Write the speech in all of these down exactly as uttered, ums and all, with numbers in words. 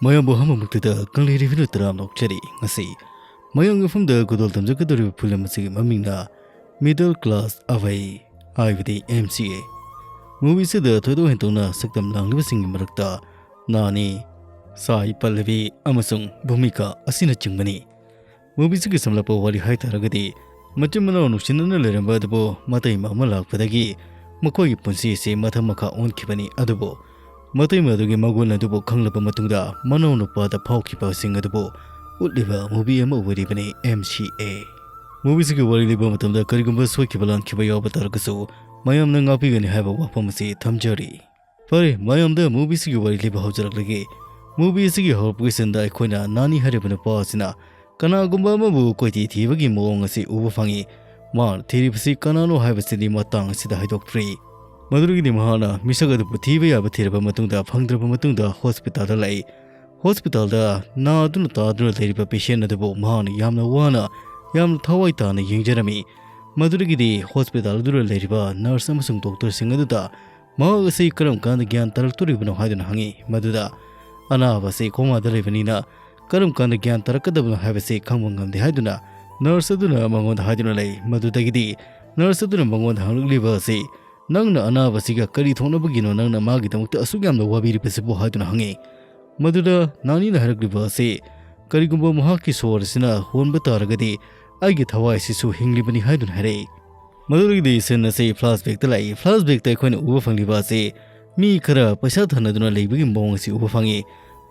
ꯃꯌꯥꯝꯕꯨ ꯑꯍꯥꯟꯕꯃꯛꯇꯗ ꯀꯪꯂꯩ ꯔꯦꯚꯤꯅ ꯇꯔꯥꯝꯅ ꯑꯣꯛꯆꯔꯤ꯫ ꯉꯁꯤ ꯃꯌꯥꯝꯒꯤ ꯃꯐꯝꯗ ꯈꯨꯗꯣꯜ ꯇꯝꯖꯒꯗꯧꯔꯤꯕ ꯐꯤꯂꯝ ꯑꯁꯤꯒꯤ ꯃꯃꯤꯡꯅ Middle Class Away, ꯍꯥꯏꯕꯗꯤ M C A꯫ ꯃꯨꯚꯤꯁꯤꯗ ꯊꯣꯏꯗꯣꯛ ꯍꯦꯟꯗꯣꯛꯅ ꯁꯛꯇꯝ ꯂꯥꯡꯂꯤꯕꯁꯤꯡꯒꯤ ꯃꯔꯛꯇ ꯅꯥꯅꯤ, ꯁꯥꯏ ꯄꯜꯂꯕꯤ ꯑꯃꯁꯨꯡ ꯚꯨꯃꯤꯀꯥ ꯑꯁꯤꯅꯆꯤꯡꯕꯅꯤ꯫ ꯃꯨꯚꯤꯁꯤꯒꯤ ꯁꯝꯂꯞꯄ ꯋꯥꯔꯤ ꯍꯥꯏꯇꯥꯔꯒꯗꯤ, ꯃꯆꯤꯟ ꯃꯅꯥꯎ ꯅꯨꯡꯁꯤꯅꯅ ꯂꯩꯔꯝꯕ ꯑꯗꯨꯕꯨ ꯃꯇꯩꯃ ꯑꯃ ꯂꯥꯛꯄꯗꯒꯤ ꯃꯈꯣꯏꯒꯤ ꯄꯨꯟꯁꯤ ꯑꯁꯤ ꯃꯊꯛ ꯃꯈꯥ ꯑꯣꯟꯈꯤꯕꯅꯤ꯫ ꯑꯗꯨꯕꯨ ꯃꯇꯩꯃ ꯑꯗꯨꯒꯤ ꯃꯒꯨꯟ ꯑꯗꯨꯕꯨ ꯈꯪꯂꯕ ꯃꯇꯨꯡꯗ ꯃꯅꯥꯎ ꯅꯨꯄꯥꯗ ꯐꯥꯎꯈꯤꯕꯁꯤꯡ ꯑꯗꯨꯕꯨ ꯎꯠꯂꯤꯕ ꯃꯨꯚꯤ ꯑꯃ ꯑꯣꯏꯔꯤꯕꯅꯤ M C A꯫ ꯃꯨꯚꯤꯁꯤꯒꯤ ꯋꯥꯔꯤ ꯂꯤꯕ ꯃꯇꯝꯗ ꯀꯔꯤꯒꯨꯝꯕ ꯁꯣꯏꯈꯤꯕ ꯂꯥꯟꯈꯤꯕ ꯌꯥꯎꯕ ꯇꯥꯔꯒꯁꯨ ꯃꯌꯥꯝꯅ ꯉꯥꯛꯄꯤꯒꯅꯤ ꯍꯥꯏꯕ ꯋꯥꯐꯝ ꯑꯁꯤ ꯊꯝꯖꯔꯤ꯫ ꯐꯔꯦ, ꯃꯌꯥꯝꯗ ꯃꯨꯚꯤꯁꯤꯒꯤ ꯋꯥꯔꯤ ꯂꯤꯕ ꯍꯧꯖꯔꯛꯂꯒꯦ꯫ ꯃꯨꯚꯤꯁꯤꯒꯤ ꯍꯧꯔꯛꯄꯒꯤ ꯁꯤꯟꯗ ꯑꯩꯈꯣꯏꯅ ꯅꯥꯅꯤ ꯍꯥꯏꯔꯤꯕ ꯅꯨꯄꯥ ꯑꯁꯤꯅ ꯀꯅꯥꯒꯨꯝꯕ ꯑꯃꯕꯨ ꯀꯣꯏꯊꯤ ꯊꯤꯕꯒꯤ ꯃꯑꯣꯡ ꯑꯁꯤ ꯎꯕ ꯐꯪꯏ꯫ ꯃꯥꯅ ꯊꯤꯔꯤꯕꯁꯤ ꯀꯅꯥꯅꯣ ꯍꯥꯏꯕꯁꯤꯗꯤ ꯃꯇꯥꯡ ꯑꯁꯤꯗ ꯍꯥꯏꯗꯣꯛꯇ꯭ꯔꯤ꯫ ꯃꯗꯨꯗꯒꯤꯗꯤ ꯃꯍꯥꯛꯅ ꯃꯤꯁꯛ ꯑꯗꯨꯕꯨ ꯊꯤꯕ ꯌꯥꯕ ꯊꯤꯔꯕ ꯃꯇꯨꯡꯗ ꯐꯪꯗ꯭ꯔꯕ ꯃꯇꯨꯡꯗ ꯍꯣꯁꯄꯤꯇꯥꯜꯗ ꯂꯥꯛꯏ꯫ ꯍꯣꯁꯄꯤꯇꯥꯜꯗ ꯅꯥꯗꯨꯅ ꯇꯥꯗꯨꯅ ꯂꯩꯔꯤꯕ ꯄꯦꯁꯦꯟ ꯑꯗꯨꯕꯨ ꯃꯍꯥꯛꯅ ꯌꯥꯝꯅ ꯋꯥꯅ, ꯌꯥꯝꯅ ꯊꯋꯥꯏ ꯇꯥꯅ ꯌꯦꯡꯖꯔꯝꯃꯤ꯫ ꯃꯗꯨꯗꯒꯤꯗꯤ ꯍꯣꯁꯄꯤꯇꯥꯜ ꯑꯗꯨꯗ ꯂꯩꯔꯤꯕ ꯅꯔꯁ ꯑꯃꯁꯨꯡ ꯗꯣꯛꯇꯔꯁꯤꯡ ꯑꯗꯨꯗ ꯃꯍꯥꯛ ꯑꯁꯤ ꯀꯔꯝ ꯀꯥꯟꯗ ꯒ꯭ꯌꯥꯟ ꯇꯥꯔꯛꯇꯣꯔꯤꯕꯅꯣ ꯍꯥꯏꯗꯨꯅ ꯍꯪꯉꯤ꯫ ꯃꯗꯨꯗ ꯑꯅꯥꯕ ꯑꯁꯤ ꯀꯣꯃꯥꯗ ꯂꯩꯕꯅꯤꯅ ꯀꯔꯝ ꯀꯥꯟꯗ ꯒ꯭ꯌꯥꯟ ꯇꯥꯔꯛꯀꯗꯕꯅꯣ ꯍꯥꯏꯕꯁꯤ ꯈꯪꯕ ꯉꯝꯗꯦ ꯍꯥꯏꯗꯨꯅ ꯅꯔꯁ ꯑꯗꯨꯅ ꯃꯉꯣꯟꯗ ꯍꯥꯏꯗꯨꯅ ꯂꯩ꯫ ꯃꯗꯨꯗꯒꯤꯗꯤ ꯅꯔꯁ ꯑꯗꯨꯅ ꯃꯉꯣꯟꯗ ꯍꯪꯂꯛꯂꯤꯕ ꯑꯁꯤ, "ꯅꯪꯅ ꯑꯅꯥꯕꯁꯤꯒ ꯀꯔꯤ ꯊꯣꯛꯅꯕꯒꯤꯅꯣ ꯅꯪꯅ ꯃꯥꯒꯤꯗꯃꯛꯇ ꯑꯁꯨꯛ ꯌꯥꯝꯅ ꯋꯥꯕꯤꯔꯤꯕꯁꯤꯕꯨ?" ꯍꯥꯏꯗꯨꯅ ꯍꯪꯉꯤ꯫ ꯃꯗꯨꯗ ꯅꯥꯅꯤꯅ ꯍꯥꯏꯔꯛꯂꯤꯕ ꯑꯁꯤ, "ꯀꯔꯤꯒꯨꯝꯕ ꯃꯍꯥꯛꯀꯤ ꯁꯣꯔ ꯑꯁꯤꯅ ꯍꯣꯟꯕ ꯇꯥꯔꯒꯗꯤ ꯑꯩꯒꯤ ꯊꯋꯥꯏ ꯑꯁꯤꯁꯨ ꯍꯤꯡꯂꯤꯕꯅꯤ" ꯍꯥꯏꯗꯨꯅ ꯍꯥꯏꯔꯛꯏ꯫ ꯃꯗꯨꯗꯒꯤꯗꯤ ꯁꯤꯟ ꯑꯁꯤ ꯐ꯭ꯂꯥꯁꯕꯦꯛꯇ ꯂꯥꯛꯏ꯫ ꯐ꯭ꯂꯥꯁꯕꯦꯛꯇ ꯑꯩꯈꯣꯏꯅ ꯎꯕ ꯐꯪꯂꯤꯕ ꯑꯁꯤ ꯃꯤ ꯈꯔ ꯄꯩꯁꯥ ꯊꯥꯅꯗꯨꯅ ꯂꯩꯕꯒꯤ ꯃꯑꯣꯡ ꯑꯁꯤ ꯎꯕ ꯐꯪꯉꯤ꯫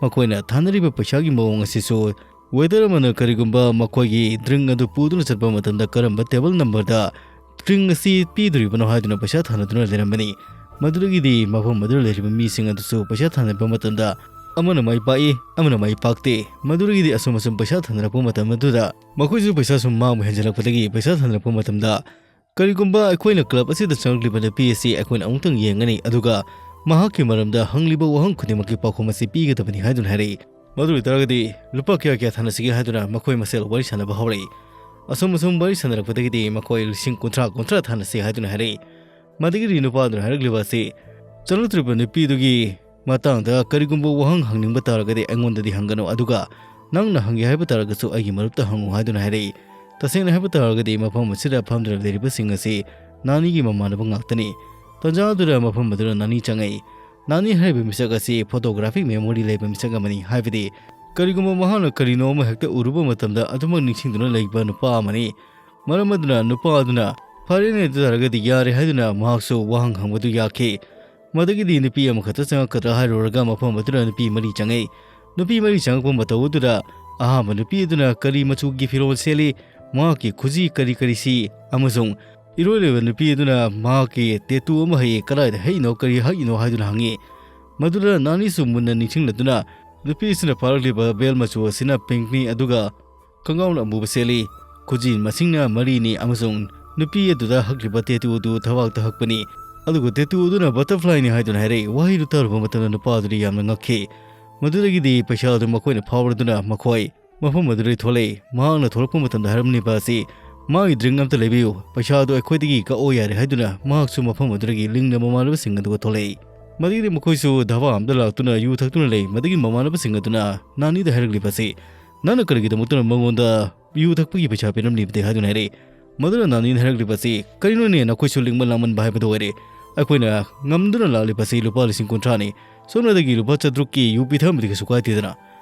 ꯃꯈꯣꯏꯅ ꯊꯥꯅꯔꯤꯕ ꯄꯩꯁꯥꯒꯤ ꯃꯑꯣꯡ ꯑꯁꯤꯁꯨ ꯋꯦꯇꯔ ꯑꯃꯅ ꯀꯔꯤꯒꯨꯝꯕ ꯃꯈꯣꯏꯒꯤ ꯗ꯭ꯔꯤꯡ ꯑꯗꯨ ꯄꯨꯗꯨꯅ ꯆꯠꯄ ꯃꯇꯝꯗ ꯀꯔꯝꯕ ꯇꯦꯕꯜ ꯅꯝꯕꯔꯗ ꯗ꯭ꯔꯤꯡ ꯑꯁꯤ ꯄꯤꯗꯣꯔꯤꯕꯅꯣ ꯍꯥꯏꯗꯨꯅ ꯄꯩꯁꯥ ꯊꯥꯅꯗꯨꯅ ꯂꯩꯔꯝꯕꯅꯤ꯫ ꯃꯗꯨꯗꯒꯤꯗꯤ ꯃꯐꯝ ꯑꯗꯨꯗ ꯂꯩꯔꯤꯕ ꯃꯤꯁꯤꯡ ꯑꯗꯨꯁꯨ ꯄꯩꯁꯥ ꯊꯥꯅꯕ ꯃꯇꯝꯗ ꯑꯃꯅ ꯃꯥꯏ ꯄꯥꯛꯏ, ꯑꯃꯅ ꯃꯥꯏ ꯄꯥꯛꯇꯦ꯫ ꯃꯗꯨꯗꯒꯤꯗꯤ ꯑꯁꯨꯝ ꯑꯁꯨꯝ ꯄꯩꯁꯥ ꯊꯥꯅꯔꯛꯄ ꯃꯇꯝ ꯑꯗꯨꯗ ꯃꯈꯣꯏꯁꯨ ꯄꯩꯁꯥ ꯁꯨꯝ ꯃꯥꯡꯕ ꯍꯦꯟꯖꯜꯂꯛꯄꯗꯒꯤ ꯄꯩꯁꯥ ꯊꯥꯅꯔꯛꯄ ꯃꯇꯝꯗ ꯀꯔꯤꯒꯨꯝꯕ ꯑꯩꯈꯣꯏꯅ ꯀ꯭ꯂꯕ ꯑꯁꯤꯗ ꯆꯪꯂꯛꯂꯤꯕ ꯅꯨꯄꯤ ꯑꯁꯤ ꯑꯩꯈꯣꯏꯅ ꯑꯃꯨꯛꯇꯪ ꯌꯦꯡꯒꯅꯤ, ꯑꯗꯨꯒ ꯃꯍꯥꯛꯀꯤ ꯃꯔꯝꯗ ꯍꯪꯂꯤꯕ ꯋꯥꯍꯪ ꯈꯨꯗꯤꯡꯃꯛꯀꯤ ꯄꯥꯎꯈꯨꯝ ꯑꯁꯤ ꯄꯤꯒꯗꯕꯅꯤ ꯍꯥꯏꯗꯨꯅ ꯍꯥꯏꯔꯛꯏ꯫ ꯃꯗꯨ ꯑꯣꯏꯇꯥꯔꯒꯗꯤ ꯂꯨꯄꯥ ꯀꯌꯥ ꯀꯌꯥ ꯊꯥꯅꯁꯤꯒꯦ ꯍꯥꯏꯗꯨꯅ ꯃꯈꯣꯏ ꯃꯁꯦꯜ ꯋꯥꯔꯤ ꯁꯥꯟꯅꯕ ꯍꯧꯔꯛꯏ꯫ ꯑꯁꯨꯝ ꯑꯁꯨꯝ ꯋꯥꯔꯤ ꯁꯥꯟꯅꯔꯛꯄꯗꯒꯤꯗꯤ ꯃꯈꯣꯏ ꯂꯤꯁꯤꯡ ꯀꯨꯟꯊ꯭ꯔꯥ, ꯀꯨꯟꯊ꯭ꯔꯥ ꯊꯥꯅꯁꯤ ꯍꯥꯏꯗꯨꯅ ꯍꯥꯏꯔꯛꯏ꯫ ꯃꯗꯨꯗꯒꯤꯗꯤ ꯅꯨꯄꯥꯗꯨꯅ ꯍꯥꯏꯔꯛꯂꯤꯕ ꯑꯁꯤ, ꯆꯪꯂꯛꯇ꯭ꯔꯤꯕ ꯅꯨꯄꯤꯗꯨꯒꯤ ꯃꯇꯥꯡꯗ ꯀꯔꯤꯒꯨꯝꯕ ꯋꯥꯍꯪ ꯍꯪꯅꯤꯡꯕ ꯇꯥꯔꯒꯗꯤ ꯑꯩꯉꯣꯟꯗꯗꯤ ꯍꯪꯒꯅꯨ, ꯑꯗꯨꯒ ꯅꯪꯅ ꯍꯪꯒꯦ ꯍꯥꯏꯕ ꯇꯥꯔꯒꯁꯨ ꯑꯩꯒꯤ ꯃꯔꯨꯞꯇ ꯍꯪꯉꯨ" ꯍꯥꯏꯗꯨꯅ ꯍꯥꯏꯔꯛꯏ꯫ ꯇꯁꯦꯡꯅ ꯍꯥꯏꯕ ꯇꯥꯔꯒꯗꯤ ꯃꯐꯝ ꯑꯁꯤꯗ ꯐꯝꯗꯨꯅ ꯂꯩꯔꯤꯕꯁꯤꯡ ꯑꯁꯤ ꯅꯥꯅꯤꯒꯤ ꯃꯃꯥꯟꯅꯕ ꯉꯥꯛꯇꯅꯤ꯫ ꯇꯟꯖꯥ ꯑꯗꯨꯗ ꯃꯐꯝ ꯑꯗꯨꯗ ꯅꯥꯅꯤ ꯆꯪꯉꯛꯏ꯫ ꯅꯥꯅꯤ ꯍꯥꯏꯔꯤꯕ ꯃꯤꯁꯛ ꯑꯁꯤ photographic memory ꯂꯩꯕ ꯃꯤꯁꯛ ꯑꯃꯅꯤ, ꯍꯥꯏꯕꯗꯤ ꯀꯔꯤꯒꯨꯝꯕ ꯃꯍꯥꯛꯅ ꯀꯔꯤꯅꯣ ꯑꯃ ꯍꯦꯛꯇ ꯎꯔꯨꯕ ꯃꯇꯝꯗ ꯑꯗꯨꯃꯛ ꯅꯤꯡꯁꯤꯡꯗꯨꯅ ꯂꯩꯕ ꯅꯨꯄꯥ ꯑꯃꯅꯤ꯫ ꯃꯔꯝ ꯑꯗꯨꯅ ꯅꯨꯄꯥ ꯑꯗꯨꯅ "ꯐꯔꯦꯅꯦ, ꯑꯗꯨ ꯇꯥꯔꯒꯗꯤ ꯌꯥꯔꯦ" ꯍꯥꯏꯗꯨꯅ ꯃꯍꯥꯛꯁꯨ ꯋꯥꯍꯪ ꯍꯪꯕꯗꯨ ꯌꯥꯈꯤ꯫ ꯃꯗꯒꯤꯗꯤ ꯅꯨꯄꯤ ꯑꯃꯈꯛꯇ ꯆꯪꯉꯛꯀꯗ꯭ꯔꯥ ꯍꯥꯏꯔꯨꯔꯒ ꯃꯐꯝ ꯑꯗꯨꯗ ꯅꯨꯄꯤ ꯃꯔꯤ ꯆꯪꯉꯛꯏ꯫ ꯅꯨꯄꯤ ꯃꯔꯤ ꯆꯪꯉꯛꯄ ꯃꯇꯧ ꯑꯗꯨꯗ ꯑꯍꯥꯟꯕ ꯅꯨꯄꯤ ꯑꯗꯨꯅ ꯀꯔꯤ ꯃꯆꯨꯒꯤ ꯐꯤꯔꯣꯜ ꯁꯦꯠꯂꯤ, ꯃꯍꯥꯛꯀꯤ ꯈꯨꯖꯤ ꯀꯔꯤ ꯀꯔꯤ ꯁꯤ, ꯑꯃꯁꯨꯡ ꯏꯔꯣꯏ ꯂꯣꯏꯕ ꯅꯨꯄꯤ ꯑꯗꯨꯅ ꯃꯍꯥꯛꯀꯤ tattoo ꯑꯃ ꯍꯛꯏ, ꯀꯗꯥꯏꯗ ꯍꯛꯏꯅꯣ, ꯀꯔꯤ ꯍꯛꯏꯅꯣ ꯍꯥꯏꯗꯨꯅ ꯍꯪꯉꯤ꯫ ꯃꯗꯨꯗ ꯅꯥꯅꯤꯁꯨ ꯃꯨꯟꯅ ꯅꯤꯡꯁꯤꯡꯂꯗꯨꯅ ꯅꯨꯄꯤ ꯑꯁꯤꯅ ꯄꯥꯔꯛꯂꯤꯕ belt ꯃꯆꯨ ꯑꯁꯤꯅ pinkꯅꯤ, ꯑꯗꯨꯒ ꯈꯣꯡꯒ꯭ꯔꯥꯎꯅ ꯑꯃꯨꯕ ꯁꯦꯠꯂꯤ, ꯈꯨꯖꯤ ꯃꯁꯤꯡꯅ ꯃꯔꯤꯅꯤ ꯑꯃꯁꯨꯡ ꯅꯨꯄꯤ ꯑꯗꯨꯗ ꯍꯛꯂꯤꯕ tattoo ꯑꯗꯨ ꯊꯕꯥꯛꯇ ꯍꯛꯄꯅꯤ꯫ ꯑꯗꯨꯒ tattoo ꯑꯗꯨꯅ butterflyꯅꯤ ꯍꯥꯏꯗꯨꯅ ꯍꯥꯏꯔꯛꯏ꯫ ꯋꯥꯍꯩꯗꯨ ꯇꯥꯔꯨꯕ ꯃꯇꯝꯗ ꯅꯨꯄꯥ ꯑꯗꯨꯗꯤ ꯌꯥꯝꯅ ꯉꯛꯈꯤ꯫ ꯃꯗꯨꯗꯒꯤꯗꯤ ꯄꯩꯁꯥ ꯑꯗꯨ ꯃꯈꯣꯏꯅ ꯐꯥꯎꯔꯗꯨꯅ ꯃꯈꯣꯏ ꯃꯐꯝ ꯑꯗꯨꯗꯒꯤ ꯊꯣꯛꯂꯛꯏ꯫ ꯃꯍꯥꯛꯅ ꯊꯣꯛꯂꯛꯄ ꯃꯇꯝꯗ ꯍꯥꯏꯔꯝꯂꯤꯕ ꯑꯁꯤ, "ꯃꯥꯒꯤ drink ꯑꯝꯇ ꯂꯩꯕꯤꯌꯨ, ꯄꯩꯁꯥ ꯑꯗꯨ ꯑꯩꯈꯣꯏꯗꯒꯤ ꯀꯛꯑꯣ ꯌꯥꯔꯦ" ꯍꯥꯏꯗꯨꯅ ꯃꯍꯥꯛꯁꯨ ꯃꯐꯝ ꯑꯗꯨꯗꯒꯤ ꯂꯤꯡꯅ ꯃꯃꯥꯟꯅꯕꯁꯤꯡ ꯑꯗꯨꯒ ꯊꯣꯛꯂꯛꯏ꯫ ꯃꯗꯒꯤꯗꯤ ꯃꯈꯣꯏꯁꯨ ꯙꯥꯕꯥ ꯑꯃꯗ ꯂꯥꯛꯇꯨꯅ ꯌꯨ ꯊꯛꯇꯨꯅ ꯂꯩ꯫ ꯃꯗꯒꯤ ꯃꯃꯥꯟꯅꯕꯁꯤꯡ ꯑꯗꯨꯅ ꯅꯥꯅꯤꯗ ꯍꯥꯏꯔꯛꯂꯤꯕ ꯑꯁꯤ, "ꯅꯪꯅ ꯀꯔꯤꯒꯤꯗꯃꯛꯇꯅ ꯃꯉꯣꯟꯗ ꯌꯨ ꯊꯛꯄꯒꯤ ꯄꯩꯁꯥ ꯄꯤꯔꯝꯂꯤꯕꯗꯦ?" ꯍꯥꯏꯗꯨꯅ ꯍꯥꯏꯔꯛꯏ꯫ ꯃꯗꯨꯅ ꯅꯥꯅꯤꯅ ꯍꯥꯏꯔꯛꯂꯤꯕ ꯑꯁꯤ, "ꯀꯔꯤꯅꯣꯅꯦ, ꯅꯈꯣꯏꯁꯨ ꯂꯤꯡꯕ ꯂꯥꯡꯃꯟꯕ ꯍꯥꯏꯕꯗꯨ ꯑꯣꯏꯔꯦ꯫ ꯑꯩꯈꯣꯏꯅ ꯉꯝꯗꯨꯅ ꯂꯥꯛꯂꯤꯕ ꯑꯁꯤ ꯂꯨꯄꯥ ꯂꯤꯁꯤꯡ ꯀꯨꯟꯊ꯭ꯔꯥꯅꯤ꯫ ꯁꯣꯝꯅꯗꯒꯤ ꯂꯨꯄꯥ ꯆꯥꯇ꯭ꯔꯨꯛꯀꯤ ꯌꯨ ꯄꯤꯊꯔꯝꯕꯗꯤ ꯀꯩꯁꯨ ꯀꯥꯏꯗꯦꯗꯅ꯫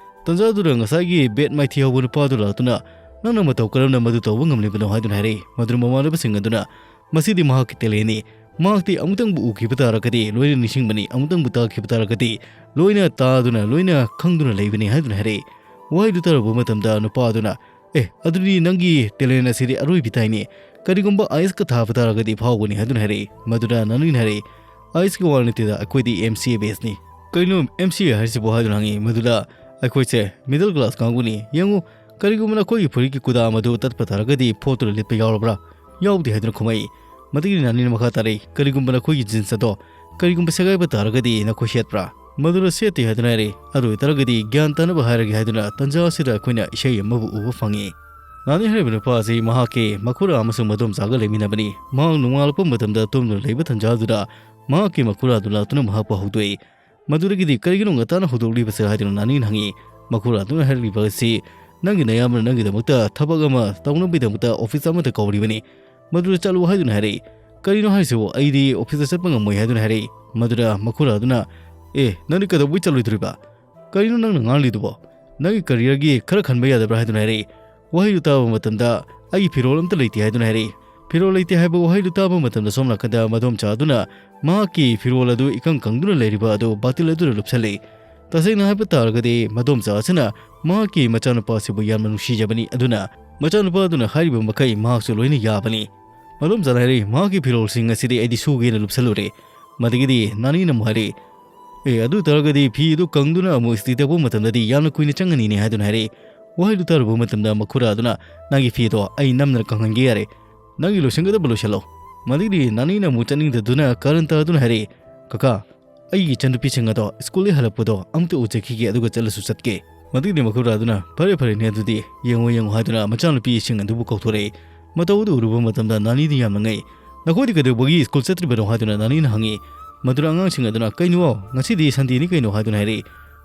ꯇꯟꯖꯥ ꯑꯗꯨꯗ ꯉꯁꯥꯏꯒꯤ belt ꯃꯥꯏꯊꯤ ꯍꯧꯕ ꯅꯨꯄꯥ ꯑꯗꯨ ꯂꯥꯛꯇꯨꯅ, ꯅꯪꯅ ꯃꯇꯧ ꯀꯔꯝꯅ ꯃꯗꯨ ꯇꯧꯕ ꯉꯝꯂꯤꯕꯅꯣ?" ꯍꯥꯏꯗꯨꯅ ꯍꯥꯏꯔꯛꯏ꯫ ꯃꯗꯨꯅ ꯃꯃꯥꯟꯅꯕꯁꯤꯡ ꯑꯗꯨꯅ, "ꯃꯁꯤꯗꯤ ꯃꯍꯥꯛꯀꯤ talentꯅꯤ꯫ ꯃꯍꯥꯛꯇꯤ ꯑꯃꯨꯛꯇꯪꯕꯨ ꯎꯈꯤꯕ ꯇꯥꯔꯒꯗꯤ ꯂꯣꯏꯅ ꯅꯤꯡꯁꯤꯡꯕꯅꯤ, ꯑꯃꯨꯛꯇꯪꯕꯨ ꯇꯥꯈꯤꯕ ꯇꯥꯔꯒꯗꯤ ꯂꯣꯏꯅ ꯇꯥꯗꯨꯅ, ꯂꯣꯏꯅ ꯈꯪꯗꯨꯅ ꯂꯩꯕꯅꯤ" ꯍꯥꯏꯗꯨꯅ ꯍꯥꯏꯔꯛꯏ꯫ ꯋꯥꯍꯩꯗꯨ ꯇꯥꯔꯨꯕ ꯃꯇꯝꯗ ꯅꯨꯄꯥ ꯑꯗꯨꯅ, "ꯑꯦ, ꯑꯗꯨꯗꯤ ꯅꯪꯒꯤ talent ꯑꯁꯤꯗꯤ ꯑꯔꯣꯏꯕꯤ ꯇꯥꯏꯅꯦ꯫ ꯀꯔꯤꯒꯨꯝꯕ IASꯀ ꯊꯥꯕ ꯇꯥꯔꯒꯗꯤ ꯐꯥꯎꯒꯅꯤ" ꯍꯥꯏꯗꯨꯅ ꯍꯥꯏꯔꯛꯏ꯫ ꯃꯗꯨꯗ ꯅꯥꯅꯤꯅ ꯍꯥꯏꯔꯛꯏ, "IASꯀꯤ ꯋꯥ ꯅꯠꯇꯦꯗ, ꯑꯩꯈꯣꯏꯗꯤ MCA batchꯅꯤ꯫" "ꯀꯔꯤꯅꯣ MCA ꯍꯥꯏꯔꯤꯁꯤꯕꯣ?" ꯍꯥꯏꯗꯨꯅ ꯍꯪꯉꯤ꯫ ꯃꯗꯨꯗ, "ꯑꯩꯈꯣꯏꯁꯦ middle class ꯀꯥꯡꯕꯨꯅꯤ꯫ ꯌꯦꯡꯉꯨ, ꯀꯔꯤꯒꯨꯝꯕ ꯅꯈꯣꯏꯒꯤ ꯐꯨꯔꯤꯠꯀꯤ ꯀꯨꯗꯥꯝ ꯑꯗꯨ ꯇꯠꯄ ꯇꯥꯔꯒꯗꯤ ꯐꯣꯠꯇꯨꯅ ꯂꯤꯠꯄ ꯌꯥꯎꯔꯕ꯭ꯔꯥ?" "ꯌꯥꯎꯗꯦ" ꯍꯥꯏꯗꯨꯅ ꯈꯨꯝꯃꯛꯏ꯫ ꯃꯗꯨꯒꯤ ꯅꯥꯅꯤꯅ ꯃꯈꯥ ꯇꯥꯔꯛꯏ, "ꯀꯔꯤꯒꯨꯝꯕ ꯅꯈꯣꯏꯒꯤ jeans ꯑꯗꯣ ꯀꯔꯤꯒꯨꯝꯕ ꯁꯦꯒꯥꯏꯕ ꯇꯥꯔꯒꯗꯤ ꯅꯈꯣꯏ ꯁꯦꯠꯄ꯭ꯔꯥ?" ꯃꯗꯨꯅ ꯁꯦꯠꯇꯦ ꯍꯥꯏꯗꯨꯅ ꯍꯥꯏꯔꯛꯏ꯫ "ꯑꯗꯨ ꯑꯣꯏꯇꯥꯔꯒꯗꯤ ꯒ꯭ꯌꯥꯟ ꯇꯥꯅꯕ ꯍꯥꯏꯔꯒꯦ" ꯍꯥꯏꯗꯨꯅ ꯇꯟꯖꯥ ꯑꯁꯤꯗ ꯑꯩꯈꯣꯏꯅ ꯏꯁꯩ ꯑꯃꯕꯨ ꯎꯕ ꯐꯪꯉꯤ꯫ ꯅꯥꯅꯤ ꯍꯥꯏꯔꯤꯕ ꯅꯨꯄꯥ ꯑꯁꯤ ꯃꯍꯥꯛꯀꯤ ꯃꯈꯨꯔꯥ ꯑꯃꯁꯨꯡ ꯃꯗꯣꯝꯆꯥꯒ ꯂꯩꯃꯤꯟꯅꯕꯅꯤ꯫ ꯃꯍꯥꯛ ꯅꯣꯡꯉꯥꯜꯂꯛꯄ ꯃꯇꯝꯗ ꯇꯨꯝꯗꯨꯅ ꯂꯩꯕ ꯇꯟꯖꯥ ꯑꯗꯨꯗ ꯃꯍꯥꯛꯀꯤ ꯃꯈꯨꯔꯥ ꯑꯗꯨ ꯂꯥꯛꯇꯨꯅ ꯃꯍꯥꯛꯄꯨ ꯍꯧꯗꯣꯛꯏ꯫ ꯃꯗꯨꯗꯒꯤꯗꯤ "ꯀꯔꯤꯒꯤꯅꯣ ꯉꯟꯇꯥꯅ ꯍꯧꯗꯣꯛꯂꯤꯕꯁꯦ?" ꯍꯥꯏꯗꯨꯅ ꯅꯥꯅꯤꯅ ꯍꯪꯉꯤ꯫ ꯃꯈꯨꯔꯥꯗꯨꯅ ꯍꯥꯏꯔꯛꯂꯤꯕ ꯑꯁꯤ, "ꯅꯪꯒꯤ ꯅꯌꯥꯝꯕꯅ ꯅꯪꯒꯤꯗꯃꯛꯇ ꯊꯕꯛ ꯑꯃ ꯇꯧꯅꯕꯒꯤꯗꯃꯛꯇ ꯑꯣꯐꯤꯁ ꯑꯃꯗ ꯀꯧꯔꯤꯕꯅꯤ, ꯃꯗꯨꯗ ꯆꯠꯂꯨ" ꯍꯥꯏꯗꯨꯅ ꯍꯥꯏꯔꯛꯏ꯫ "ꯀꯔꯤꯅꯣ ꯍꯥꯏꯁꯤꯕꯨ? ꯑꯩꯗꯤ ꯑꯣꯐꯤꯁꯇ ꯆꯠꯄ ꯉꯝꯃꯣꯏ" ꯍꯥꯏꯗꯨꯅ ꯍꯥꯏꯔꯛꯏ꯫ ꯃꯗꯨꯗ ꯃꯈꯨꯔꯥꯗꯨꯅ, "ꯑꯦ, ꯅꯪꯗꯤ ꯀꯩꯗꯧꯕꯩ ꯆꯠꯂꯣꯏꯗꯣꯔꯤꯕ? ꯀꯔꯤꯅꯣ ꯅꯪꯅ ꯉꯥꯡꯂꯤꯗꯨꯕꯣ? ꯅꯪꯒꯤ ꯀꯔꯤꯌꯔꯒꯤ ꯈꯔ ꯈꯟꯕ ꯌꯥꯗꯕ꯭ꯔꯥ?" ꯍꯥꯏꯗꯨꯅ ꯍꯥꯏꯔꯛꯏ꯫ ꯋꯥꯍꯩꯗꯨ ꯇꯥꯕ ꯃꯇꯝꯗ, "ꯑꯩꯒꯤ ꯐꯤꯔꯣꯜ ꯑꯝꯇ ꯂꯩꯇꯦ" ꯍꯥꯏꯗꯨꯅ ꯍꯥꯏꯔꯛꯏ꯫ ꯐꯤꯔꯣꯜ ꯂꯩꯇꯦ ꯍꯥꯏꯕ ꯋꯥꯍꯩꯗꯨ ꯇꯥꯕ ꯃꯇꯝꯗ, ꯁꯣꯝ ꯅꯥꯀꯟꯗ ꯃꯗꯣꯝꯆꯥ ꯑꯗꯨꯅ ꯃꯍꯥꯛꯀꯤ ꯐꯤꯔꯣꯜ ꯑꯗꯨ ꯏꯀꯪ ꯀꯪꯗꯨꯅ ꯂꯩꯔꯤꯕ ꯑꯗꯨ ꯕꯥꯇꯤꯜ ꯑꯗꯨꯗ ꯂꯨꯞꯁꯜꯂꯤ꯫ ꯇꯁꯦꯡꯅ ꯍꯥꯏꯕ ꯇꯥꯔꯒꯗꯤ, ꯃꯗꯣꯝꯆꯥ ꯑꯁꯤꯅ ꯃꯍꯥꯛꯀꯤ ꯃꯆꯥꯅꯨꯄꯥ ꯑꯁꯤꯕꯨ ꯌꯥꯝꯅ ꯅꯨꯡꯁꯤꯖꯕꯅꯤ, ꯑꯗꯨꯅ ꯃꯆꯥꯅꯨꯄꯥ ꯑꯗꯨꯅ ꯍꯥꯏꯔꯤꯕ ꯃꯈꯩ ꯃꯍꯥꯛꯁꯨ ꯂꯣꯏꯅ ꯌꯥꯕꯅꯤ꯫ ꯃꯗꯣꯝꯆꯥꯅ ꯍꯥꯏꯔꯛꯏ, "ꯃꯍꯥꯛꯀꯤ ꯐꯤꯔꯣꯜꯁꯤꯡ ꯑꯁꯤꯗꯤ ꯑꯩꯗꯤ ꯁꯨꯒꯦꯅ ꯂꯨꯞꯁꯜꯂꯨꯔꯦ"꯫ ꯃꯗꯒꯤꯗꯤ ꯅꯥꯅꯤꯅ ꯑꯃꯨꯛ ꯍꯥꯏꯔꯛꯏ, "ꯑꯦ, ꯑꯗꯨ ꯑꯣꯏ ꯇꯥꯔꯒꯗꯤ ꯐꯤ ꯑꯗꯨ ꯀꯪꯗꯨꯅ ꯑꯃꯨꯛ ꯏꯁꯇ꯭ꯔꯤ ꯇꯛꯄ ꯃꯇꯝꯗꯗꯤ ꯌꯥꯝꯅ ꯀꯨꯏꯅ ꯆꯪꯒꯅꯤꯅꯦ" ꯍꯥꯏꯗꯨꯅ ꯍꯥꯏꯔꯛꯏ꯫ ꯋꯥꯍꯩꯗꯨ ꯇꯥꯔꯨꯕ ꯃꯇꯝꯗ ꯃꯈꯨꯔꯥ ꯑꯗꯨꯅ, "ꯅꯪꯒꯤ ꯐꯤ ꯑꯗꯣ ꯑꯩ ꯅꯝꯗꯅ ꯀꯪꯍꯟꯒꯦ ꯌꯥꯔꯦ, ꯅꯪꯒꯤ ꯂꯣꯏꯁꯤꯟꯒꯗꯕ ꯂꯣꯏꯁꯤꯜꯂꯣ"꯫ ꯃꯗꯒꯤꯗꯤ ꯅꯥꯅꯤꯅ ꯑꯃꯨꯛ ꯆꯠꯅꯤꯡꯗꯗꯨꯅ ꯀꯥꯔꯟ ꯇꯥꯗꯨꯅ ꯍꯥꯏꯔꯛꯏ, "ꯀꯀꯥ, ꯑꯩꯒꯤ ꯏꯆꯟꯅꯨꯄꯤꯁꯤꯡ ꯑꯗꯣ ꯁ꯭ꯀꯨꯜꯗꯒꯤ ꯍꯜꯂꯛꯄꯗꯣ ꯑꯝꯇ ꯎꯖꯈꯤꯒꯦ, ꯑꯗꯨꯒ ꯆꯠꯂꯁꯨ ꯆꯠꯀꯦ"꯫ ꯃꯗꯨꯒꯤꯗꯤ ꯃꯈꯨꯔꯥꯗꯨꯅ, "ꯐꯔꯦ, ꯐꯔꯦꯅꯦ, ꯑꯗꯨꯗꯤ ꯌꯦꯡꯉꯣ, ꯌꯦꯡꯉꯣ" ꯍꯥꯏꯗꯨꯅ ꯃꯆꯥꯅꯨꯄꯤꯁꯤꯡ ꯑꯗꯨꯕꯨ ꯀꯧꯊꯣꯔꯛꯏ꯫ ꯃꯇꯧ ꯑꯗꯨ ꯎꯔꯨꯕ ꯃꯇꯝꯗ ꯅꯥꯅꯤꯗꯤ ꯌꯥꯝꯅ ꯉꯛꯏ꯫ "ꯅꯈꯣꯏꯗꯤ ꯀꯩꯗꯧꯕꯒꯤ ꯁ꯭ꯀꯨꯜ ꯆꯠꯇ꯭ꯔꯤꯕꯅꯣ?" ꯍꯥꯏꯗꯨꯅ ꯅꯥꯅꯤꯅ ꯍꯪꯉꯤ꯫ ꯃꯗꯨꯗ ꯑꯉꯥꯡꯁꯤꯡ ꯑꯗꯨꯅ, "ꯀꯩꯅꯣ, ꯉꯁꯤꯗꯤ ꯁꯟꯗꯦꯅꯤ ꯀꯩꯅꯣ" ꯍꯥꯏꯗꯨꯅ ꯍꯥꯏꯔꯛꯏ꯫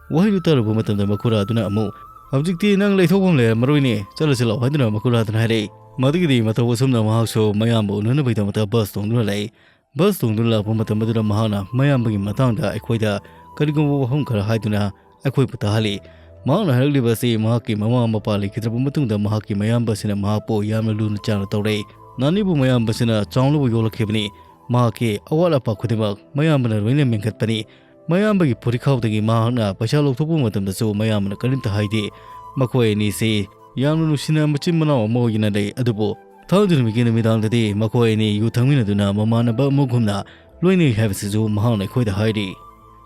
ꯋꯥꯍꯩꯗꯨ ꯇꯥꯔꯨꯕ ꯃꯇꯝꯗ ꯃꯈꯨꯔꯥ ꯑꯗꯨꯅ ꯑꯃꯨꯛ, "ꯍꯧꯖꯤꯛꯇꯤ ꯅꯪ ꯂꯩꯊꯣꯛꯐꯝ ꯂꯩꯔꯝꯃꯔꯣꯏꯅꯦ, ꯆꯠꯂꯁꯤ ꯂꯥꯛꯑꯣ" ꯍꯥꯏꯗꯨꯅ ꯃꯈꯨꯔꯥ ꯑꯗꯨꯅ ꯍꯥꯏꯔꯛꯏ꯫ ꯃꯗꯨꯒꯤꯗꯤ ꯃꯇꯧ ꯑꯁꯨꯝꯅ ꯃꯍꯥꯛꯁꯨ ꯃꯌꯥꯝꯕ ꯎꯅꯅꯕꯒꯤꯗꯃꯛꯇ ꯕꯁ ꯇꯣꯡꯗꯨꯅ ꯂꯥꯛꯏ꯫ ꯕꯁ ꯇꯣꯡꯗꯨꯅ ꯂꯥꯛꯄ ꯃꯇꯝ ꯑꯗꯨꯗ ꯃꯍꯥꯛꯅ ꯃꯌꯥꯝꯕꯒꯤ ꯃꯇꯥꯡꯗ ꯑꯩꯈꯣꯏꯗ ꯀꯔꯤꯒꯨꯝꯕ ꯋꯥꯐꯝ ꯈꯔ ꯍꯥꯏꯗꯨꯅ ꯑꯩꯈꯣꯏꯕꯨ ꯇꯥꯍꯜꯂꯤ꯫ ꯃꯍꯥꯛꯅ ꯍꯥꯏꯔꯛꯂꯤꯕ ꯑꯁꯤ ꯃꯍꯥꯛꯀꯤ ꯃꯃꯥ ꯃꯄꯥ ꯂꯩꯈꯤꯗ꯭ꯔꯕ ꯃꯇꯨꯡꯗ ꯃꯍꯥꯛꯀꯤ ꯃꯌꯥꯝꯕꯁꯤꯅ ꯃꯍꯥꯛꯄꯨ ꯌꯥꯝꯅ ꯂꯨꯅ ꯆꯥꯟꯅ ꯇꯧꯔꯛꯏ꯫ ꯅꯥꯅꯤꯕꯨ ꯃꯌꯥꯝꯕꯁꯤꯅ ꯆꯥꯎꯅꯕ ꯌꯣꯛꯂꯛꯈꯤꯕꯅꯤ꯫ ꯃꯍꯥꯛꯀꯤ ꯑꯋꯥꯠ ꯑꯄꯥ ꯈꯨꯗꯤꯡꯃꯛ ꯃꯌꯥꯝꯕꯅ ꯂꯣꯏꯅ ꯃꯦꯟꯈꯠꯄꯅꯤ꯫ ꯃꯌꯥꯝꯕꯒꯤ ꯐꯨꯔꯤꯈꯥꯎꯗꯒꯤ ꯃꯍꯥꯛꯅ ꯄꯩꯁꯥ ꯂꯧꯊꯣꯛꯄ ꯃꯇꯝꯗꯁꯨ ꯃꯌꯥꯝꯕꯅ ꯀꯔꯤꯝꯇ ꯍꯥꯏꯗꯦ꯫ ꯃꯈꯣꯏ ꯑꯅꯤꯁꯤ ꯌꯥꯝꯅ ꯅꯨꯡꯁꯤꯅ ꯃꯆꯤꯟ ꯃꯅꯥꯎ ꯑꯃ ꯑꯣꯏꯅ ꯂꯩ, ꯑꯗꯨꯕꯨ ꯊꯥꯡꯖ ꯅꯨꯃꯤꯠꯀꯤ ꯅꯨꯃꯤꯗꯥꯡꯗꯗꯤ ꯃꯈꯣꯏ ꯑꯅꯤ ꯌꯨ ꯊꯛꯃꯤꯟꯅꯗꯨꯅ ꯃꯃꯥꯟꯅꯕ ꯑꯃꯒꯨꯝꯅ ꯂꯣꯏꯅꯩ ꯍꯥꯏꯕꯁꯤꯁꯨ ꯃꯍꯥꯛꯅ ꯑꯩꯈꯣꯏꯗ ꯍꯥꯏꯔꯤ꯫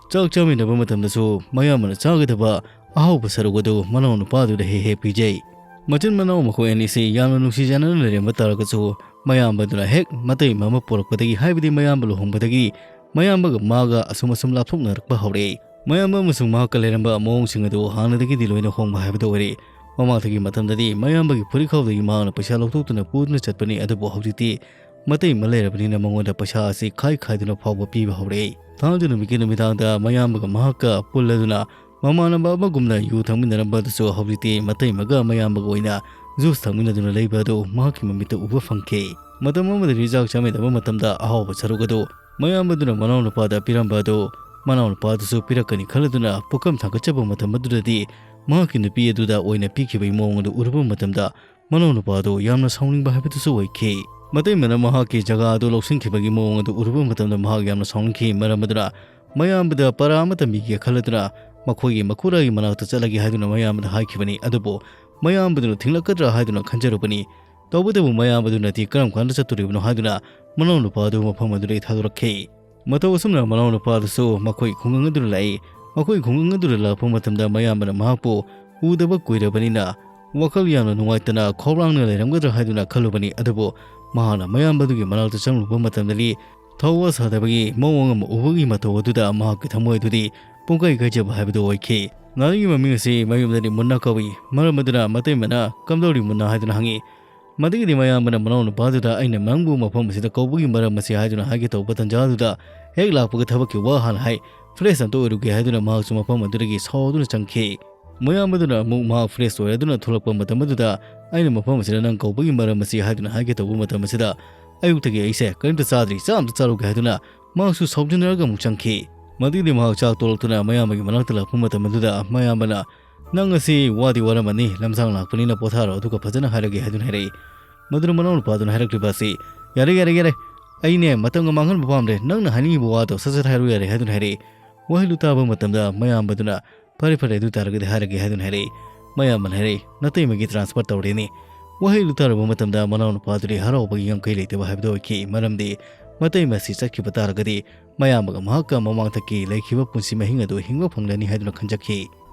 ꯆꯥꯛ ꯆꯥꯃꯤꯟꯅꯕ ꯃꯇꯝꯗꯁꯨ ꯃꯌꯥꯝꯕꯅ ꯆꯥꯒꯗꯕ ꯑꯍꯥꯎꯕ ꯁꯔꯨꯛ ꯑꯗꯨ ꯃꯅꯥꯎ ꯅꯨꯄꯥꯗꯨꯗ ꯍꯦꯛ ꯍꯦꯛ ꯄꯤꯖꯩ꯫ ꯃꯆꯤꯟ ꯃꯅꯥꯎ ꯃꯈꯣꯏ ꯑꯅꯤꯁꯤ ꯌꯥꯝꯅ ꯅꯨꯡꯁꯤ ꯆꯥꯟꯅꯅ ꯂꯩꯔꯝꯕ ꯇꯥꯔꯒꯁꯨ, ꯃꯌꯥꯝꯕꯗꯨꯅ ꯍꯦꯛ ꯃꯇꯩ ꯑꯃ ꯄꯣꯔꯛꯄꯗꯒꯤ, ꯍꯥꯏꯕꯗꯤ ꯃꯌꯥꯝꯕ ꯂꯨꯍꯣꯡꯕꯗꯒꯤ, ꯃꯌꯥꯝꯕꯒ ꯃꯥꯒ ꯑꯁꯨꯝ ꯑꯁꯨꯝ ꯂꯥꯞꯊꯣꯛꯅꯔꯛꯄ ꯍꯧꯔꯛꯏ꯫ ꯃꯌꯥꯝꯕ ꯑꯃꯁꯨꯡ ꯃꯍꯥꯛꯀ ꯂꯩꯔꯝꯕ ꯃꯑꯣꯡꯁꯤꯡ ꯑꯗꯨ ꯍꯥꯟꯅꯗꯒꯤꯗꯤ ꯂꯣꯏꯅ ꯍꯣꯡꯕ ꯍꯥꯏꯕꯗꯨ ꯑꯣꯏꯔꯦ꯫ ꯃꯃꯥꯡꯊꯪꯒꯤ ꯃꯇꯝꯗꯗꯤ ꯃꯌꯥꯝꯕꯒꯤ ꯐꯨꯔꯤꯠꯈꯥꯎꯗꯒꯤ ꯃꯍꯥꯛꯅ ꯄꯩꯁꯥ ꯂꯧꯊꯣꯛꯇꯨꯅ ꯄꯨꯗꯨꯅ ꯆꯠꯄꯅꯤ, ꯑꯗꯨꯕꯨ ꯍꯧꯖꯤꯛꯇꯤ ꯃꯇꯩ ꯑꯃ ꯂꯩꯔꯕꯅꯤꯅ ꯃꯉꯣꯟꯗ ꯄꯩꯁꯥ ꯑꯁꯤ ꯈꯥꯏ ꯈꯥꯏꯗꯨꯅ ꯐꯥꯎꯕ ꯄꯤꯕ ꯍꯧꯔꯛꯏ꯫ ꯊꯥꯡꯖ ꯅꯨꯃꯤꯠꯀꯤ ꯅꯨꯃꯤꯗꯥꯡꯗ ꯃꯌꯥꯝꯕꯒ ꯃꯍꯥꯛꯀ ꯄꯨꯜꯂꯗꯨꯅ ꯃꯃꯥꯟꯅꯕ ꯑꯃꯒꯨꯝꯅ ꯌꯨ ꯊꯛꯃꯤꯟꯅꯔꯝꯕ ꯑꯗꯨꯁꯨ ꯍꯧꯖꯤꯛꯇꯤ ꯃꯇꯩꯃꯒ ꯃꯌꯥꯝꯕꯒ ꯑꯣꯏꯅ ꯖꯨꯁ ꯊꯛꯃꯤꯟꯅꯗꯨꯅ ꯂꯩꯕ ꯑꯗꯨ ꯃꯍꯥꯛꯀꯤ ꯃꯃꯤꯠꯇ ꯎꯕ ꯐꯪꯈꯤ꯫ ꯃꯇꯝ ꯑꯃꯗꯗꯤ ꯆꯥꯛ ꯆꯥꯃꯤꯟꯅꯕ ꯃꯇꯝꯗ ꯑꯍꯥꯎꯕ ꯁꯔꯨꯛ ꯑꯗꯨ ꯃꯌꯥꯝꯕꯗꯨꯅ ꯃꯅꯥꯎꯅꯨꯄꯥꯗ ꯄꯤꯔꯝꯕ ꯑꯗꯨ ꯃꯅꯥꯎꯅꯨꯄꯥꯗꯨꯁꯨ ꯄꯤꯔꯛꯀꯅꯤ ꯈꯜꯂꯗꯨꯅ ꯄꯨꯈꯝ ꯊꯥꯡꯒꯠꯆꯕ ꯃꯇꯝ ꯑꯗꯨꯗꯗꯤ ꯃꯍꯥꯛꯀꯤ ꯅꯨꯄꯤ ꯑꯗꯨꯗ ꯑꯣꯏꯅ ꯄꯤꯈꯤꯕꯒꯤ ꯃꯑꯣꯡ ꯑꯗꯨ ꯎꯔꯨꯕ ꯃꯇꯝꯗ ꯃꯅꯥꯎꯅꯨꯄꯥ ꯑꯗꯨ ꯌꯥꯝꯅ ꯁꯥꯎꯅꯤꯡꯕ ꯍꯥꯏꯕꯗꯨꯁꯨ ꯑꯣꯏꯈꯤ꯫ ꯃꯇꯩꯃꯅ ꯃꯍꯥꯛꯀꯤ ꯖꯒꯥ ꯑꯗꯨ ꯂꯧꯁꯤꯟꯈꯤꯕꯒꯤ ꯃꯑꯣꯡ ꯑꯗꯨ ꯎꯔꯨꯕ ꯃꯇꯝꯗ ꯃꯍꯥꯛ ꯌꯥꯝꯅ ꯁꯥꯎꯅꯤꯡꯈꯤ꯫ ꯃꯔꯝ ꯑꯗꯨꯅ ꯃꯌꯥꯝꯕꯗ ꯄꯔꯥ ꯑꯃ ꯇꯝꯕꯤꯒꯦ ꯈꯜꯂꯗꯨꯅ ꯃꯈꯣꯏꯒꯤ ꯃꯈꯨꯔꯥꯒꯤ ꯃꯅꯥꯛꯇ ꯆꯠꯂꯒꯦ ꯍꯥꯏꯗꯨꯅ ꯃꯌꯥꯝꯕꯗ ꯍꯥꯏꯈꯤꯕꯅꯤ꯫ ꯑꯗꯨꯕꯨ ꯃꯌꯥꯝꯕꯗꯨꯅ ꯊꯤꯡꯂꯛꯀꯗ꯭ꯔꯥ ꯍꯥꯏꯗꯨꯅ ꯈꯟꯖꯔꯨꯕꯅꯤ꯫ ꯇꯧꯕꯇꯕꯨ ꯃꯌꯥꯝꯕꯗꯨꯅꯗꯤ ꯀꯔꯝ ꯀꯥꯟꯗ ꯆꯠꯇꯣꯔꯤꯕꯅꯣ ꯍꯥꯏꯗꯨꯅ ꯃꯅꯥꯎꯅꯨꯄꯥ ꯑꯗꯨ ꯃꯐꯝ ꯑꯗꯨꯗꯒꯤ ꯊꯥꯗꯣꯔꯛꯈꯤ꯫ ꯃꯇꯧ ꯑꯁꯨꯝꯅ ꯃꯅꯥꯎꯅꯨꯄꯥ ꯑꯗꯨꯁꯨ ꯃꯈꯣꯏ ꯈꯨꯡꯒꯪ ꯑꯗꯨꯗ ꯂꯥꯛꯏ꯫ ꯃꯈꯣꯏ ꯈꯨꯡꯒꯪ ꯑꯗꯨꯗ ꯂꯥꯛꯄ ꯃꯇꯝꯗ ꯃꯌꯥꯝꯕꯅ ꯃꯍꯥꯛꯄꯨ ꯎꯗꯕ ꯀꯨꯏꯔꯕꯅꯤꯅ ꯋꯥꯈꯜ ꯌꯥꯝꯅ ꯅꯨꯡꯉꯥꯏꯇꯅ ꯈꯧꯔꯥꯡꯅ ꯂꯩꯔꯝꯒꯗ꯭ꯔꯥ ꯍꯥꯏꯗꯨꯅ ꯈꯜꯂꯨꯕꯅꯤ꯫ ꯑꯗꯨꯕꯨ ꯃꯍꯥꯛꯅ ꯃꯌꯥꯝꯕꯗꯨꯒꯤ ꯃꯅꯥꯛꯇ ꯆꯪꯂꯨꯕ ꯃꯇꯝꯗꯗꯤ ꯊꯧꯋꯥ ꯁꯥꯗꯕꯒꯤ ꯃꯑꯣꯡ ꯑꯃ ꯎꯕꯒꯤ ꯃꯇꯧ ꯑꯗꯨꯗ ꯃꯍꯥꯛꯀꯤ ꯊꯃꯣꯏ ꯑꯗꯨꯗꯤ ꯄꯨꯡꯀꯥꯏ ꯀꯥꯏꯖꯕ ꯍꯥꯏꯕꯗꯨ ꯑꯣꯏꯈꯤ꯫ ꯅꯥꯅꯤꯒꯤ ꯃꯃꯤꯡ ꯑꯁꯤ ꯃꯌꯨꯝꯗꯗꯤ ꯃꯨꯟꯅ ꯀꯧꯏ꯫ ꯃꯔꯝ ꯑꯗꯨꯅ ꯃꯇꯩꯃꯅ "ꯀꯝꯗꯧꯔꯤ ꯃꯨꯟꯅ?" ꯍꯥꯏꯗꯨꯅ ꯍꯪꯉꯤ꯫ ꯃꯗꯨꯒꯤꯗꯤ ꯃꯌꯥꯝꯕꯅ ꯃꯅꯥꯎꯅꯨꯄꯥꯗꯨꯗ "ꯑꯩꯅ ꯅꯪꯕꯨ ꯃꯐꯝ ꯑꯁꯤꯗ ꯀꯧꯕꯒꯤ ꯃꯔꯝ ꯑꯁꯤ" ꯍꯥꯏꯗꯨꯅ ꯍꯥꯏꯒꯦ ꯇꯧꯕ ꯇꯟꯖꯥꯗꯨꯗ ꯍꯦꯛ ꯂꯥꯛꯄꯒ ꯊꯕꯛꯀꯤ ꯋꯥ ꯍꯥꯟꯅ ꯍꯥꯏ, "ꯐ꯭ꯔꯦꯁ ꯑꯝꯇ ꯑꯣꯏꯔꯨꯒꯦ" ꯍꯥꯏꯗꯨꯅ ꯃꯍꯥꯛꯁꯨ ꯃꯐꯝ ꯑꯗꯨꯗꯒꯤ ꯁꯥꯎꯗꯨꯅ ꯆꯪꯈꯤ꯫ ꯃꯌꯥꯝꯕꯗꯨꯅ ꯑꯃꯨꯛ ꯃꯍꯥꯛ ꯐ꯭ꯔꯦꯁ ꯑꯣꯏꯔꯗꯨꯅ ꯊꯣꯛꯂꯛꯄ ꯃꯇꯝ ꯑꯗꯨꯗ "ꯑꯩꯅ ꯃꯐꯝ ꯑꯁꯤꯗ ꯅꯪ ꯀꯧꯕꯒꯤ ꯃꯔꯝ ꯑꯁꯤ" ꯍꯥꯏꯗꯨꯅ ꯍꯥꯏꯒꯦ ꯇꯧꯕ ꯃꯇꯝ ꯑꯁꯤꯗ "ꯑꯌꯨꯛꯇꯒꯤ ꯑꯩꯁꯦ ꯀꯔꯤꯝꯇ ꯆꯥꯗ꯭ꯔꯤ, ꯆꯥ ꯑꯝꯇ ꯆꯥꯔꯨꯒꯦ" ꯍꯥꯏꯗꯨꯅ ꯃꯍꯥꯛꯁꯨ ꯁꯥꯎꯖꯤꯟꯅꯔꯒ ꯑꯃꯨꯛ ꯆꯪꯈꯤ꯫ ꯃꯗꯨꯒꯤꯗꯤ ꯃꯍꯥꯛ ꯆꯥꯛ ꯇꯣꯛꯂꯛꯇꯨꯅ ꯃꯌꯥꯝꯕꯒꯤ ꯃꯅꯥꯛꯇ ꯂꯥꯛꯄ ꯃꯇꯝ ꯑꯗꯨꯗ ꯃꯌꯥꯝꯕꯅ "ꯅꯪ ꯉꯁꯤ ꯋꯥꯗꯤ ꯋꯥꯔꯝꯃꯅꯤ, ꯂꯝꯁꯥꯡ ꯂꯥꯛꯄꯅꯤꯅ ꯄꯣꯊꯥꯔꯣ, ꯑꯗꯨꯒ ꯐꯖꯅ ꯍꯥꯏꯔꯒꯦ" ꯍꯥꯏꯗꯨꯅ ꯍꯥꯏꯔꯛꯏ꯫ ꯃꯗꯨꯅ ꯃꯅꯥꯎꯅꯨꯄꯥꯗꯨꯅ ꯍꯥꯏꯔꯛꯂꯤꯕ ꯑꯁꯤ, "ꯌꯥꯔꯦ, ꯌꯥꯔꯦ, ꯌꯥꯔꯦ, ꯑꯩꯅꯦ ꯃꯇꯝꯒ ꯃꯥꯡꯍꯟꯕ ꯄꯥꯝꯗ꯭ꯔꯦ, ꯅꯪꯅ ꯍꯥꯏꯅꯤꯡꯉꯤꯕ ꯋꯥꯗꯣ ꯁꯠ ꯁꯠ ꯍꯥꯏꯔꯣ ꯌꯥꯔꯦ" ꯍꯥꯏꯗꯨꯅ ꯍꯥꯏꯔꯛꯏ꯫ ꯋꯥꯍꯩꯗꯨ ꯇꯥꯕ ꯃꯇꯝꯗ ꯃꯌꯥꯝꯕꯗꯨꯅ "ꯐꯔꯦ, ꯐꯔꯦ, ꯑꯗꯨ ꯇꯥꯔꯒꯗꯤ ꯍꯥꯏꯔꯒꯦ" ꯍꯥꯏꯗꯨꯅ ꯍꯥꯏꯔꯛꯏ꯫ ꯃꯌꯥꯝꯕꯅ ꯍꯥꯏꯔꯛꯏ, "ꯅꯇꯩꯃꯒꯤ ꯇ꯭ꯔꯥꯟꯁꯐꯔ ꯇꯧꯔꯦꯅꯦ"꯫ ꯋꯥꯍꯩꯗꯨ ꯇꯥꯔꯨꯕ ꯃꯇꯝꯗ ꯃꯅꯥꯎꯅꯨꯄꯥꯗꯨꯗꯤ ꯍꯔꯥꯎꯕꯒꯤ ꯉꯝꯈꯩ ꯂꯩꯇꯕ ꯍꯥꯏꯕꯗꯨ ꯑꯣꯏꯈꯤ꯫ ꯃꯔꯝꯗꯤ ꯃꯇꯩꯃ ꯑꯁꯤ ꯆꯠꯈꯤꯕ ꯇꯥꯔꯒꯗꯤ ꯃꯌꯥꯝꯕꯒ ꯃꯍꯥꯛꯀ ꯃꯃꯥꯡꯊꯛꯀꯤ ꯂꯩꯈꯤꯕ ꯄꯨꯟꯁꯤ ꯃꯍꯤꯡ ꯑꯗꯨ ꯍꯤꯡꯕ ꯐꯪꯂꯅꯤ ꯍꯥꯏꯗꯨꯅ ꯈꯟꯖꯈꯤ꯫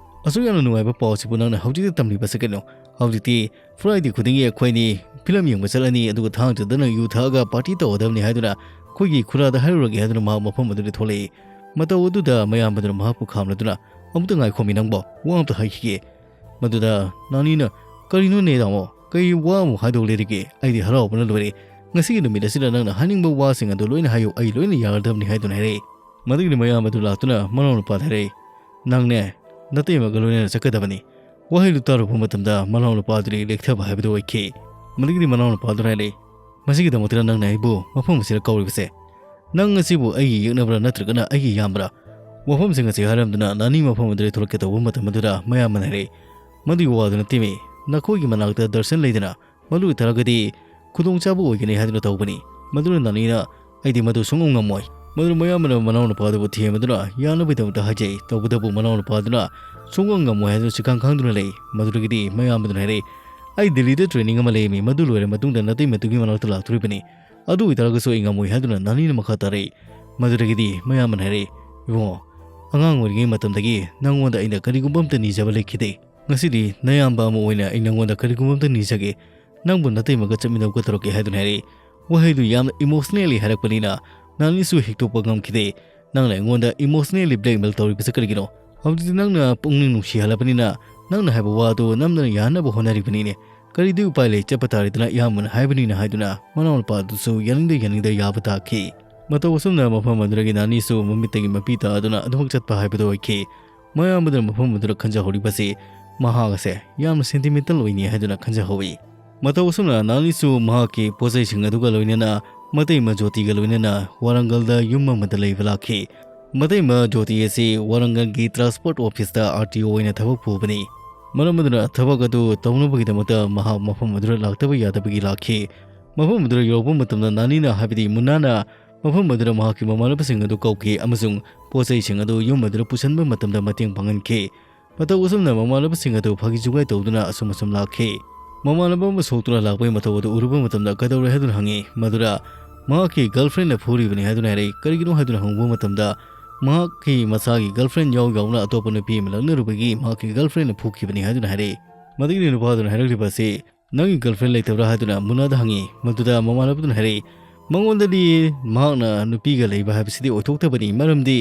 "ꯑꯁꯨꯛ ꯌꯥꯝꯅ ꯅꯨꯡꯉꯥꯏꯕ ꯄꯥꯎ ꯑꯁꯤꯕꯨ ꯅꯪꯅ ꯍꯧꯖꯤꯛꯇ ꯇꯝꯂꯤꯕꯁꯤ ꯀꯩꯅꯣ? ꯍꯧꯖꯤꯛꯇꯤ ꯐ꯭ꯔꯥꯏꯗꯦ ꯈꯨꯗꯤꯡꯒꯤ ꯑꯩꯈꯣꯏꯅꯤ ꯐꯤꯂꯝ ꯌꯦꯡꯕ ꯆꯠꯂꯅꯤ, ꯑꯗꯨꯒ ꯊꯥꯡꯖꯗꯅ ꯌꯨ ꯊꯛꯑꯒ ꯄꯥꯔꯇꯤ ꯇꯧꯒꯗꯕꯅꯤ" ꯍꯥꯏꯗꯨꯅ ꯑꯩꯈꯣꯏꯒꯤ ꯈꯨꯔꯥꯗ ꯍꯥꯏꯔꯨꯔꯒꯦ ꯍꯥꯏꯗꯨꯅ ꯃꯍꯥꯛ ꯃꯐꯝ ꯑꯗꯨꯗ ꯊꯣꯛꯂꯛꯏ꯫ ꯃꯇꯧ ꯑꯗꯨꯗ ꯃꯌꯥꯝꯕꯗꯨꯅ ꯃꯍꯥꯛꯄꯨ ꯈꯥꯝꯂꯗꯨꯅ, "ꯑꯃꯨꯛꯇ ꯉꯥꯏꯈꯣꯃꯤ ꯅꯪꯕꯣ, ꯋꯥ ꯑꯝꯇ ꯍꯥꯏꯈꯤꯒꯦ"꯫ ꯃꯗꯨꯗ ꯅꯥꯅꯤꯅ, "ꯀꯔꯤꯅꯣꯅꯦ ꯇꯥꯃꯣ? ꯀꯩ ꯋꯥ ꯑꯃꯨꯛ ꯍꯥꯏꯗꯧ ꯂꯩꯔꯤꯒꯦ? ꯑꯩꯗꯤ ꯍꯔꯥꯎꯕꯅ ꯂꯣꯏꯔꯦ꯫ ꯉꯁꯤꯒꯤ ꯅꯨꯃꯤꯠ ꯑꯁꯤꯗ ꯅꯪꯅ ꯍꯥꯏꯅꯤꯡꯕ ꯋꯥꯁꯤꯡ ꯑꯗꯨ ꯂꯣꯏꯅ ꯍꯥꯏꯌꯨ, ꯑꯩ ꯂꯣꯏꯅ ꯌꯥꯔꯗꯕꯅꯤ" ꯍꯥꯏꯗꯨꯅ ꯍꯥꯏꯔꯛꯏ꯫ ꯃꯗꯨꯒꯤꯗꯤ ꯃꯌꯥꯝꯕꯗꯨ ꯂꯥꯛꯇꯨꯅ ꯃꯅꯥꯎꯅꯨꯄꯥꯗ ꯍꯥꯏꯔꯛꯏ, "ꯅꯪꯅꯦ ꯅꯇꯩꯃꯒ ꯂꯣꯏꯅꯅ ꯆꯠꯀꯗꯕꯅꯤ"꯫ ꯋꯥꯍꯩꯗꯨ ꯇꯥꯔꯨꯕ ꯃꯇꯝꯗ ꯃꯅꯥꯎꯅꯨꯄꯥꯗꯨꯗꯤ ꯂꯦꯛꯊꯕ ꯍꯥꯏꯕꯗꯨ ꯑꯣꯏꯈꯤ꯫ ꯃꯗꯨꯒꯤꯗꯤ ꯃꯅꯥꯎꯅꯨꯄꯥꯗꯨꯅ ꯍꯥꯏꯔꯛꯏ, "ꯃꯁꯤꯒꯤꯗꯃꯛꯇꯔ ꯅꯪꯅ ꯑꯩꯕꯨ ꯃꯐꯝ ꯑꯁꯤꯗ ꯀꯧꯔꯤꯕꯁꯦ? ꯅꯪ ꯑꯁꯤꯕꯨ ꯑꯩꯒꯤ ꯌꯦꯛꯅꯕ꯭ꯔꯥ ꯅꯠꯇ꯭ꯔꯒꯅ ꯑꯩꯒꯤ ꯏꯌꯥꯝꯕꯔꯥ?" ꯋꯥꯐꯝꯁꯤꯡ ꯑꯁꯤ ꯍꯥꯏꯔꯝꯗꯨꯅ ꯅꯥꯅꯤ ꯃꯐꯝ ꯑꯗꯨꯗ ꯊꯣꯛꯂꯛꯀꯦ ꯇꯧꯕ ꯃꯇꯝ ꯑꯗꯨꯗ ꯃꯌꯥꯝꯕꯅ ꯍꯥꯏꯔꯛꯏ, "ꯃꯗꯨꯒꯤ ꯋꯥꯗꯨ ꯅꯠꯇꯦꯃꯤ, ꯅꯈꯣꯏꯒꯤ ꯃꯅꯥꯛꯇ ꯗꯔꯁꯟ ꯂꯩꯗꯅ, ꯃꯗꯨ ꯑꯣꯏꯇꯥꯔꯒꯗꯤ ꯈꯨꯗꯣꯡꯆꯥꯕ ꯑꯣꯏꯒꯅꯤ ꯍꯥꯏꯗꯨꯅ ꯇꯧꯕꯅꯤ"꯫ ꯃꯗꯨꯅ ꯅꯥꯅꯤꯅ, "ꯑꯩꯗꯤ ꯃꯗꯨ ꯁꯨꯡꯉꯝ ꯉꯝꯃꯣꯏ"꯫ ꯃꯗꯨꯅ ꯃꯌꯥꯝꯕꯅ ꯃꯅꯥꯎꯅꯨꯄꯥꯗꯨꯕꯨ ꯊꯦꯝꯃꯗꯨꯅ ꯌꯥꯅꯕꯒꯤꯗꯃꯛꯇ ꯍꯥꯏꯖꯩ꯫ ꯇꯧꯕꯇꯕꯨ ꯃꯅꯥꯎꯅꯨꯄꯥꯗꯨꯅ ꯁꯨꯡꯉꯝ ꯉꯝꯃꯣꯏ ꯍꯥꯏꯗꯨꯅ ꯆꯤꯈꯥꯡ ꯈꯥꯡꯗꯨꯅ ꯂꯩ꯫ ꯃꯗꯨꯗꯒꯤꯗꯤ ꯃꯌꯥꯝꯕꯗꯨꯅ ꯍꯥꯏꯔꯛꯏ, "ꯑꯩ ꯗꯤꯜꯂꯤꯗ training ꯑꯃ ꯂꯩꯔꯝꯃꯤ, ꯃꯗꯨ ꯂꯣꯏꯔ ꯃꯇꯨꯡꯗ ꯅꯇꯩꯃꯗꯨꯒꯤ ꯃꯅꯥꯛꯇ ꯂꯥꯛꯇꯣꯔꯤꯕꯅꯤ꯫ ꯑꯗꯨ ꯑꯣꯏꯇꯥꯔꯒꯁꯨ ꯑꯩ ꯉꯝꯃꯣꯏ" ꯍꯥꯏꯗꯨꯅ ꯅꯥꯅꯤꯅ ꯃꯈꯥ ꯇꯥꯔꯛꯏ꯫ ꯃꯗꯨꯗꯒꯤꯗꯤ ꯃꯌꯥꯝꯕꯅ ꯍꯥꯏꯔꯛꯏ, "ꯏꯕꯨꯡꯉꯣ, ꯑꯉꯥꯡ ꯑꯣꯏꯔꯤꯉꯩ ꯃꯇꯝꯗꯒꯤ ꯅꯪꯉꯣꯟꯗ ꯑꯩꯅ ꯀꯔꯤꯒꯨꯝꯕ ꯑꯝꯇ ꯅꯤꯖꯕ ꯂꯩꯈꯤꯗꯦ꯫ ꯉꯁꯤꯗꯤ ꯅꯌꯥꯝꯕ ꯑꯃ ꯑꯣꯏꯅ ꯑꯩ ꯅꯪꯉꯣꯟꯗ ꯀꯔꯤꯒꯨꯝꯕ ꯑꯝꯇ ꯅꯤꯖꯒꯦ꯫ ꯅꯪꯕꯨ ꯅꯇꯩꯃꯒ ꯆꯠꯃꯤꯟꯅꯧꯒ ꯇꯧꯔꯛꯀꯦ" ꯍꯥꯏꯗꯨꯅ ꯍꯥꯏꯔꯛꯏ꯫ ꯋꯥꯍꯩꯗꯨ ꯌꯥꯝꯅ emotionally ꯍꯥꯏꯔꯛꯄꯅꯤꯅ ꯅꯥꯅꯤꯁꯨ ꯍꯤꯛꯇꯣꯛꯄ ꯉꯝꯈꯤꯗꯦ꯫ "ꯅꯪꯅ ꯑꯩꯉꯣꯟꯗ emotionally blackmail ꯇꯧꯔꯤꯕꯁꯦ ꯀꯔꯤꯒꯤꯅꯣ? ꯍꯧꯖꯤꯛꯇꯤ ꯅꯪꯅ ꯄꯨꯛꯅꯤꯡ ꯅꯨꯡꯁꯤꯍꯜꯂꯕꯅꯤꯅ ꯅꯪꯅ ꯍꯥꯏꯕ ꯋꯥꯗꯨ ꯅꯝꯗꯅ ꯌꯥꯅꯕ ꯍꯣꯠꯅꯔꯤꯕꯅꯤꯅꯦ꯫ ꯀꯔꯤꯗꯤ ꯎꯄꯥꯏ ꯂꯩ, ꯆꯠꯄ ꯇꯥꯔꯦꯗꯅ ꯏꯌꯥꯝꯕꯅ ꯍꯥꯏꯕꯅꯤꯅ" ꯍꯥꯏꯗꯨꯅ ꯃꯅꯥꯎꯅꯨꯄꯥꯗꯨꯁꯨ ꯌꯥꯅꯤꯡꯗ ꯌꯥꯅꯤꯡꯗ ꯌꯥꯕ ꯇꯥꯈꯤ꯫ ꯃꯇꯧ ꯑꯁꯨꯝꯅ ꯃꯐꯝ ꯑꯗꯨꯗꯒꯤ ꯅꯥꯅꯤꯁꯨ ꯃꯃꯤꯠꯇꯒꯤ ꯃꯄꯤ ꯇꯥꯗꯨꯅ ꯑꯗꯨꯃꯛ ꯆꯠꯄ ꯍꯥꯏꯕꯗꯨ ꯑꯣꯏꯈꯤ꯫ ꯃꯌꯥꯝꯕꯗꯨꯅ ꯃꯐꯝ ꯑꯗꯨꯗ ꯈꯟꯖꯍꯧꯔꯤꯕꯁꯤ ꯃꯍꯥꯛ ꯑꯁꯦ ꯌꯥꯝꯅ sentimental ꯑꯣꯏꯅꯤ ꯍꯥꯏꯗꯨꯅ ꯈꯟꯖꯍꯧꯏ꯫ ꯃꯇꯧ ꯑꯁꯨꯝꯅ ꯅꯥꯅꯤꯁꯨ ꯃꯍꯥꯛꯀꯤ ꯄꯣꯠꯆꯩꯁꯤꯡ ꯑꯗꯨꯒ ꯂꯣꯏꯅꯅ ꯃꯇꯩꯃ ꯖꯣꯇꯤꯒ ꯂꯣꯏꯅꯅ ꯋꯥꯔꯪꯒꯜꯗ ꯌꯨꯝ ꯑꯃꯗ ꯂꯩꯕ ꯂꯥꯛꯈꯤ꯫ ꯃꯇꯩꯃ ꯖꯣꯇꯤ ꯑꯁꯤ ꯋꯥꯔꯪꯒꯜꯒꯤ transport officeꯇ RTO ꯑꯣꯏꯅ ꯊꯕꯛ ꯄꯨꯕꯅꯤ꯫ ꯃꯔꯝ ꯑꯗꯨꯅ ꯊꯕꯛ ꯑꯗꯨ ꯇꯧꯅꯕꯒꯤꯗꯃꯛꯇ ꯃꯍꯥꯛ ꯃꯐꯝ ꯑꯗꯨꯗ ꯂꯥꯛꯇꯕ ꯌꯥꯗꯕꯒꯤ ꯂꯥꯛꯈꯤ꯫ ꯃꯐꯝ ꯑꯗꯨꯗ ꯌꯧꯔꯛꯄ ꯃꯇꯝꯗ ꯅꯥꯅꯤꯅ, ꯍꯥꯏꯕꯗꯤ ꯃꯨꯟꯅꯥꯅ, ꯃꯐꯝ ꯑꯗꯨꯗ ꯃꯍꯥꯛꯀꯤ ꯃꯃꯥꯟꯅꯕꯁꯤꯡ ꯑꯗꯨ ꯀꯧꯈꯤ ꯑꯃꯁꯨꯡ ꯄꯣꯠ ꯆꯩꯁꯤꯡ ꯑꯗꯨ ꯌꯨꯝ ꯑꯗꯨꯗ ꯄꯨꯁꯤꯟꯕ ꯃꯇꯝꯗ ꯃꯇꯦꯡ ꯄꯥꯡꯍꯟꯈꯤ꯫ ꯃꯇꯧ ꯑꯁꯨꯝꯅ ꯃꯃꯥꯟꯅꯕꯁꯤꯡ ꯑꯗꯨ ꯐꯥꯒꯤ ꯖꯨꯒꯥꯏ ꯇꯧꯗꯨꯅ ꯑꯁꯨꯝ ꯑꯁꯨꯝ ꯂꯥꯛꯈꯤ꯫ ꯃꯃꯥꯟꯅꯕ ꯑꯃ ꯁꯣꯛꯇꯨꯅ ꯂꯥꯛꯄꯒꯤ ꯃꯇꯧ ꯑꯗꯨ ꯎꯔꯨꯕ ꯃꯇꯝꯗ ꯀꯩꯗꯧꯔꯦ ꯍꯥꯏꯗꯨꯅ ꯍꯪꯉꯤ꯫ ꯃꯗꯨꯗ ꯃꯍꯥꯛꯀꯤ girlfriendꯅ ꯐꯨꯔꯤꯕꯅꯤ ꯍꯥꯏꯗꯨꯅ ꯍꯥꯏꯔꯛꯏ꯫ ꯀꯔꯤꯒꯤꯅꯣ ꯍꯥꯏꯗꯨꯅ ꯍꯪꯕ ꯃꯇꯝꯗ ꯃꯍꯥꯛꯀꯤ ꯃꯁꯥꯒꯤ girlfriend ꯌꯥꯎ ꯌꯥꯎꯅ ꯑꯇꯣꯞꯄ ꯅꯨꯄꯤ ꯑꯃ ꯂꯛꯅꯔꯨꯕꯒꯤ ꯃꯍꯥꯛꯀꯤ girlfriendꯅ ꯐꯨꯈꯤꯕꯅꯤ ꯍꯥꯏꯗꯨꯅ ꯍꯥꯏꯔꯛꯏ꯫ ꯃꯗꯨꯒꯤꯗꯤ ꯅꯨꯄꯥꯗꯨꯅ ꯍꯥꯏꯔꯛꯂꯤꯕ ꯑꯁꯤ "ꯅꯪꯒꯤ girlfriend ꯂꯩꯇꯕ꯭ꯔꯥ?" ꯍꯥꯏꯗꯨꯅ ꯃꯨꯅꯥꯗ ꯍꯪꯉꯤ꯫ ꯃꯗꯨꯗ ꯃꯃꯥꯟꯅꯕꯗꯨꯅ ꯍꯥꯏꯔꯛꯏ, "ꯃꯉꯣꯟꯗꯗꯤ ꯃꯍꯥꯛꯅ ꯅꯨꯄꯤꯒ ꯂꯩꯕ ꯍꯥꯏꯕꯁꯤꯗꯤ ꯑꯣꯏꯊꯣꯛꯇꯕꯅꯤ, ꯃꯔꯝꯗꯤ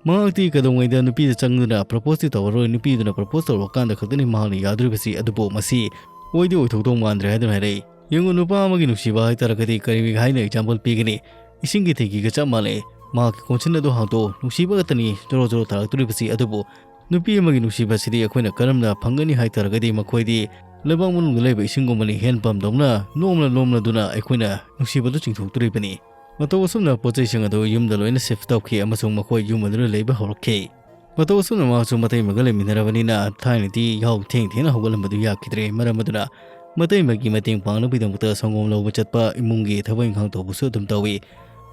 ꯃꯍꯥꯛꯇꯤ ꯀꯩꯗꯧꯉꯩꯗ ꯅꯨꯄꯤꯗ ꯆꯪꯗꯨꯅ proposeꯇꯤ ꯇꯧꯔꯔꯣꯏ, ꯅꯨꯄꯤꯗꯨꯅ propose ꯇꯧꯔꯀꯥꯟꯗ ꯈꯛꯇꯅꯤ ꯃꯍꯥꯛꯅ ꯌꯥꯗꯣꯔꯤꯕꯁꯤ, ꯑꯗꯨꯕꯨ ꯃꯁꯤ ꯑꯣꯏꯗꯤ ꯑꯣꯏꯊꯣꯛꯇꯧ ꯃꯥꯟꯗ꯭ꯔꯦ" ꯍꯥꯏꯗꯨꯅ ꯍꯥꯏꯔꯛꯏ꯫ ꯌꯦꯡꯉꯨ, ꯅꯨꯄꯥ ꯑꯃꯒꯤ ꯅꯨꯡꯁꯤꯕ ꯍꯥꯏꯇꯥꯔꯒꯗꯤ ꯀꯔꯤ ꯍꯥꯏꯅ example ꯄꯤꯒꯅꯤ? ꯏꯁꯤꯡꯒꯤ ꯊꯩꯒꯤꯒ ꯆꯞ ꯃꯥꯟꯅꯩ꯫ ꯃꯍꯥꯛꯀꯤ ꯀꯣꯟꯁꯤꯟ ꯑꯗꯨ ꯍꯥꯡꯗꯣꯛꯎ, ꯅꯨꯡꯁꯤꯕ ꯈꯛꯇꯅꯤ ꯖꯣꯔꯣ ꯖꯣꯔꯣ ꯇꯥꯔꯛꯇꯣꯔꯤꯕꯁꯤ꯫ ꯑꯗꯨꯕꯨ ꯅꯨꯄꯤ ꯑꯃꯒꯤ ꯅꯨꯡꯁꯤꯕꯁꯤꯗꯤ ꯑꯩꯈꯣꯏꯅ ꯀꯔꯝꯅ ꯐꯪꯒꯅꯤ ꯍꯥꯏ ꯇꯥꯔꯒꯗꯤ, ꯃꯈꯣꯏꯗꯤ ꯂꯩꯕꯥꯛ ꯃꯅꯨꯡꯗ ꯂꯩꯕ ꯏꯁꯤꯡꯒꯨꯝꯕꯅꯤ, ꯍꯦꯟ ꯄꯝꯗꯧꯅ ꯅꯣꯝꯂ ꯅꯣꯝꯂꯗꯨꯅ ꯑꯩꯈꯣꯏꯅ ꯅꯨꯡꯁꯤꯕꯗꯨ ꯆꯤꯡꯊꯣꯛꯇꯣꯔꯤꯕꯅꯤ꯫ ꯃꯇꯧ ꯑꯁꯨꯝꯅ ꯄꯣꯠ ꯆꯩꯁꯤꯡ ꯑꯗꯨ ꯌꯨꯝꯗ ꯂꯣꯏꯅ shift ꯇꯧꯈꯤ ꯑꯃꯁꯨꯡ ꯃꯈꯣꯏ ꯌꯨꯝ ꯑꯗꯨꯗ ꯂꯩꯕ ꯍꯧꯔꯛꯈꯤ꯫ ꯃꯇꯧ ꯑꯁꯨꯝꯅ ꯃꯍꯥꯛꯁꯨ ꯃꯇꯩꯃꯒ ꯂꯩꯃꯤꯟꯅꯔꯕꯅꯤꯅ ꯊꯥꯏꯅꯗꯤ ꯌꯥꯍꯧ ꯊꯦꯡ ꯊꯦꯡꯅ ꯍꯧꯒꯠꯂꯝꯕꯗꯨ ꯌꯥꯈꯤꯗ꯭ꯔꯦ꯫ ꯃꯔꯝ ꯑꯗꯨꯅ ꯃꯇꯩꯃꯒꯤ ꯃꯇꯦꯡ ꯄꯥꯡꯅꯕꯒꯤꯗꯃꯛꯇ ꯁꯪꯒꯣꯝ ꯂꯧꯕ ꯆꯠꯄ, ꯏꯃꯨꯡꯒꯤ ꯊꯕꯛ ꯏꯪꯈꯥꯡ ꯇꯧꯕꯁꯨ ꯑꯗꯨꯝ ꯇꯧꯏ꯫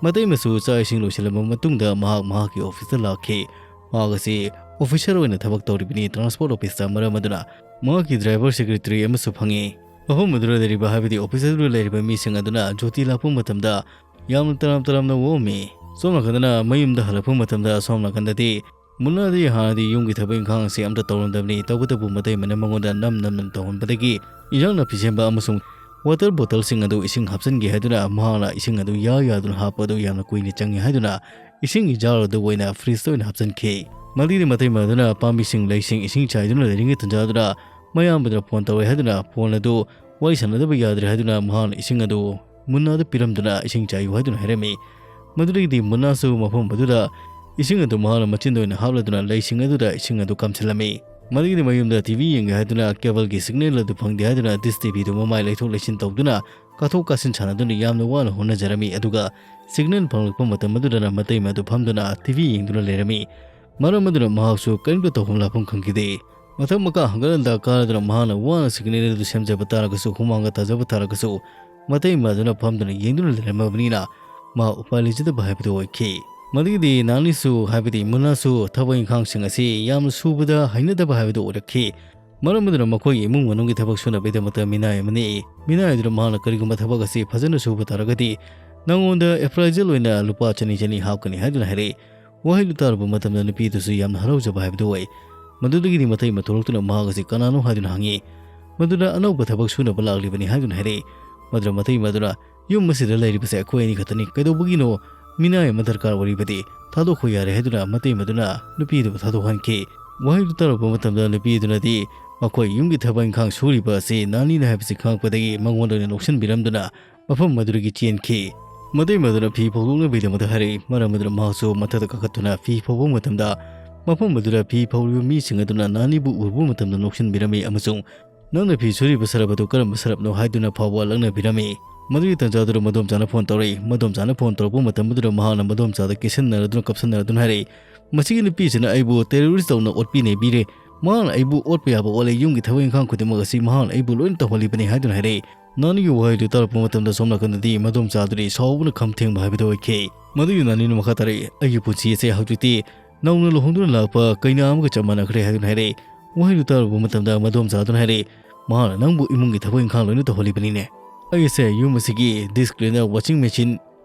ꯃꯇꯩꯃꯁꯨ ꯆꯥꯛ ꯏꯁꯤꯡ ꯂꯣꯏꯁꯤꯜꯂꯕ ꯃꯇꯨꯡꯗ ꯃꯍꯥꯛ ꯃꯍꯥꯛꯀꯤ office ꯇ ꯂꯥꯛꯈꯤ꯫ ꯃꯍꯥꯛ ꯑꯁꯤ officer ꯑꯣꯏꯅ ꯊꯕꯛ ꯇꯧꯔꯤꯕꯅꯤ transport office ꯇ꯫ ꯃꯔꯝ ꯑꯗꯨꯅ ꯃꯍꯥꯛꯀꯤ driver secretary ꯑꯃꯁꯨ ꯐꯪꯉꯤ꯫ ꯃꯐꯝ ꯑꯗꯨꯗ ꯂꯩꯔꯤꯕ, ꯍꯥꯏꯕꯗꯤ office ꯑꯗꯨꯗ ꯂꯩꯔꯤꯕ ꯃꯤꯁꯤꯡ ꯑꯗꯨꯅ ꯖꯣꯇꯤ ꯂꯥꯛꯄ ꯃꯇꯝꯗ ꯌꯥꯝꯅ ꯇꯔꯥꯝ ꯇꯔꯥꯝꯅ ꯑꯣꯛꯑꯝꯃꯤ꯫ ꯁꯣꯝ ꯅꯥꯀꯟꯗꯅ ꯃꯌꯨꯝꯗ ꯍꯜꯂꯛꯄ ꯃꯇꯝꯗ ꯁꯣꯝ ꯅꯥꯀꯟꯗꯗꯤ ꯃꯨꯟꯅꯥꯗꯤ ꯍꯥꯟꯅꯗꯤ ꯌꯨꯝꯒꯤ ꯊꯕꯛ ꯏꯪꯈꯥꯡ ꯑꯁꯤ ꯑꯝꯇ ꯇꯧꯔꯝꯗꯕꯅꯤ꯫ ꯇꯧꯕꯇꯕꯨ ꯃꯇꯩꯃꯅ ꯃꯉꯣꯟꯗ ꯅꯝ ꯅꯝꯅ ꯇꯧꯍꯟꯕꯗꯒꯤ ꯏꯟꯖꯥꯡ ꯅꯥꯄꯤ ꯁꯦꯝꯕ ꯑꯃꯁꯨꯡ water bottle ꯁꯤꯡ ꯑꯗꯨ ꯏꯁꯤꯡ ꯍꯥꯞꯆꯤꯟꯒꯦ ꯍꯥꯏꯗꯨꯅ ꯃꯍꯥꯛꯅ ꯏꯁꯤꯡ ꯑꯗꯨ ꯌꯥ ꯌꯥꯗꯨꯅ ꯍꯥꯞꯄ ꯑꯗꯨ ꯌꯥꯝꯅ ꯀꯨꯏꯅ ꯆꯪꯉꯤ ꯍꯥꯏꯗꯨꯅ ꯏꯁꯤꯡꯒꯤ jar ꯑꯗꯨ ꯑꯣꯏꯅ fridge ꯇ ꯑꯣꯏꯅ ꯍꯥꯞꯆꯤꯟꯈꯤ꯫ ꯃꯗꯨꯒꯤꯗꯤ ꯃꯇꯩꯃ ꯑꯗꯨꯅ ꯄꯥꯝꯕꯤꯁꯤꯡ ꯂꯩꯁꯤꯡ ꯏꯁꯤꯡ ꯆꯥꯏꯗꯨꯅ ꯂꯩꯔꯤꯉꯩ ꯇꯟꯖꯥ ꯑꯗꯨꯗ ꯃꯌꯥꯝꯕꯗꯨꯅ phone ꯇꯧꯔꯦ ꯍꯥꯏꯗꯨꯅ phone ꯑꯗꯨ ꯋꯥꯔꯤ ꯁꯥꯟꯅꯗꯕ ꯌꯥꯗ꯭ꯔꯦ ꯍꯥꯏꯗꯨꯅ ꯃꯍꯥꯛꯅ ꯏꯁꯤꯡ ꯑꯗꯨ ꯃꯨꯟꯅꯥꯗ ꯄꯤꯔꯝꯗꯨꯅ ꯏꯁꯤꯡ ꯆꯥꯏꯌꯨ ꯍꯥꯏꯗꯨꯅ ꯍꯥꯏꯔꯝꯃꯤ꯫ ꯃꯗꯨꯗꯒꯤꯗꯤ ꯃꯨꯟꯅꯥꯁꯨ ꯃꯐꯝ ꯑꯗꯨꯗ ꯏꯁꯤꯡ ꯑꯗꯨ ꯃꯍꯥꯛꯅ ꯃꯆꯤꯟꯗ ꯑꯣꯏꯅ ꯍꯥꯞꯂꯗꯨꯅ ꯂꯩꯁꯤꯡ ꯑꯗꯨꯗ ꯏꯁꯤꯡ ꯑꯗꯨ ꯀꯥꯝꯁꯤꯜꯂꯝꯃꯤ꯫ ꯃꯗꯨꯒꯤꯗꯤ ꯃꯌꯨꯝꯗ T V ꯌꯦꯡꯒꯦ ꯍꯥꯏꯗꯨꯅ cable ꯒꯤ signal ꯑꯗꯨ ꯐꯪꯗꯦ ꯍꯥꯏꯗꯨꯅ dish T V ꯗꯨ ꯃꯃꯥꯏ ꯂꯩꯊꯣꯛ ꯂꯩꯁꯤꯟ ꯇꯧꯗꯨꯅ ꯀꯥꯊꯣꯛ ꯀꯥꯁꯤꯟ ꯁꯥꯟꯅꯗꯨꯅ ꯌꯥꯝꯅ ꯋꯥꯅ ꯍꯣꯠꯅꯖꯔꯝꯃꯤ꯫ ꯑꯗꯨꯒ signal ꯐꯪꯂꯛꯄ ꯃꯇꯝ ꯑꯗꯨꯗꯅ ꯃꯇꯩꯃ ꯑꯗꯨ ꯐꯝꯗꯨꯅ T V ꯌꯦꯡꯗꯨꯅ ꯂꯩꯔꯝꯃꯤ꯫ ꯃꯔꯝ ꯑꯗꯨꯅ ꯃꯍꯥꯛꯁꯨ ꯀꯔꯤꯝꯇ ꯇꯧꯐꯝ ꯂꯥꯛꯐꯝ ꯈꯪꯈꯤꯗꯦ꯫ ꯃꯊꯛ ꯃꯈꯥ ꯍꯪꯒꯠ ꯍꯟꯗ ꯀꯥꯔꯗꯨꯅ ꯃꯍꯥꯛꯅ ꯋꯥꯅ signal ꯑꯗꯨ ꯁꯦꯝꯖꯕ ꯇꯥꯔꯒꯁꯨ, ꯍꯨꯃꯥꯡꯒ ꯇꯥꯖꯕ ꯇꯥꯔꯒꯁꯨ, ꯃꯇꯩꯃ ꯑꯗꯨꯅ ꯐꯝꯗꯨꯅ ꯌꯦꯡꯗꯨꯅ ꯂꯩꯔꯝꯃꯕꯅꯤꯅ ꯃꯍꯥꯛ ꯎꯄꯥꯏ ꯂꯩꯖꯗꯕ ꯍꯥꯏꯕꯗꯨ ꯑꯣꯏꯈꯤ꯫ ꯃꯗꯨꯒꯤꯗꯤ ꯅꯥꯅꯤꯁꯨ, ꯍꯥꯏꯕꯗꯤ ꯃꯨꯟꯅꯥꯁꯨ ꯊꯕꯛ ꯏꯪꯈꯥꯡꯁꯤꯡ ꯑꯁꯤ ꯌꯥꯝꯅ ꯁꯨꯕꯗ ꯍꯩꯅꯗꯕ ꯍꯥꯏꯕꯗꯨ ꯑꯣꯏꯔꯛꯈꯤ꯫ ꯃꯔꯝ ꯑꯗꯨꯅ ꯃꯈꯣꯏꯒꯤ ꯏꯃꯨꯡ ꯃꯅꯨꯡꯒꯤ ꯊꯕꯛ ꯁꯨꯅꯕꯒꯤꯗꯃꯛꯇ ꯃꯤꯅꯥꯏ ꯑꯃ ꯅꯦꯛꯏ꯫ ꯃꯤꯅꯥꯏ ꯑꯗꯨꯅ ꯃꯍꯥꯛꯅ ꯀꯔꯤꯒꯨꯝꯕ ꯊꯕꯛ ꯑꯁꯤ ꯐꯖꯅ ꯁꯨꯕ ꯇꯥꯔꯒꯗꯤ ꯅꯉꯣꯟꯗ appraisal ꯑꯣꯏꯅ ꯂꯨꯄꯥ ꯆꯅꯤ ꯆꯅꯤ ꯍꯥꯞꯀꯅꯤ ꯍꯥꯏꯗꯨꯅ ꯍꯥꯏꯔꯛꯏ꯫ ꯋꯥꯍꯩꯗꯨ ꯇꯥꯔꯨꯕ ꯃꯇꯝꯗ ꯅꯨꯄꯤ ꯑꯗꯨꯁꯨ ꯌꯥꯝꯅ ꯍꯔꯥꯎꯖꯕ ꯍꯥꯏꯕꯗꯨ ꯑꯣꯏ꯫ ꯃꯗꯨꯗꯒꯤꯗꯤ ꯃꯇꯩꯃ ꯊꯣꯛꯂꯛꯇꯨꯅ ꯃꯍꯥꯛ ꯑꯁꯤ ꯀꯅꯥꯅꯣ ꯍꯥꯏꯗꯨꯅ ꯍꯪꯉꯤ꯫ ꯃꯗꯨꯗ ꯑꯅꯧꯕ ꯊꯕꯛ ꯁꯨꯅꯕ ꯂꯥꯛꯂꯤꯕꯅꯤ ꯍꯥꯏꯗꯨꯅ ꯍꯥꯏꯔꯛꯏ꯫ ꯃꯗꯨꯗ ꯃꯇꯩꯃ ꯑꯗꯨꯅ, "ꯌꯨꯝ ꯑꯁꯤꯗ ꯂꯩꯔꯤꯕꯁꯦ ꯑꯩꯈꯣꯏ ꯑꯅꯤ ꯈꯛꯇꯅꯤ, ꯀꯩꯗꯧꯕꯒꯤꯅꯣ ꯃꯤꯅꯥꯏ ꯑꯃ ꯗꯔꯀꯥꯔ ꯑꯣꯏꯔꯤꯕꯗꯤ? ꯊꯥꯗꯣꯛꯈꯣ ꯌꯥꯔꯦ" ꯍꯥꯏꯗꯨꯅ ꯃꯇꯩꯃ ꯑꯗꯨꯅ ꯅꯨꯄꯤ ꯑꯗꯨꯕꯨ ꯊꯥꯗꯣꯛꯍꯟꯈꯤ꯫ ꯋꯥꯍꯩꯗꯨ ꯇꯥꯔꯨꯕ ꯃꯇꯝꯗ ꯅꯨꯄꯤ ꯑꯗꯨꯅꯗꯤ ꯃꯈꯣꯏ ꯌꯨꯝꯒꯤ ꯊꯕꯛ ꯏꯪꯈꯥꯡ ꯁꯨꯔꯤꯕ ꯑꯁꯤ ꯅꯥꯅꯤꯅ ꯍꯥꯏꯕꯁꯤ ꯈꯪꯂꯛꯄꯗꯒꯤ ꯃꯉꯣꯟꯗ ꯑꯣꯏꯅ ꯂꯧꯁꯤꯟꯕꯤꯔꯝꯗꯨꯅ ꯃꯐꯝ ꯑꯗꯨꯗꯒꯤ ꯆꯦꯟꯈꯤ꯫ ꯃꯇꯩ ꯃꯗꯨꯅ ꯐꯤ ꯐꯧꯗꯣꯛꯅꯕꯒꯤꯗꯃꯛꯇ ꯍꯥꯏꯔꯛꯏ꯫ ꯃꯔꯝ ꯑꯗꯨꯅ ꯃꯍꯥꯛꯁꯨ ꯃꯊꯛꯇ ꯀꯥꯈꯠꯇꯨꯅ ꯐꯤ ꯐꯧꯕ ꯃꯇꯝꯗ, ꯃꯐꯝ ꯑꯗꯨꯗ ꯐꯤ ꯐꯧꯔꯤꯕ ꯃꯤꯁꯤꯡ ꯑꯗꯨꯅ ꯅꯥꯅꯤꯕꯨ ꯎꯔꯨꯕ ꯃꯇꯝꯗ ꯅꯣꯛꯁꯤꯟꯕꯤꯔꯝꯃꯤ ꯑꯃꯁꯨꯡ, "ꯅꯪꯅ ꯐꯤ ꯁꯨꯔꯤꯕ ꯁꯔꯞ ꯑꯗꯨ ꯀꯔꯝꯕ ꯁꯔꯞꯅꯣ?" ꯍꯥꯏꯗꯨꯅ ꯐꯥꯎꯕ ꯂꯛꯅꯕꯤꯔꯝꯃꯤ꯫ ꯃꯗꯨꯒꯤ ꯇꯥꯟꯖꯥꯗꯨꯗ ꯃꯗꯣꯝꯆꯥꯅ ꯐꯣꯟ ꯇꯧꯔꯛꯏ꯫ ꯃꯗꯣꯝꯆꯥꯅ ꯐꯣꯟ ꯇꯧꯔꯛꯄ ꯃꯇꯝ ꯑꯗꯨꯗ ꯃꯍꯥꯛꯅ ꯃꯗꯣꯝꯆꯥꯗ ꯀꯦꯁꯟꯅꯔꯗꯨꯅ ꯀꯞꯁꯟꯅꯔꯗꯨꯅ ꯍꯥꯏꯔꯛꯏ, "ꯃꯁꯤꯒꯤ ꯅꯨꯄꯤꯁꯤꯅ ꯑꯩꯕꯨ ꯇꯦꯔꯣꯔꯤꯁ ꯇꯧꯅ ꯑꯣꯠꯄꯤ ꯅꯩꯕꯤꯔꯦ꯫ ꯃꯍꯥꯛꯅ ꯑꯩꯕꯨ ꯑꯣꯠꯄ ꯌꯥꯕ ꯑꯣꯠꯂꯦ꯫ ꯌꯨꯝꯒꯤ ꯊꯕꯛ ꯏꯪꯈꯥꯡ ꯈꯨꯗꯤꯡꯃꯛ ꯑꯁꯤ ꯃꯍꯥꯛꯅ ꯑꯩꯕꯨ ꯂꯣꯏꯅ ꯇꯧꯍꯜꯂꯤꯕꯅꯤ" ꯍꯥꯏꯗꯨꯅ ꯍꯥꯏꯔꯛꯏ꯫ ꯅꯥꯅꯤꯒꯤ ꯋꯥꯍꯩꯗꯨ ꯇꯥꯔꯛꯄ ꯃꯇꯝꯗ ꯁꯣꯝ ꯅꯥꯀꯟꯗꯗꯤ ꯃꯗꯣꯝꯆꯥꯗꯨꯗꯤ ꯁꯥꯎꯕꯅ ꯈꯝ ꯊꯦꯡꯕ ꯍꯥꯏꯕꯗꯨ ꯑꯣꯏꯈꯤ꯫ ꯃꯗꯨꯒꯤ ꯅꯥꯅꯤꯅ ꯃꯈꯥ ꯇꯥꯔꯛꯏ, "ꯑꯩꯒꯤ ꯄꯨꯟꯁꯤ ꯑꯁꯦ ꯍꯧꯖꯤꯛꯇꯤ ꯅꯧꯅ ꯂꯨꯍꯣꯡꯗꯨꯅ ꯂꯥꯛꯄ ꯀꯩꯅꯥ ꯑꯃꯒ ꯆꯞ ꯃꯥꯟꯅꯈ꯭ꯔꯦ" ꯍꯥꯏꯗꯨꯅ ꯍꯥꯏꯔꯛꯏ꯫ ꯋꯥꯍꯩꯗꯨ ꯇꯥꯔꯨꯕ ꯃꯇꯝꯗ ꯃꯗꯣꯝꯆꯥꯗꯨꯅ ꯍꯥꯏꯔꯛꯏ, "ꯃꯍꯥꯛꯅ ꯅꯪꯕꯨ ꯏꯃꯨꯡꯒꯤ ꯊꯕꯛ ꯏꯪꯈꯥꯡ ꯂꯣꯏꯅ ꯇꯧꯍꯜꯂꯤꯕꯅꯤꯅꯦ꯫ ꯑꯩ ꯑꯁꯦ ꯌꯨꯝ ꯑꯁꯤꯒꯤ dish cleaner, washing machine,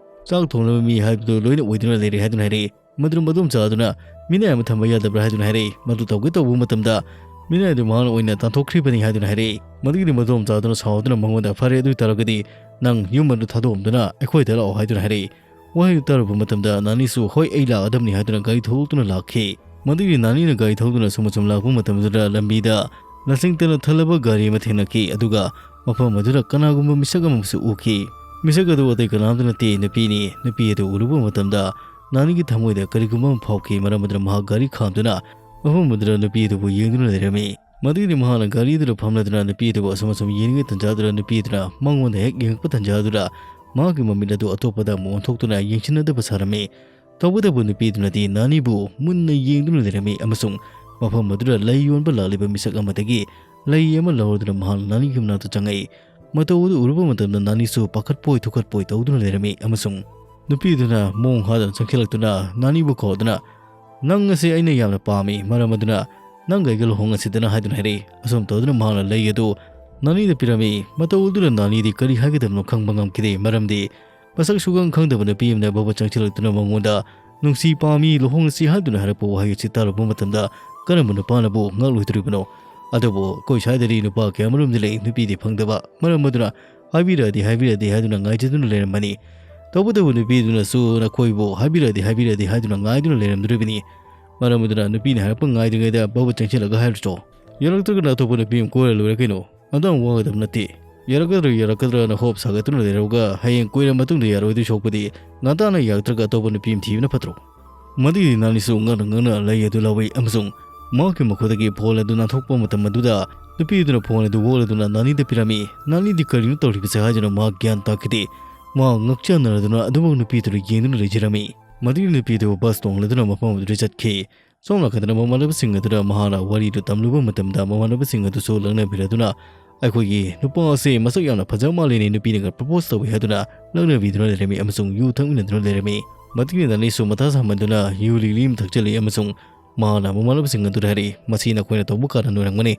ꯆꯥꯛ ꯊꯣꯡꯅꯕ ꯃꯤ ꯍꯥꯏꯕꯗꯨ ꯂꯣꯏꯅ ꯑꯣꯏꯗꯨꯅ ꯂꯩꯔꯦ" ꯍꯥꯏꯗꯨꯅ ꯍꯥꯏꯔꯛꯏ꯫ ꯃꯗꯨꯅ ꯃꯗꯣꯝꯆꯥ ꯑꯗꯨꯅ ꯃꯤꯅꯥꯏ ꯑꯃ ꯊꯝꯕ ꯌꯥꯗꯕ꯭ꯔꯥ ꯍꯥꯏꯗꯨꯅ ꯍꯥꯏꯔꯛꯏ꯫ ꯃꯗꯨ ꯇꯧꯒꯦ ꯇꯧꯕ ꯃꯇꯝꯗ ꯃꯤꯅꯥꯏ ꯑꯗꯨ ꯃꯍꯥꯛꯅ ꯑꯣꯏꯅ ꯇꯥꯟꯊꯣꯛꯈ꯭ꯔꯤꯕꯅꯤ ꯍꯥꯏꯗꯨꯅ ꯍꯥꯏꯔꯛꯏ꯫ ꯃꯗꯨꯒꯤꯗꯤ ꯃꯗꯣꯝꯆꯥ ꯑꯗꯨꯅ ꯁꯥꯎꯗꯨꯅ ꯃꯉꯣꯟꯗ, "ꯐꯔꯦ, ꯑꯗꯨ ꯑꯣꯏ ꯇꯥꯔꯒꯗꯤ ꯅꯪ ꯌꯨꯝ ꯑꯗꯨ ꯊꯥꯗꯣꯛꯑꯝꯗꯨꯅ ꯑꯩꯈꯣꯏꯗ ꯂꯥꯛꯑꯣ" ꯍꯥꯏꯗꯨꯅ ꯍꯥꯏꯔꯛꯏ꯫ ꯋꯥꯍꯩꯗꯨ ꯇꯥꯔꯨꯕ ꯃꯇꯝꯗ ꯅꯥꯅꯤꯁꯨ, "ꯍꯣꯏ, ꯑꯩ ꯂꯥꯛꯑꯗꯕꯅꯤ" ꯍꯥꯏꯗꯨꯅ ꯒꯥꯔꯤ ꯊꯧꯗꯣꯛꯇꯨꯅ ꯂꯥꯛꯈꯤ꯫ ꯃꯗꯨꯒꯤ ꯅꯥꯅꯤꯅ ꯒꯥꯔꯤ ꯊꯧꯗꯨꯅ ꯁꯨꯝ ꯁꯨꯝ ꯂꯥꯛꯄ ꯃꯇꯝꯗꯨꯗ ꯂꯝꯕꯤꯗ ꯂꯁꯤꯡꯇꯅ ꯊꯜꯂꯕ ꯒꯥꯔꯤ ꯑꯃ ꯊꯦꯡꯅꯈꯤ꯫ ꯑꯗꯨꯒ ꯃꯐꯝ ꯑꯗꯨꯗ ꯀꯅꯥꯒꯨꯝꯕ ꯃꯤꯁꯛ ꯑꯃꯁꯨ ꯎꯈꯤ꯫ ꯃꯤꯁꯛ ꯑꯗꯨ ꯑꯇꯩ ꯀꯅꯥꯝꯇ ꯅꯠꯇꯦ, ꯅꯨꯄꯤꯅꯤ꯫ ꯅꯨꯄꯤ ꯑꯗꯨ ꯎꯔꯨꯕ ꯃꯇꯝꯗ ꯅꯥꯅꯤꯒꯤ ꯊꯃꯣꯏꯗ ꯀꯔꯤꯒꯨꯝꯕ ꯑꯃ ꯐꯥꯎꯈꯤ꯫ ꯃꯔꯝ ꯑꯗꯨꯅ ꯃꯍꯥꯛ ꯒꯥꯔꯤ ꯈꯥꯝꯗꯨꯅ ꯃꯐꯝ ꯑꯗꯨꯗ ꯅꯨꯄꯤ ꯑꯗꯨꯕꯨ ꯌꯦꯡꯗꯨꯅ ꯂꯩꯔꯝꯃꯤ꯫ ꯃꯗꯨꯒꯤꯗꯤ ꯃꯍꯥꯛꯅ ꯒꯥꯔꯤꯗꯨꯗ ꯐꯝꯂꯗꯨꯅ ꯅꯨꯄꯤ ꯑꯗꯨꯕꯨ ꯑꯁꯨꯝ ꯑꯁꯨꯝ ꯌꯦꯡꯂꯤꯉꯩ ꯇꯟꯖꯥꯗꯨꯗ ꯅꯨꯄꯤ ꯑꯗꯨꯅ ꯃꯉꯣꯟꯗ ꯍꯦꯛ ꯌꯦꯡꯉꯛꯄ ꯇꯟꯖꯥꯗꯨꯗ ꯃꯍꯥꯛꯀꯤ ꯃꯃꯤꯠ ꯑꯗꯨ ꯑꯇꯣꯞꯄꯗ ꯑꯃꯨꯛ ꯑꯣꯟꯊꯣꯛꯇꯨꯅ ꯌꯦꯡꯁꯤꯟꯅꯗꯕ ꯁꯥꯔꯝꯃꯤ꯫ ꯇꯧꯕꯇꯕꯨ ꯅꯨꯄꯤꯗꯨꯅꯗꯤ ꯅꯥꯅꯤꯕꯨ ꯃꯨꯟꯅ ꯌꯦꯡꯗꯨꯅ ꯂꯩꯔꯝꯃꯤ ꯑꯃꯁꯨꯡ ꯃꯐꯝ ꯑꯗꯨꯗ ꯂꯩ ꯌꯣꯟꯕ ꯂꯥꯛꯂꯤꯕ ꯃꯤꯁꯛ ꯑꯃꯗꯒꯤ ꯂꯩ ꯑꯃ ꯂꯧꯔꯗꯨꯅ ꯃꯍꯥꯛ ꯅꯥꯅꯤꯒꯤ ꯃꯅꯥꯛꯇ ꯆꯪꯉꯛꯏ꯫ ꯃꯇꯧ ꯑꯗꯨ ꯎꯔꯨꯕ ꯃꯇꯝꯗ ꯅꯥꯅꯤꯁꯨ ꯄꯥꯈꯠꯄꯣꯏ ꯊꯨꯀꯠꯄꯣꯏ ꯇꯧꯗꯨꯅ ꯂꯩꯔꯝꯃꯤ ꯑꯃꯁꯨꯡ ꯅꯨꯄꯤꯗꯨꯅ ꯃꯣꯡ ꯍꯥꯗꯨꯅ ꯆꯪꯁꯤꯜꯂꯛꯇꯨꯅ ꯅꯥꯅꯤꯕꯨ ꯀꯧꯗꯨꯅ, "ꯅꯪ ꯑꯁꯤ ꯑꯩꯅ ꯌꯥꯝꯅ ꯄꯥꯝꯃꯤ, ꯃꯔꯝ ꯑꯗꯨꯅ ꯅꯪꯒ ꯑꯩꯒ ꯂꯨꯍꯣꯡꯉꯁꯤꯗꯅ" ꯍꯥꯏꯗꯨꯅ ꯍꯥꯏꯔꯛꯏ꯫ ꯑꯁꯨꯝ ꯇꯧꯗꯨꯅ ꯃꯍꯥꯛꯅ ꯂꯩ ꯑꯗꯨ ꯅꯥꯅꯤꯗ ꯄꯤꯔꯝꯃꯤ꯫ ꯃꯇꯧ ꯑꯗꯨꯗ ꯅꯥꯅꯤꯗꯤ ꯀꯔꯤ ꯍꯥꯏꯒꯗꯕꯅꯣ ꯈꯪꯕ ꯉꯝꯈꯤꯗꯦ, ꯃꯔꯝꯗꯤ ꯃꯁꯛ ꯁꯨꯈꯪ ꯈꯪꯗꯕ ꯅꯨꯄꯤ ꯑꯃꯅ ꯕꯕ ꯆꯪꯁꯤꯜꯂꯛꯇꯨꯅ ꯃꯉꯣꯟꯗ "ꯅꯨꯡꯁꯤ ꯄꯥꯝꯃꯤ, ꯂꯨꯍꯣꯡꯉꯁꯤ" ꯍꯥꯏꯗꯨꯅ ꯍꯥꯏꯔꯛꯄ ꯋꯥꯍꯩ ꯑꯁꯤ ꯇꯥꯔꯨꯕ ꯃꯇꯝꯗ ꯀꯔꯝꯕ ꯅꯨꯄꯥꯅꯕꯨ ꯉꯛꯂꯣꯏꯗꯣꯔꯤꯕꯅꯣ? ꯑꯗꯨꯕꯨ ꯑꯩꯈꯣꯏ ꯁ꯭ꯋꯥꯏꯗꯗꯤ ꯅꯨꯄꯥ ꯀꯌꯥꯃꯔꯨꯝꯗꯤ ꯂꯩ, ꯅꯨꯄꯤꯗꯤ ꯐꯪꯗꯕ꯫ ꯃꯔꯝ ꯑꯗꯨꯅ "ꯍꯥꯏꯕꯤꯔꯛꯑꯗꯤ, ꯍꯥꯏꯕꯤꯔꯛꯑꯗꯤ" ꯍꯥꯏꯗꯨꯅ ꯉꯥꯏꯖꯗꯨꯅ ꯂꯩꯔꯝꯕꯅꯤ꯫ ꯇꯧꯕꯇꯕꯨ ꯅꯨꯄꯤꯗꯨꯅꯁꯨ ꯅꯈꯣꯏꯕꯨ "ꯍꯥꯏꯕꯤꯔꯛꯑꯗꯤ, ꯍꯥꯏꯕꯤꯔꯛꯑꯗꯤ" ꯍꯥꯏꯗꯨꯅ ꯉꯥꯏꯗꯨꯅ ꯂꯩꯔꯝꯗꯣꯔꯤꯕꯅꯤ꯫ ꯃꯔꯝ ꯑꯗꯨꯅ ꯅꯨꯄꯤꯅ ꯍꯥꯏꯔꯛꯄ ꯉꯥꯏꯗ꯭ꯔꯤꯉꯩꯗ ꯕꯕ ꯆꯪꯁꯤꯜꯂꯒ ꯍꯥꯏꯔꯨꯆꯣ꯫ ꯌꯥꯔꯛꯇ꯭ꯔꯒꯅ ꯑꯇꯣꯞꯄ ꯅꯨꯄꯤ ꯑꯃ ꯀꯣꯏꯔ ꯂꯣꯏꯔꯦ ꯀꯩꯅꯣ꯫ ꯑꯗꯨ ꯌꯥꯝ ꯋꯥꯒꯗꯕ ꯅꯠꯇꯦ꯫ ꯌꯥꯔꯛꯀꯗ꯭ꯔꯥ ꯌꯥꯔꯛꯀꯗ꯭ꯔꯥꯅ ꯍꯣꯞ ꯁꯥꯒꯠꯇꯨꯅ ꯂꯩꯔꯒ ꯍꯌꯦꯡ ꯀꯨꯏꯔ ꯃꯇꯨꯡꯗ ꯌꯥꯔꯣꯏꯗꯣꯏ ꯁꯣꯛꯄꯗꯤ ꯉꯟꯇꯥꯅ ꯌꯥꯔꯛꯇ꯭ꯔꯒ ꯑꯇꯣꯞꯄ ꯅꯨꯄꯤ ꯑꯃ ꯊꯤꯕꯅ ꯐꯠꯇ꯭ꯔꯣ? ꯃꯗꯨꯒꯤꯗꯤ ꯅꯥꯅꯤꯁꯨ ꯉꯛꯅ ꯉꯛꯅ ꯂꯩ ꯑꯗꯨ ꯂꯧꯏ ꯑꯃꯁꯨꯡ ꯃꯍꯥꯛꯀꯤ ꯃꯈꯨꯠꯇꯒꯤ ꯐꯣꯟ ꯑꯗꯨ ꯅꯥꯟꯊꯣꯛꯄ ꯃꯇꯝ ꯑꯗꯨꯗ ꯅꯨꯄꯤ ꯑꯗꯨꯅ ꯐꯣꯟ ꯑꯗꯨ ꯋꯣꯜ ꯑꯗꯨꯅ ꯅꯥꯅꯤꯗ ꯄꯤꯔꯝꯃꯤ꯫ ꯅꯥꯅꯤꯗꯤ ꯀꯔꯤꯅꯣ ꯇꯧꯔꯤꯕꯁꯦ ꯍꯥꯏꯗꯨꯅ ꯃꯍꯥꯛ ꯒ꯭ꯌꯥꯟ ꯇꯥꯈꯤꯗꯦ꯫ ꯃꯍꯥꯛ ꯉꯛꯆꯥꯟꯅꯔꯗꯨꯅ ꯑꯗꯨꯃꯛ ꯅꯨꯄꯤ ꯑꯗꯨꯗ ꯌꯦꯡꯗꯨꯅ ꯂꯩꯖꯔꯝꯃꯤ꯫ ꯃꯗꯨꯒꯤ ꯅꯨꯄꯤ ꯑꯗꯨ ꯕꯁ ꯇꯣꯡꯂꯗꯨꯅ ꯃꯐꯝ ꯑꯗꯨꯗ ꯆꯠꯈꯤ꯫ ꯁꯣꯝ ꯅꯥꯀꯟꯗꯅ ꯃꯃꯥꯟꯅꯕꯁꯤꯡ ꯑꯗꯨꯅ ꯃꯍꯥꯛꯅ ꯋꯥꯔꯤꯗꯨ ꯇꯝꯂꯨꯕ ꯃꯇꯝꯗ ꯃꯃꯥꯟꯅꯕꯁꯤꯡ ꯑꯗꯨꯁꯨ ꯂꯛꯅꯕꯤꯔꯗꯨꯅ ꯑꯩꯈꯣꯏꯒꯤ ꯅꯨꯄꯥ ꯑꯁꯤ ꯃꯁꯛ ꯌꯥꯝꯅ ꯐꯖꯕ ꯃꯥꯜꯂꯤꯅꯦ, ꯅꯨꯄꯤꯅꯒ ꯄ꯭ꯔꯄꯣꯁ ꯇꯧꯏ ꯍꯥꯏꯗꯨꯅ ꯂꯛꯅꯕꯤꯗꯨꯅ ꯂꯩꯔꯝꯃꯤ ꯑꯃꯁꯨꯡ ꯌꯨ ꯊꯛꯃꯤꯟꯅꯗꯨꯅ ꯂꯩꯔꯝꯃꯤ꯫ ꯃꯗꯨꯒꯤ ꯅꯥꯅꯤꯁꯨ ꯃꯊꯥ ꯁꯥꯃꯟꯗꯨꯅ ꯌꯨ ꯂꯤꯛꯂꯤ ꯑꯃ ꯊꯛꯆꯜꯂꯤ ꯑꯃꯁꯨꯡ ꯃꯍꯥꯛꯅ ꯃꯃꯥꯟꯅꯕꯁꯤꯡ ꯑꯗꯨꯗ ꯍꯥꯏꯔꯛꯏ, "ꯃꯁꯤ ꯅꯈꯣꯏꯅ ꯇꯧꯕ ꯀꯥꯔꯟ ꯑꯣꯏꯔꯝꯒꯅꯤ꯫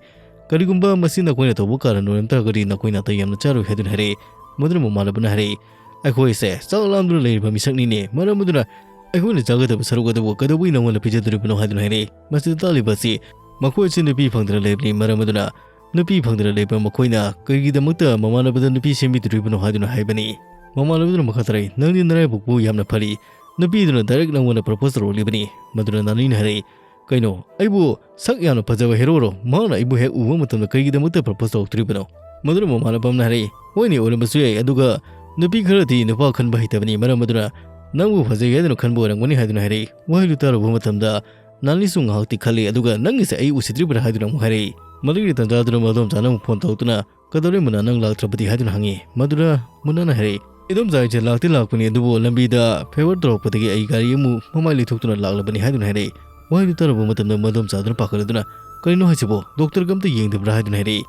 ꯀꯔꯤꯒꯨꯝꯕ ꯃꯁꯤ ꯅꯈꯣꯏꯅ ꯇꯧꯕ ꯀꯥꯔꯟ ꯑꯣꯏꯔꯝ ꯇꯥꯔꯒꯗꯤ ꯅꯈꯣꯏ ꯅꯥꯇꯩ ꯌꯥꯝꯅ ꯆꯥꯔꯣꯏ" ꯍꯥꯏꯗꯨꯅ ꯍꯥꯏꯔꯛꯏ꯫ ꯃꯗꯨꯅ ꯃꯃꯥꯟꯅꯕꯅ ꯍꯥꯏꯔꯛꯏ, "ꯑꯩꯈꯣꯏꯁꯦ ꯆꯥꯛ ꯂꯥꯝꯗꯨꯅ ꯂꯩꯔꯤꯕ ꯃꯤꯁꯛꯅꯤꯅꯦ, ꯃꯔꯝ ꯑꯗꯨꯅ ꯑꯩꯈꯣꯏꯅ ꯆꯥꯒꯗꯕ ꯁꯔꯨꯛ ꯑꯗꯨꯕꯨ ꯀꯩꯗꯧꯕꯩ ꯅꯉꯣꯟꯗ ꯄꯤꯖꯗꯣꯔꯤꯕꯅꯣ?" ꯍꯥꯏꯗꯨꯅ ꯍꯥꯏꯔꯛꯏ꯫ ꯃꯁꯤꯗ ꯇꯥꯛꯂꯤꯕ ꯑꯁꯤ ꯃꯈꯣꯏ ꯑꯁꯤ ꯅꯨꯄꯤ ꯐꯪꯗꯅ ꯂꯩꯕꯅꯤ, ꯃꯔꯝ ꯑꯗꯨꯅ ꯅꯨꯄꯤ ꯐꯪꯗꯅ ꯂꯩꯕ ꯃꯈꯣꯏꯅ ꯀꯔꯤꯒꯤꯗꯃꯛꯇ ꯃꯃꯥꯟꯅꯕꯗ ꯅꯨꯄꯤ ꯁꯦꯝꯕꯤꯗꯣꯔꯤꯕꯅꯣ ꯍꯥꯏꯗꯨꯅ ꯍꯥꯏꯕꯅꯤ꯫ ꯃꯃꯥꯟꯅꯕꯗꯨꯅ ꯃꯈꯥ ꯇꯥꯔꯛꯏ, "ꯅꯪꯗꯤ ꯅꯔꯥꯏꯕꯛꯄꯨ ꯌꯥꯝꯅ ꯐꯔꯤ, ꯅꯨꯄꯤꯗꯨꯅ ꯗꯥꯏꯔꯦꯛ ꯅꯪꯉꯣꯟꯗ ꯄ꯭ꯔꯄꯣꯁ ꯇꯧꯔꯛꯂꯤꯕꯅꯤ"꯫ ꯃꯗꯨꯅ ꯅꯥꯅꯤꯅ ꯍꯥꯏꯔꯛꯏ, "ꯀꯩꯅꯣ, ꯑꯩꯕꯨ ꯁꯛ ꯌꯥꯝꯅ ꯐꯖꯕ ꯍꯦꯔꯣꯔꯣ? ꯃꯍꯥꯛꯅ ꯑꯩꯕꯨ ꯍꯦꯛ ꯎꯕ ꯃꯇꯝꯗ ꯀꯔꯤꯒꯤꯗꯃꯛꯇ ꯄ꯭ꯔꯄꯣꯁ ꯇꯧꯔꯛꯇ꯭ꯔꯤꯕꯅꯣ?" ꯃꯗꯨꯅ ꯃꯃꯥꯟꯅꯕ ꯑꯃꯅ ꯍꯥꯏꯔꯛꯏ, "ꯍꯣꯏꯅꯦ, ꯑꯣꯏꯔꯝꯕꯁꯨ ꯌꯥꯏ, ꯑꯗꯨꯒ ꯅꯨꯄꯤ ꯈꯔꯗꯤ ꯅꯨꯄꯥ ꯈꯟꯕ ꯍꯩꯇꯕꯅꯤ, ꯃꯔꯝ ꯑꯗꯨꯅ ꯅꯪꯕꯨ ꯐꯖꯩ ꯍꯥꯏꯗꯨꯅ ꯈꯟꯕ ꯑꯣꯏꯔꯝꯒꯅꯤ" ꯍꯥꯏꯗꯨꯅ ꯍꯥꯏꯔꯛꯏ꯫ ꯋꯥꯍꯩꯗꯨ ꯇꯥꯔꯨꯕ ꯃꯇꯝꯗ ꯅꯥꯅꯤꯁꯨ ꯉꯥꯏꯍꯥꯛꯇꯤ ꯈꯜꯂꯤ, ꯑꯗꯨꯒ "ꯅꯪꯒꯤꯁꯦ ꯑꯩ ꯎꯁꯤꯠꯇ꯭ꯔꯤꯕ꯭ꯔꯥ?" ꯍꯥꯏꯗꯨꯅ ꯑꯃꯨꯛ ꯍꯥꯏꯔꯛꯏ꯫ ꯃꯗꯨꯒꯤ ꯇꯥꯟꯖꯥꯗꯨꯗ ꯃꯗꯣꯝꯆꯥꯅ ꯑꯃꯨꯛ ꯐꯣꯟ ꯇꯧꯔꯛꯇꯨꯅ, "ꯀꯩꯗꯧꯔꯦ ꯃꯨꯅꯥ, ꯅꯪ ꯂꯥꯛꯇ꯭ꯔꯕꯗꯤ?" ꯍꯥꯏꯗꯨꯅ ꯍꯪꯉꯤ꯫ ꯃꯗꯨꯗ ꯃꯨꯅꯥꯅ ꯍꯥꯏꯔꯛꯏ, "ꯏꯗꯣꯝꯆꯥ, ꯑꯩꯁꯦ ꯂꯥꯛꯇꯤ ꯂꯥꯛꯄꯅꯤ, ꯑꯗꯨꯕꯨ ꯂꯝꯕꯤꯗ ꯐꯦꯚꯔ ꯇꯧꯔꯛꯄꯗꯒꯤ ꯑꯩ ꯒꯥꯔꯤ ꯑꯃꯨꯛ ꯃꯃꯥꯏ ꯂꯩꯊꯣꯛꯇꯨꯅ ꯂꯥꯛꯂꯕꯅꯤ" ꯍꯥꯏꯗꯨꯅ ꯍꯥꯏꯔꯛꯏ꯫ ꯋꯥꯍꯩꯗꯨ ꯇꯥꯔꯨꯕ ꯃꯇꯝꯗ ꯃꯗꯣꯝꯆꯥꯗꯨꯅ ꯄꯥꯈꯠꯂꯗꯨꯅ, "ꯀꯔꯤꯅꯣ ꯍꯥꯏꯁꯤꯕꯣ? ꯗꯣꯛꯇꯔꯒ ꯑꯝꯇ ꯌꯦꯡꯗꯕ꯭ꯔꯥ?" ꯍꯥꯏꯗꯨꯅ ꯍꯥꯏꯔꯛꯏ꯫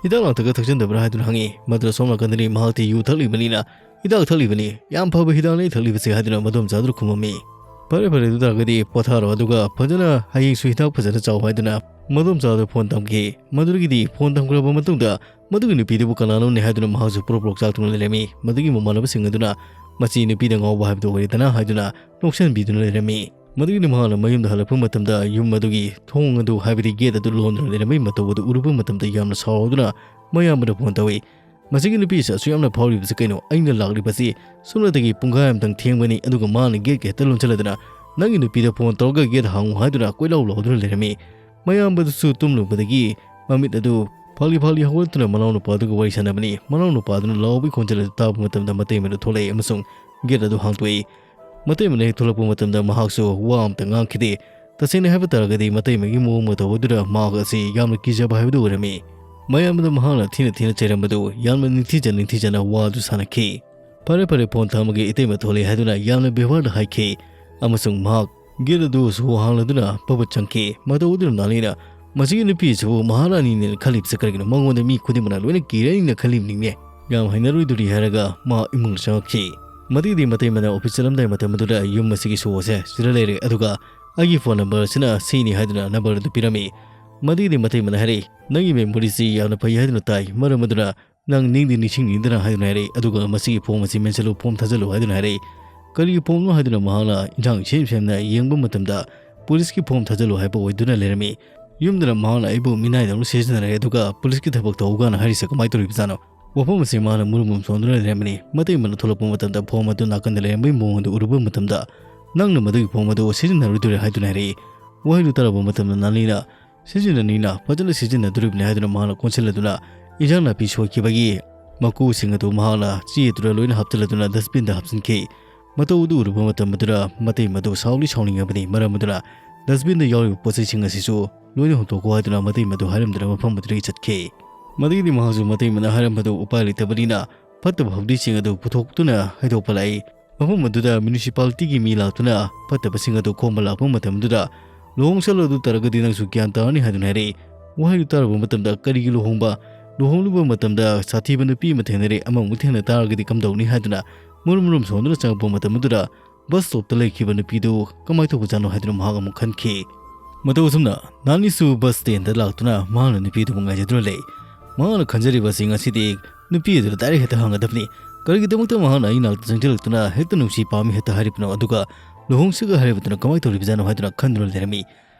"ꯍꯤꯗꯥꯛ ꯂꯥꯡꯊꯛꯀ ꯊꯛꯆꯟꯗꯕ꯭ꯔꯥ?" ꯍꯥꯏꯗꯨꯅ ꯍꯪꯉꯤ꯫ ꯃꯗꯨꯗ ꯁꯣꯝ ꯅꯥꯀꯟꯗꯅꯤ, "ꯃꯍꯥꯛꯇꯤ ꯌꯨ ꯊꯛꯂꯤꯕꯅꯤꯅ ꯍꯤꯗꯥꯛ ꯊꯛꯂꯤꯕꯅꯤ, ꯌꯥꯝ ꯐꯕ ꯍꯤꯗꯥꯛꯅꯤ ꯑꯩ ꯊꯛꯂꯤꯕꯁꯦ" ꯍꯥꯏꯗꯨꯅ ꯃꯗꯣꯝꯆꯥꯗꯨꯅ ꯈꯨꯝꯃꯝꯃꯤ꯫ "ꯐꯔꯦ ꯐꯔꯦ, ꯑꯗꯨ ꯇꯥꯔꯒꯗꯤ ꯄꯣꯊꯥꯔꯣ, ꯑꯗꯨꯒ ꯐꯖꯅ ꯍꯌꯦꯡꯁꯨ ꯍꯤꯗꯥꯛ ꯐꯖꯅ ꯆꯥꯎ" ꯍꯥꯏꯗꯨꯅ ꯃꯗꯣꯝꯆꯥꯗꯨ ꯐꯣꯟ ꯊꯝꯈꯤ꯫ ꯃꯗꯨꯗꯒꯤꯗꯤ ꯐꯣꯟ ꯊꯝꯈ꯭ꯔꯕ ꯃꯇꯨꯡꯗ ꯃꯗꯨꯒꯤ ꯅꯨꯄꯤꯗꯨꯕꯨ ꯀꯅꯥꯅꯣꯅꯦ ꯍꯥꯏꯗꯨꯅ ꯃꯍꯥꯛꯁꯨ ꯄ꯭ꯔꯣꯛ ꯄ꯭ꯔꯣꯛ ꯆꯥꯛꯇꯨꯅ ꯂꯩꯔꯝꯃꯤ꯫ ꯃꯗꯨꯒꯤ ꯃꯃꯥꯟꯅꯕꯁꯤꯡ ꯑꯗꯨꯅ "ꯃꯁꯤ ꯅꯨꯄꯤꯗ ꯉꯥꯎꯕ ꯍꯥꯏꯕꯗꯨ ꯑꯣꯏꯔꯦꯗꯅ" ꯍꯥꯏꯗꯨꯅ ꯅꯣꯛꯁꯟꯕꯤꯗꯨꯅ ꯂꯩꯔꯝꯃꯤ꯫ ꯃꯗꯨꯒꯤꯗꯤ ꯃꯍꯥꯛꯅ ꯃꯌꯨꯝꯗ ꯍꯜꯂꯛꯄ ꯃꯇꯝꯗ ꯌꯨꯝ ꯑꯗꯨꯒꯤ ꯊꯣꯡ ꯑꯗꯨ, ꯍꯥꯏꯕꯗꯤ ꯒꯦꯠ ꯑꯗꯨ ꯂꯣꯟꯗꯨꯅ ꯂꯩꯔꯝꯕꯒꯤ ꯃꯇꯧ ꯑꯗꯨ ꯎꯔꯨꯕ ꯃꯇꯝꯗ ꯌꯥꯝꯅ ꯁꯥꯎꯗꯨꯅ ꯃꯌꯥꯝꯕꯗ ꯐꯣꯟ ꯇꯧꯏ꯫ "ꯃꯁꯤꯒꯤ ꯅꯨꯄꯤꯁꯤ ꯑꯁꯨꯛ ꯌꯥꯝꯅ ꯐꯥꯎꯔꯤꯕꯁꯤ ꯀꯩꯅꯣ? ꯑꯩꯅ ꯂꯥꯛꯂꯤꯕꯁꯤ ꯁꯨꯞꯅꯇꯒꯤ ꯄꯨꯡꯈꯥꯏ ꯑꯃꯇꯪ ꯊꯦꯡꯕꯅꯤ, ꯑꯗꯨꯒ ꯃꯥꯅ ꯒꯦꯠꯀ ꯍꯦꯛꯇ ꯂꯣꯟꯁꯤꯜꯂꯗꯅ ꯅꯪꯒꯤ ꯅꯨꯄꯤꯗ ꯐꯣꯟ ꯇꯧꯔꯒ ꯒꯦꯠ ꯍꯥꯡꯉꯨ ꯍꯥꯏꯗꯨꯅ ꯀꯣꯏꯂꯥꯎ ꯂꯥꯎꯗꯨꯅ ꯂꯩꯔꯝꯃꯤ"꯫ ꯃꯌꯥꯝꯕꯗꯨꯁꯨ ꯇꯨꯝꯂꯨꯕꯗꯒꯤ ꯃꯃꯤꯠ ꯑꯗꯨ ꯐꯥꯛꯂꯤ ꯐꯥꯛꯂꯤ ꯍꯧꯒꯠꯇꯨꯅ ꯃꯅꯥꯎꯅꯨꯄꯥꯗꯨꯒ ꯋꯥꯔꯤ ꯁꯥꯟꯅꯕꯅꯤ꯫ ꯃꯅꯥꯎꯅꯨꯄꯥꯗꯨꯅ ꯂꯥꯎꯕꯒꯤ ꯈꯣꯟꯖꯦꯜ ꯑꯗꯨ ꯇꯥꯕ ꯃꯇꯝꯗ ꯃꯇꯩꯃꯗꯨ ꯊꯣꯛꯂꯛꯏ ꯑꯃꯁꯨꯡ ꯒꯦꯠ ꯑꯗꯨ ꯍꯥꯡꯗꯣꯛꯏ꯫ ꯃꯇꯩꯃꯅ ꯍꯦꯛ ꯊꯣꯛꯂꯛꯄ ꯃꯇꯝꯗ ꯃꯍꯥꯛꯁꯨ ꯋꯥ ꯑꯃꯇ ꯉꯥꯡꯈꯤꯗꯦ꯫ ꯇꯁꯦꯡꯅ ꯍꯥꯏꯕ ꯇꯥꯔꯒꯗꯤ ꯃꯇꯩꯃꯒꯤ ꯃꯑꯣꯡ ꯃꯇꯧ ꯑꯗꯨꯗ ꯃꯍꯥꯛ ꯑꯁꯤ ꯌꯥꯝꯅ ꯀꯤꯖꯕ ꯍꯥꯏꯕꯗꯨ ꯑꯣꯏꯔꯝꯃꯤ꯫ ꯃꯌꯥꯝꯗ ꯃꯍꯥꯛꯅ ꯊꯤꯅ ꯊꯤꯅ ꯆꯩꯔꯝꯕꯗꯨ ꯌꯥꯝꯅ ꯅꯤꯡꯊꯤꯖ ꯅꯤꯡꯊꯤꯖꯅ ꯋꯥ ꯑꯗꯨ ꯁꯥꯟꯅꯈꯤ꯫ "ꯐꯔꯦ ꯐꯔꯦ, ꯐꯣꯟ ꯊꯝꯃꯒꯦ, ꯏꯇꯩꯃ ꯊꯣꯛꯂꯛꯑꯦ" ꯍꯥꯏꯗꯨꯅ ꯌꯥꯝꯅ ꯕꯦꯕꯥꯔꯗ ꯍꯥꯏꯈꯤ꯫ ꯑꯃꯁꯨꯡ ꯃꯍꯥꯛ ꯒꯦꯠ ꯑꯗꯨ ꯁꯣ ꯍꯥꯡꯂꯗꯨꯅ ꯄꯕꯠ ꯆꯪꯈꯤ꯫ ꯃꯇꯧ ꯑꯗꯨꯅ ꯅꯥꯂꯤꯅ, "ꯃꯁꯤꯒꯤ ꯅꯨꯄꯤ ꯑꯁꯤꯕꯨ ꯃꯍꯥꯔꯥꯅꯤꯅꯦꯅ ꯈꯜꯂꯤꯕꯁꯦ ꯀꯔꯤꯒꯤꯅꯣ? ꯃꯉꯣꯟꯗ ꯃꯤ ꯈꯨꯗꯤꯡꯃꯛꯅ ꯂꯣꯏꯅ ꯀꯤꯔꯅꯤꯅ ꯈꯜꯂꯤꯕꯅꯤꯅꯦ꯫ ꯌꯥꯝ ꯍꯩꯅꯔꯣꯏꯗꯣꯔꯤ" ꯍꯥꯏꯔꯒ ꯃꯥ ꯏꯃꯨꯡꯗ ꯆꯪꯉꯛꯈꯤ꯫ ꯃꯗꯨꯒꯤꯗꯤ ꯃꯇꯩꯃꯅ ꯑꯣꯐꯤꯁ ꯆꯠꯂꯝꯗꯥꯏ ꯃꯇꯝ ꯑꯗꯨꯗ ꯌꯨꯝ ꯑꯁꯤꯒꯤ ꯁꯣ ꯑꯁꯦ ꯁꯤꯗ ꯂꯩꯔꯦ, ꯑꯗꯨꯒ ꯑꯩꯒꯤ ꯐꯣꯟ ꯅꯝꯕꯔ ꯑꯁꯤꯅ ꯁꯤꯅꯤ ꯍꯥꯏꯗꯨꯅ ꯅꯝꯕꯔ ꯑꯗꯨ ꯄꯤꯔꯝꯃꯤ꯫ ꯃꯗꯨꯒꯤꯗꯤ ꯃꯇꯩꯃꯅ ꯍꯥꯏꯔꯛꯏ, "ꯅꯪꯒꯤ ꯃꯦꯃꯣꯔꯤꯁꯤ ꯌꯥꯝꯅ ꯐꯩ ꯍꯥꯏꯗꯨꯅ ꯇꯥꯏ, ꯃꯔꯝ ꯑꯗꯨꯅ ꯅꯪ ꯅꯤꯡꯗꯤ ꯅꯤꯡꯁꯤꯡꯅꯤꯡꯗꯅ" ꯍꯥꯏꯗꯨꯅ ꯍꯥꯏꯔꯛꯏ꯫ ꯑꯗꯨꯒ "ꯃꯁꯤꯒꯤ ꯐꯣꯝ ꯑꯁꯤ ꯃꯦꯟꯁꯤꯜꯂꯨ, ꯐꯣꯝ ꯊꯥꯖꯤꯜꯂꯨ" ꯍꯥꯏꯗꯨꯅ ꯍꯥꯏꯔꯛꯏ꯫ ꯀꯔꯤꯒꯤ ꯐꯣꯝꯅꯣ ꯍꯥꯏꯗꯨꯅ ꯃꯍꯥꯛꯅ ꯏꯟꯁꯥꯡ ꯁꯦꯝ ꯁꯦꯝꯅ ꯌꯦꯡꯕ ꯃꯇꯝꯗ ꯄꯨꯂꯤꯁꯀꯤ ꯐꯣꯝ ꯊꯥꯖꯤꯜꯂꯨ ꯍꯥꯏꯕ ꯑꯣꯏꯗꯨꯅ ꯂꯩꯔꯝꯃꯤ꯫ ꯌꯨꯝꯗꯅ ꯃꯍꯥꯛꯅ ꯑꯩꯕꯨ ꯃꯤꯅꯥꯏꯗꯧꯅ ꯁꯤꯖꯤꯟꯅꯔꯦ, ꯑꯗꯨꯒ ꯄꯨꯂꯤꯁꯀꯤ ꯊꯕꯛ ꯇꯧꯒꯅ ꯍꯥꯏꯔꯤꯁꯦ ꯀꯃꯥꯏꯅ ꯇꯧꯔꯤꯕꯖꯥꯠꯅꯣ? ꯋꯥꯐꯝ ꯑꯁꯤ ꯃꯥꯅ ꯃꯨꯔꯨꯝ ꯃꯨꯔꯨꯝ ꯁꯣꯟꯗꯨꯅ ꯂꯩꯔꯝꯃꯤꯅꯤ꯫ ꯃꯇꯩꯃꯅ ꯊꯣꯛꯂꯛꯄ ꯃꯇꯝꯗ ꯐꯣꯝ ꯑꯗꯨ ꯅꯥꯀꯟꯗ ꯂꯩꯔꯝꯕꯒꯤ ꯃꯑꯣꯡ ꯑꯗꯨ ꯎꯔꯨꯕ ꯃꯇꯝꯗ, "ꯅꯪꯅ ꯃꯗꯨꯒꯤ ꯐꯣꯝ ꯑꯗꯨ ꯁꯤꯖꯤꯟꯅꯔꯣꯏꯗꯣꯏꯔꯦ" ꯍꯥꯏꯗꯨꯅ ꯍꯥꯏꯔꯛꯏ꯫ ꯋꯥꯍꯩꯗꯨ ꯇꯥꯔꯕ ꯃꯇꯝꯗ ꯅꯥꯂꯤꯅ, "ꯁꯤꯖꯤꯟꯅꯅꯤꯅ ꯐꯖꯅ ꯁꯤꯖꯤꯟꯅꯗꯣꯔꯤꯕꯅꯤ" ꯍꯥꯏꯗꯨꯅ ꯃꯍꯥꯛꯅ ꯀꯣꯟꯁꯤꯜꯂꯗꯨꯅ ꯏꯟꯖꯥꯡ ꯅꯥꯄꯤ ꯁꯣꯏꯈꯤꯕꯒꯤ ꯃꯀꯨꯁꯤꯡ ꯑꯗꯨ ꯃꯍꯥꯛꯅ ꯆꯦ ꯑꯗꯨꯗ ꯂꯣꯏꯅ ꯍꯥꯞꯆꯤꯜꯂꯗꯨꯅ ꯗꯁꯕꯤꯟꯗ ꯍꯥꯞꯆꯤꯟꯈꯤ꯫ ꯃꯇꯧ ꯑꯗꯨ ꯎꯔꯨꯕ ꯃꯇꯝ ꯑꯗꯨꯗ ꯃꯇꯩ ꯃꯗꯨ ꯁꯥꯎꯗꯤ ꯁꯥꯎꯅꯤꯡꯉꯕꯅꯤ꯫ ꯃꯔꯝ ꯑꯗꯨꯅ ꯗꯁꯕꯤꯟꯗ ꯌꯥꯎꯔꯤꯕ ꯄꯣꯠ ꯆꯩꯁꯤꯡ ꯑꯁꯤꯁꯨ ꯂꯣꯏꯅ ꯍꯨꯟꯗꯣꯛꯈꯣ ꯍꯥꯏꯗꯨꯅ ꯃꯇꯩ ꯃꯗꯨ ꯍꯥꯏꯔꯝꯗꯨꯅ ꯃꯐꯝ ꯑꯗꯨꯗꯒꯤ ꯆꯠꯈꯤ꯫ ꯃꯗꯨꯒꯤꯗꯤ ꯃꯍꯥꯛꯁꯨ ꯃꯇꯩ ꯃꯅ ꯍꯥꯏꯔꯝꯕꯗꯨ ꯎꯄꯥꯏ ꯂꯩꯇꯕꯅꯤꯅ ꯐꯠꯇꯕ ꯍꯥꯎꯗꯤꯁꯤꯡ ꯑꯗꯨ ꯄꯨꯊꯣꯛꯇꯨꯅ ꯍꯩꯗꯣꯛꯄ ꯂꯥꯛꯏ꯫ ꯃꯐꯝ ꯑꯗꯨꯗ ꯃ꯭ꯌꯨꯅꯤꯁꯤꯄꯥꯂꯤꯇꯤꯒꯤ ꯃꯤ ꯂꯥꯛꯇꯨꯅ ꯐꯠꯇꯕꯁꯤꯡ ꯑꯗꯨ ꯈꯣꯝꯕ ꯂꯥꯛꯄ ꯃꯇꯝ ꯑꯗꯨꯗ, "ꯂꯨꯍꯣꯡ ꯆꯠꯂꯣ, ꯑꯗꯨ ꯇꯥꯔꯒꯗꯤ ꯅꯪꯁꯨ ꯒ꯭ꯌꯥꯟ ꯇꯥꯔꯅꯤ" ꯍꯥꯏꯗꯨꯅ ꯍꯥꯏꯔꯛꯏ꯫ ꯋꯥꯍꯩꯗꯨ ꯇꯥꯔꯕ ꯃꯇꯝꯗ, "ꯀꯔꯤꯒꯤ ꯂꯨꯍꯣꯡꯕ? ꯂꯨꯍꯣꯡꯂꯨꯕ ꯃꯇꯝꯗ ꯁꯥꯊꯤꯕ ꯅꯨꯄꯤ ꯑꯃ ꯊꯦꯡꯅꯔꯦ, ꯑꯃꯃꯨꯛ ꯊꯦꯡꯅ ꯇꯥꯔꯒꯗꯤ ꯀꯝꯗꯧꯅꯤ?" ꯍꯥꯏꯗꯨꯅ ꯃꯨꯔꯨꯝ ꯃꯨꯔꯨꯝ ꯁꯣꯟꯗꯨꯅ ꯆꯪꯉꯛꯄ ꯃꯇꯝ ꯑꯗꯨꯗ, ꯕꯁ ꯁ꯭ꯇꯣꯞꯇ ꯂꯩꯈꯤꯕ ꯅꯨꯄꯤꯗꯨ ꯀꯃꯥꯏꯅ ꯇꯧꯕꯖꯥꯠꯅꯣ ꯍꯥꯏꯗꯨꯅ ꯃꯍꯥꯛ ꯑꯃꯨꯛ ꯈꯟꯈꯤ꯫ ꯃꯇꯧ ꯑꯁꯨꯝꯅ ꯅꯥꯅꯤꯁꯨ ꯕꯁ ꯁ꯭ꯇꯦꯟꯗ ꯂꯥꯛꯇꯨꯅ ꯃꯍꯥꯛꯅ ꯅꯨꯄꯤꯗꯨꯕꯨ ꯉꯥꯏꯖꯗꯨꯅ ꯂꯩ꯫ ꯃꯍꯥꯛꯅ ꯈꯟꯖꯔꯤꯕꯁꯤ ꯉꯁꯤꯗꯤ ꯅꯨꯄꯤ ꯑꯗꯨꯗ ꯗꯥꯏꯔꯦꯛ ꯍꯦꯛꯇ ꯍꯪꯒꯗꯕꯅꯤ꯫ ꯀꯔꯤꯒꯤꯗꯃꯛꯇ ꯃꯍꯥꯛꯅ ꯑꯩ ꯅꯥꯛꯇ ꯆꯪꯁꯤꯜꯂꯛꯇꯨꯅ ꯍꯦꯛꯇ ꯅꯨꯡꯁꯤ ꯄꯥꯝꯃꯤ ꯍꯦꯛꯇ ꯍꯥꯏꯔꯤꯕꯅꯣ, ꯑꯗꯨꯒ ꯂꯨꯍꯣꯡꯁꯤꯒ ꯍꯥꯏꯔꯤꯕꯗꯨꯅ ꯀꯃꯥꯏꯅ ꯇꯧꯔꯤꯕꯖꯥꯠꯅꯣ ꯍꯥꯏꯗꯨꯅ ꯈꯟꯗꯨꯅ ꯂꯩꯔꯝꯃꯤ꯫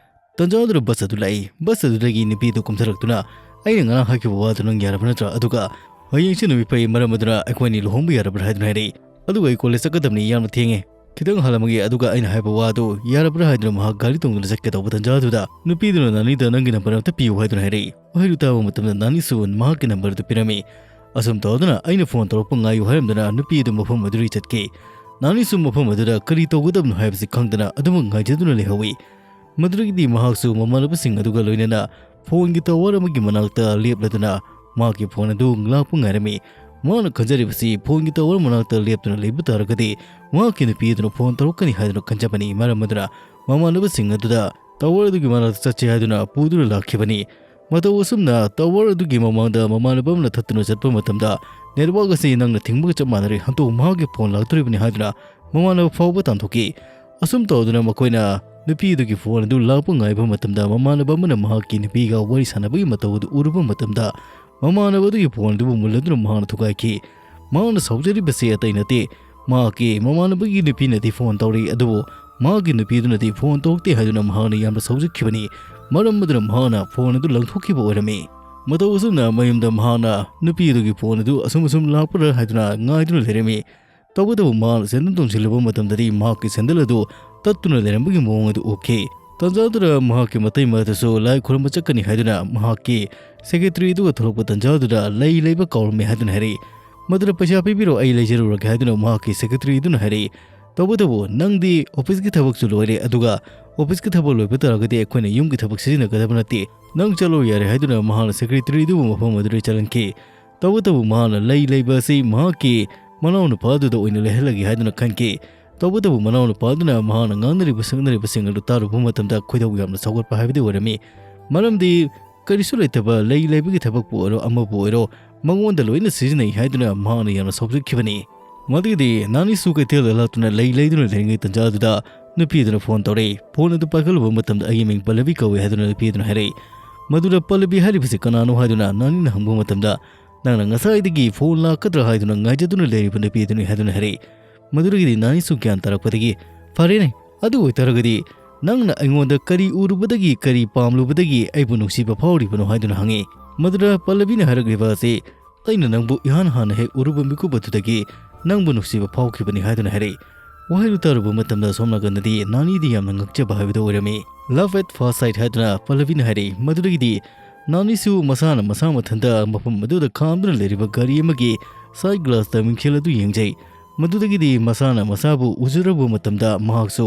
ꯇꯟꯖꯥ ꯑꯗꯨꯗ ꯕꯁ ꯑꯗꯨ ꯂꯥꯛꯏ꯫ ꯕꯁ ꯑꯗꯨꯗꯒꯤ ꯅꯨꯄꯤ ꯑꯗꯨ ꯀꯨꯝꯊꯔꯛꯇꯨꯅ, "ꯑꯩꯅ ꯉꯔꯥꯡ ꯍꯥꯏꯈꯤꯕ ꯋꯥꯗꯨ ꯅꯪ ꯌꯥꯔꯕ ꯅꯠꯇ꯭ꯔꯥ? ꯑꯗꯨꯒ ꯍꯌꯦꯡꯁꯤ ꯅꯨꯃꯤꯠ ꯐꯩ, ꯃꯔꯝ ꯑꯗꯨꯅ ꯑꯩꯈꯣꯏ ꯑꯅꯤ ꯂꯨꯍꯣꯡꯕ ꯌꯥꯔꯕ꯭ꯔꯥ?" ꯍꯥꯏꯗꯨꯅ ꯍꯥꯏꯔꯛꯏ꯫ "ꯑꯗꯨꯒ ꯑꯩ ꯀꯣꯂꯦꯖ ꯆꯠꯀꯗꯕꯅꯤ, ꯌꯥꯝꯅ ꯊꯦꯡꯉꯦ꯫ "ꯈꯤꯇꯪ ꯍꯜꯂꯝꯃꯒꯦ, ꯑꯗꯨꯒ ꯑꯩꯅ ꯍꯥꯏꯕ ꯋꯥꯗꯨ ꯌꯥꯔꯕ꯭ꯔꯥ?" ꯍꯥꯏꯗꯨꯅ ꯃꯍꯥꯛ ꯒꯥꯔꯤ ꯇꯣꯡꯗꯨꯅ ꯆꯠꯀꯦ ꯇꯧꯕ ꯇꯟꯖꯥꯗꯨꯗ, ꯅꯨꯄꯤꯗꯨꯅ ꯅꯥꯅꯤꯗ "ꯅꯪꯒꯤ ꯅꯝꯕꯔ ꯑꯝꯇ ꯄꯤꯌꯨ" ꯍꯥꯏꯗꯨꯅ ꯍꯥꯏꯔꯛꯏ꯫ ꯋꯥꯍꯩꯗꯨ ꯇꯥꯕ ꯃꯇꯝꯗ ꯅꯥꯅꯤꯁꯨ ꯃꯍꯥꯛꯀꯤ ꯅꯝꯕꯔꯗꯨ ꯄꯤꯔꯝꯃꯤ꯫ ꯑꯁꯨꯝ ꯇꯧꯗꯨꯅ ꯑꯩꯅ ꯐꯣꯟ ꯇꯧꯔꯛꯄ ꯉꯥꯏꯌꯨ ꯍꯥꯏꯔꯝꯗꯨꯅ ꯅꯨꯄꯤ ꯑꯗꯨ ꯃꯐꯝ ꯑꯗꯨꯗꯒꯤ ꯆꯠꯈꯤ꯫ ꯅꯥꯅꯤꯁꯨ ꯃꯐꯝ ꯑꯗꯨꯗ ꯀꯔꯤ ꯇꯧꯒꯗꯕꯅꯣ ꯍꯥꯏꯕꯁꯤ ꯈꯪꯗꯅ ꯑꯗꯨꯃꯛ ꯉꯥꯏꯖꯗꯨꯅ ꯂꯩꯍꯧꯏ꯫ ꯃꯗꯨꯗꯒꯤꯗꯤ ꯃꯍꯥꯛꯁꯨ ꯃꯃꯥꯟꯅꯕꯁꯤꯡ ꯑꯗꯨꯒ ꯂꯣꯏꯅꯅ ꯐꯣꯟꯒꯤ ꯇꯋꯥꯔ ꯑꯃꯒꯤ ꯃꯅꯥꯛꯇ ꯂꯦꯞꯂꯗꯨꯅ ꯃꯍꯥꯛꯀꯤ ꯐꯣꯟ ꯑꯗꯨ ꯂꯥꯛꯄ ꯉꯥꯏꯔꯝꯃꯤ꯫ ꯃꯍꯥꯛꯅ ꯈꯟꯖꯔꯤꯕꯁꯤ ꯐꯣꯟꯒꯤ ꯇꯋꯥꯔ ꯃꯅꯥꯛꯇ ꯂꯦꯞꯇꯨꯅ ꯂꯩꯕ ꯇꯥꯔꯒꯗꯤ ꯃꯍꯥꯛꯀꯤ ꯅꯨꯄꯤ ꯑꯗꯨꯅ ꯐꯣꯟ ꯇꯧꯔꯛꯀꯅꯤ ꯍꯥꯏꯗꯨꯅ ꯈꯟꯖꯕꯅꯤ꯫ ꯃꯔꯝ ꯑꯗꯨꯅ ꯃꯃꯥꯟꯅꯕꯁꯤꯡ ꯑꯗꯨꯗ ꯇꯋꯥꯔ ꯑꯗꯨꯒꯤ ꯃꯅꯥꯛꯇ ꯆꯠꯁꯤ ꯍꯥꯏꯗꯨꯅ ꯄꯨꯗꯨꯅ ꯂꯥꯛꯈꯤꯕꯅꯤ꯫ ꯃꯇꯧ ꯑꯁꯨꯝꯅ ꯇꯋꯥꯔ ꯑꯗꯨꯒꯤ ꯃꯃꯥꯡꯗ ꯃꯃꯥꯟꯅꯕ ꯑꯃꯅ ꯊꯠꯇꯨꯅ ꯆꯠꯄ ꯃꯇꯝꯗ, "ꯅꯦꯠꯋꯥꯛ ꯑꯁꯤ ꯅꯪꯅ ꯊꯤꯡꯕꯒ ꯆꯞ ꯃꯥꯟꯅꯔꯦ, ꯍꯟꯗꯣꯛ, ꯃꯍꯥꯛꯀꯤ ꯐꯣꯟ ꯂꯥꯛꯇꯣꯔꯤꯕꯅꯤ" ꯍꯥꯏꯗꯨꯅ ꯃꯃꯥꯟꯅꯕ ꯐꯥꯎꯕ ꯇꯥꯟꯊꯣꯛꯈꯤ꯫ ꯑꯁꯨꯝ ꯇꯧꯗꯨꯅ ꯃꯈꯣꯏꯅ ꯅꯨꯄꯤ ꯑꯗꯨꯒꯤ ꯐꯣꯟ ꯑꯗꯨ ꯂꯥꯛꯄ ꯉꯥꯏꯕ ꯃꯇꯝꯗ, ꯃꯃꯥꯟꯅꯕ ꯑꯃꯅ ꯃꯍꯥꯛꯀꯤ ꯅꯨꯄꯤꯒ ꯋꯥꯔꯤ ꯁꯥꯟꯅꯕꯒꯤ ꯃꯇꯧ ꯑꯗꯨ ꯎꯔꯨꯕ ꯃꯇꯝꯗ, ꯃꯃꯥꯟꯅꯕ ꯑꯗꯨꯒꯤ ꯐꯣꯟ ꯑꯗꯨꯕꯨ ꯃꯨꯜꯂꯗꯨꯅ ꯃꯍꯥꯛꯅ ꯊꯨꯒꯥꯏꯈꯤ꯫ ꯃꯍꯥꯛꯅ ꯁꯥꯎꯖꯔꯤꯕꯁꯤ ꯑꯇꯩ ꯅꯠꯇꯦ, ꯃꯍꯥꯛꯀꯤ ꯃꯃꯥꯟꯅꯕꯒꯤ ꯅꯨꯄꯤꯅꯗꯤ ꯐꯣꯟ ꯇꯧꯔꯛꯏ, ꯑꯗꯨꯕꯨ ꯃꯍꯥꯛꯀꯤ ꯅꯨꯄꯤꯗꯨꯅꯗꯤ ꯐꯣꯟ ꯇꯧꯔꯛꯇꯦ ꯍꯥꯏꯗꯨꯅ ꯃꯍꯥꯛꯅ ꯌꯥꯝꯅ ꯁꯥꯎꯖꯈꯤꯕꯅꯤ꯫ ꯃꯔꯝ ꯑꯗꯨꯅ ꯃꯍꯥꯛꯅ ꯐꯣꯟ ꯑꯗꯨ ꯂꯪꯊꯣꯛꯈꯤꯕ ꯑꯣꯏꯔꯝꯃꯤ꯫ ꯃꯇꯧ ꯑꯁꯨꯝꯅ ꯃꯌꯨꯝꯗ ꯃꯍꯥꯛꯅ ꯅꯨꯄꯤ ꯑꯗꯨꯒꯤ ꯐꯣꯟ ꯑꯗꯨ ꯑꯁꯨꯝ ꯑꯁꯨꯝ ꯂꯥꯛꯄ꯭ꯔꯥ ꯍꯥꯏꯗꯨꯅ ꯉꯥꯏꯗꯨꯅ ꯂꯩꯔꯝꯃꯤ꯫ ꯇꯧꯕꯇꯕꯨ ꯃꯍꯥꯛꯅ ꯁꯦꯟꯗꯜ ꯇꯣꯡꯁꯤꯜꯂꯨꯕ ꯃꯇꯝꯗꯗꯤ ꯃꯍꯥꯛꯀꯤ ꯁꯦꯟꯗꯜ ꯑꯗꯨ ꯇꯠꯇꯨꯅ ꯂꯩꯔꯝꯕꯒꯤ ꯃꯑꯣꯡ ꯑꯗꯨ ꯎꯈꯤ꯫ ꯇꯟꯖꯥꯗꯨꯗ ꯃꯍꯥꯛꯀꯤ ꯃꯇꯩꯃ ꯑꯗꯨꯁꯨ ꯂꯥꯏ ꯈꯨꯔꯨꯝꯕ ꯆꯠꯀꯅꯤ ꯍꯥꯏꯗꯨꯅ ꯃꯍꯥꯛꯀꯤ ꯁꯦꯀ꯭ꯔꯦꯇꯔꯤ ꯑꯗꯨꯒ ꯊꯣꯛꯂꯛꯄ ꯇꯟꯖꯥꯗꯨꯗ ꯂꯩ ꯂꯩꯕ ꯀꯥꯎꯔꯝꯃꯦ ꯍꯥꯏꯗꯨꯅ ꯍꯥꯏꯔꯛꯏ꯫ ꯃꯗꯨꯗ "ꯄꯩꯁꯥ ꯄꯤꯕꯤꯔꯣ, ꯑꯩ ꯂꯩꯖꯔꯨꯔꯒꯦ" ꯍꯥꯏꯗꯨꯅ ꯃꯍꯥꯛꯀꯤ ꯁꯦꯀ꯭ꯔꯦꯇꯔꯤ ꯑꯗꯨꯅ ꯍꯥꯏꯔꯛꯏ꯫ ꯇꯧꯕꯇꯕꯨ ꯅꯪꯗꯤ ꯑꯣꯐꯤꯁꯀꯤ ꯊꯕꯛꯁꯨ ꯂꯣꯏꯔꯦ, ꯑꯗꯨꯒ ꯑꯣꯐꯤꯁꯀꯤ ꯊꯕꯛ ꯂꯣꯏꯕ ꯇꯥꯔꯒꯗꯤ ꯑꯩꯈꯣꯏꯅ ꯌꯨꯝꯒꯤ ꯊꯕꯛ ꯁꯤꯖꯤꯟꯅꯒꯗꯕ ꯅꯠꯇꯦ, ꯅꯪ ꯆꯠꯂꯣ ꯌꯥꯔꯦ ꯍꯥꯏꯗꯨꯅ ꯃꯍꯥꯛꯅ ꯁꯦꯀ꯭ꯔꯦꯇꯔꯤ ꯑꯗꯨꯕꯨ ꯃꯐꯝ ꯑꯗꯨꯗ ꯆꯠꯍꯟꯈꯤ꯫ ꯇꯧꯕꯇꯕꯨ ꯃꯍꯥꯛꯅ ꯂꯩ ꯂꯩꯕ ꯑꯁꯤ ꯃꯍꯥꯛꯀꯤ ꯃꯅꯥꯎꯅꯨꯄꯥ ꯑꯗꯨꯗ ꯑꯣꯏꯅ ꯂꯩꯍꯜꯂꯒꯦ ꯍꯥꯏꯗꯨꯅ ꯈꯟꯈꯤ꯫ ꯇꯧꯕꯇꯕꯨ ꯃꯅꯥꯎꯅꯨꯄꯥ ꯑꯗꯨꯅ ꯃꯍꯥꯛꯅ ꯉꯥꯡꯅꯔꯤꯕ ꯁꯛꯅꯔꯤꯕꯁꯤꯡ ꯑꯗꯨ ꯇꯥꯔꯨꯕ ꯃꯇꯝꯗ ꯈꯣꯏꯗꯧ ꯌꯥꯝꯅ ꯁꯥꯎꯒꯠꯄ ꯍꯥꯏꯕꯗꯨ ꯑꯣꯏꯔꯝꯃꯤ꯫ ꯃꯔꯝꯗꯤ ꯀꯔꯤꯁꯨ ꯂꯩꯇꯕ ꯂꯩ ꯂꯩꯕꯒꯤ ꯊꯕꯛꯄꯨ ꯑꯣꯏꯔꯣ ꯑꯃꯕꯨ ꯑꯣꯏꯔꯣ ꯃꯉꯣꯟꯗ ꯂꯣꯏꯅ ꯁꯤꯖꯤꯟꯅꯩ ꯍꯥꯏꯗꯨꯅ ꯃꯍꯥꯛꯅ ꯌꯥꯝꯅ ꯁꯥꯎꯖꯈꯤꯕꯅꯤ꯫ ꯃꯗꯨꯒꯤꯗꯤ ꯅꯥꯅꯤꯁꯨ ꯀꯩꯊꯦꯜꯗ ꯂꯥꯛꯇꯨꯅ ꯂꯩ ꯂꯩꯗꯨꯅ ꯂꯩꯔꯤꯉꯩ ꯇꯟꯖꯥ ꯑꯗꯨꯗ ꯅꯨꯄꯤ ꯑꯗꯨꯅ ꯐꯣꯟ ꯇꯧꯔꯛꯏ꯫ ꯐꯣꯟ ꯑꯗꯨ ꯄꯥꯏꯈꯠꯂꯨꯕ ꯃꯇꯝꯗ "ꯑꯩꯒꯤ ꯃꯤꯡ ꯄꯜꯂꯕꯤ ꯀꯧꯏ" ꯍꯥꯏꯗꯨꯅ ꯅꯨꯄꯤ ꯑꯗꯨꯅ ꯍꯥꯏꯔꯛꯏ꯫ ꯃꯗꯨꯗ "ꯄꯜꯂꯕꯤ ꯍꯥꯏꯔꯤꯕꯁꯤ ꯀꯅꯥꯅꯣ?" ꯍꯥꯏꯗꯨꯅ ꯅꯥꯅꯤꯅ ꯍꯪꯕ ꯃꯇꯝꯗ, "ꯅꯪꯅ ꯉꯁꯥꯏꯗꯒꯤ ꯐꯣꯟ ꯂꯥꯛꯀꯗ꯭ꯔꯥ ꯍꯥꯏꯗꯨꯅ ꯉꯥꯏꯖꯗꯨꯅ ꯂꯩꯔꯤꯕ ꯅꯨꯄꯤ ꯑꯗꯨꯅꯤ" ꯍꯥꯏꯗꯨꯅ ꯍꯥꯏꯔꯛꯏ꯫ ꯃꯗꯨꯗꯒꯤꯗꯤ ꯅꯥꯅꯤꯁꯨ ꯒ꯭ꯌꯥꯟ ꯇꯥꯔꯛꯄꯗꯒꯤ, "ꯐꯔꯦꯅꯦ, ꯑꯗꯨ ꯑꯣꯏꯇꯥꯔꯒꯗꯤ ꯅꯪꯅ ꯑꯩꯉꯣꯟꯗ ꯀꯔꯤ ꯎꯔꯨꯕꯗꯒꯤ, ꯀꯔꯤ ꯄꯥꯝꯂꯨꯕꯗꯒꯤ ꯑꯩꯕꯨ ꯅꯨꯡꯁꯤꯕ ꯐꯥꯎꯔꯤꯕꯅꯣ?" ꯍꯥꯏꯗꯨꯅ ꯍꯪꯉꯤ꯫ ꯃꯗꯨꯗ ꯄꯜꯂꯕꯤꯅ ꯍꯥꯏꯔꯛꯂꯤꯕ ꯑꯁꯤ, "ꯑꯩꯅ ꯅꯪꯕꯨ ꯏꯍꯥꯟ ꯍꯥꯟꯅ ꯍꯦꯛ ꯎꯔꯨꯕ ꯃꯤꯀꯨꯞ ꯑꯗꯨꯗꯒꯤ ꯅꯪꯕꯨ ꯅꯨꯡꯁꯤꯕ ꯐꯥꯎꯈꯤꯕꯅꯤ" ꯍꯥꯏꯗꯨꯅ ꯍꯥꯏꯔꯛꯏ꯫ ꯋꯥꯍꯩꯗꯨ ꯇꯥꯔꯨꯕ ꯃꯇꯝꯗ ꯁꯣꯝ ꯅꯥꯀꯟꯗꯗꯤ ꯅꯥꯅꯤꯗꯤ ꯌꯥꯝꯅ ꯉꯛꯆꯕ ꯍꯥꯏꯕꯗꯨ ꯑꯣꯏꯔꯝꯃꯤ꯫ "Love at first sight" ꯍꯥꯏꯗꯨꯅ ꯄꯜꯂꯕꯤꯅ ꯍꯥꯏꯔꯛꯏ꯫ ꯃꯗꯨꯗꯒꯤꯗꯤ ꯅꯥꯅꯤꯁꯨ ꯃꯁꯥꯅ ꯃꯁꯥ ꯃꯊꯟꯇ ꯃꯐꯝ ꯑꯗꯨꯗ ꯈꯥꯝꯗꯨꯅ ꯂꯩꯔꯤꯕ ꯒꯥꯔꯤ ꯑꯃꯒꯤ side glass ꯇ ꯃꯤꯡꯁꯦꯜ ꯑꯗꯨ ꯌꯦꯡꯖꯩ꯫ ꯃꯗꯨꯗꯒꯤꯗꯤ ꯃꯁꯥꯅ ꯃꯁꯥꯕꯨ ꯎꯖꯔꯕ ꯃꯇꯝꯗ ꯃꯍꯥꯛꯁꯨ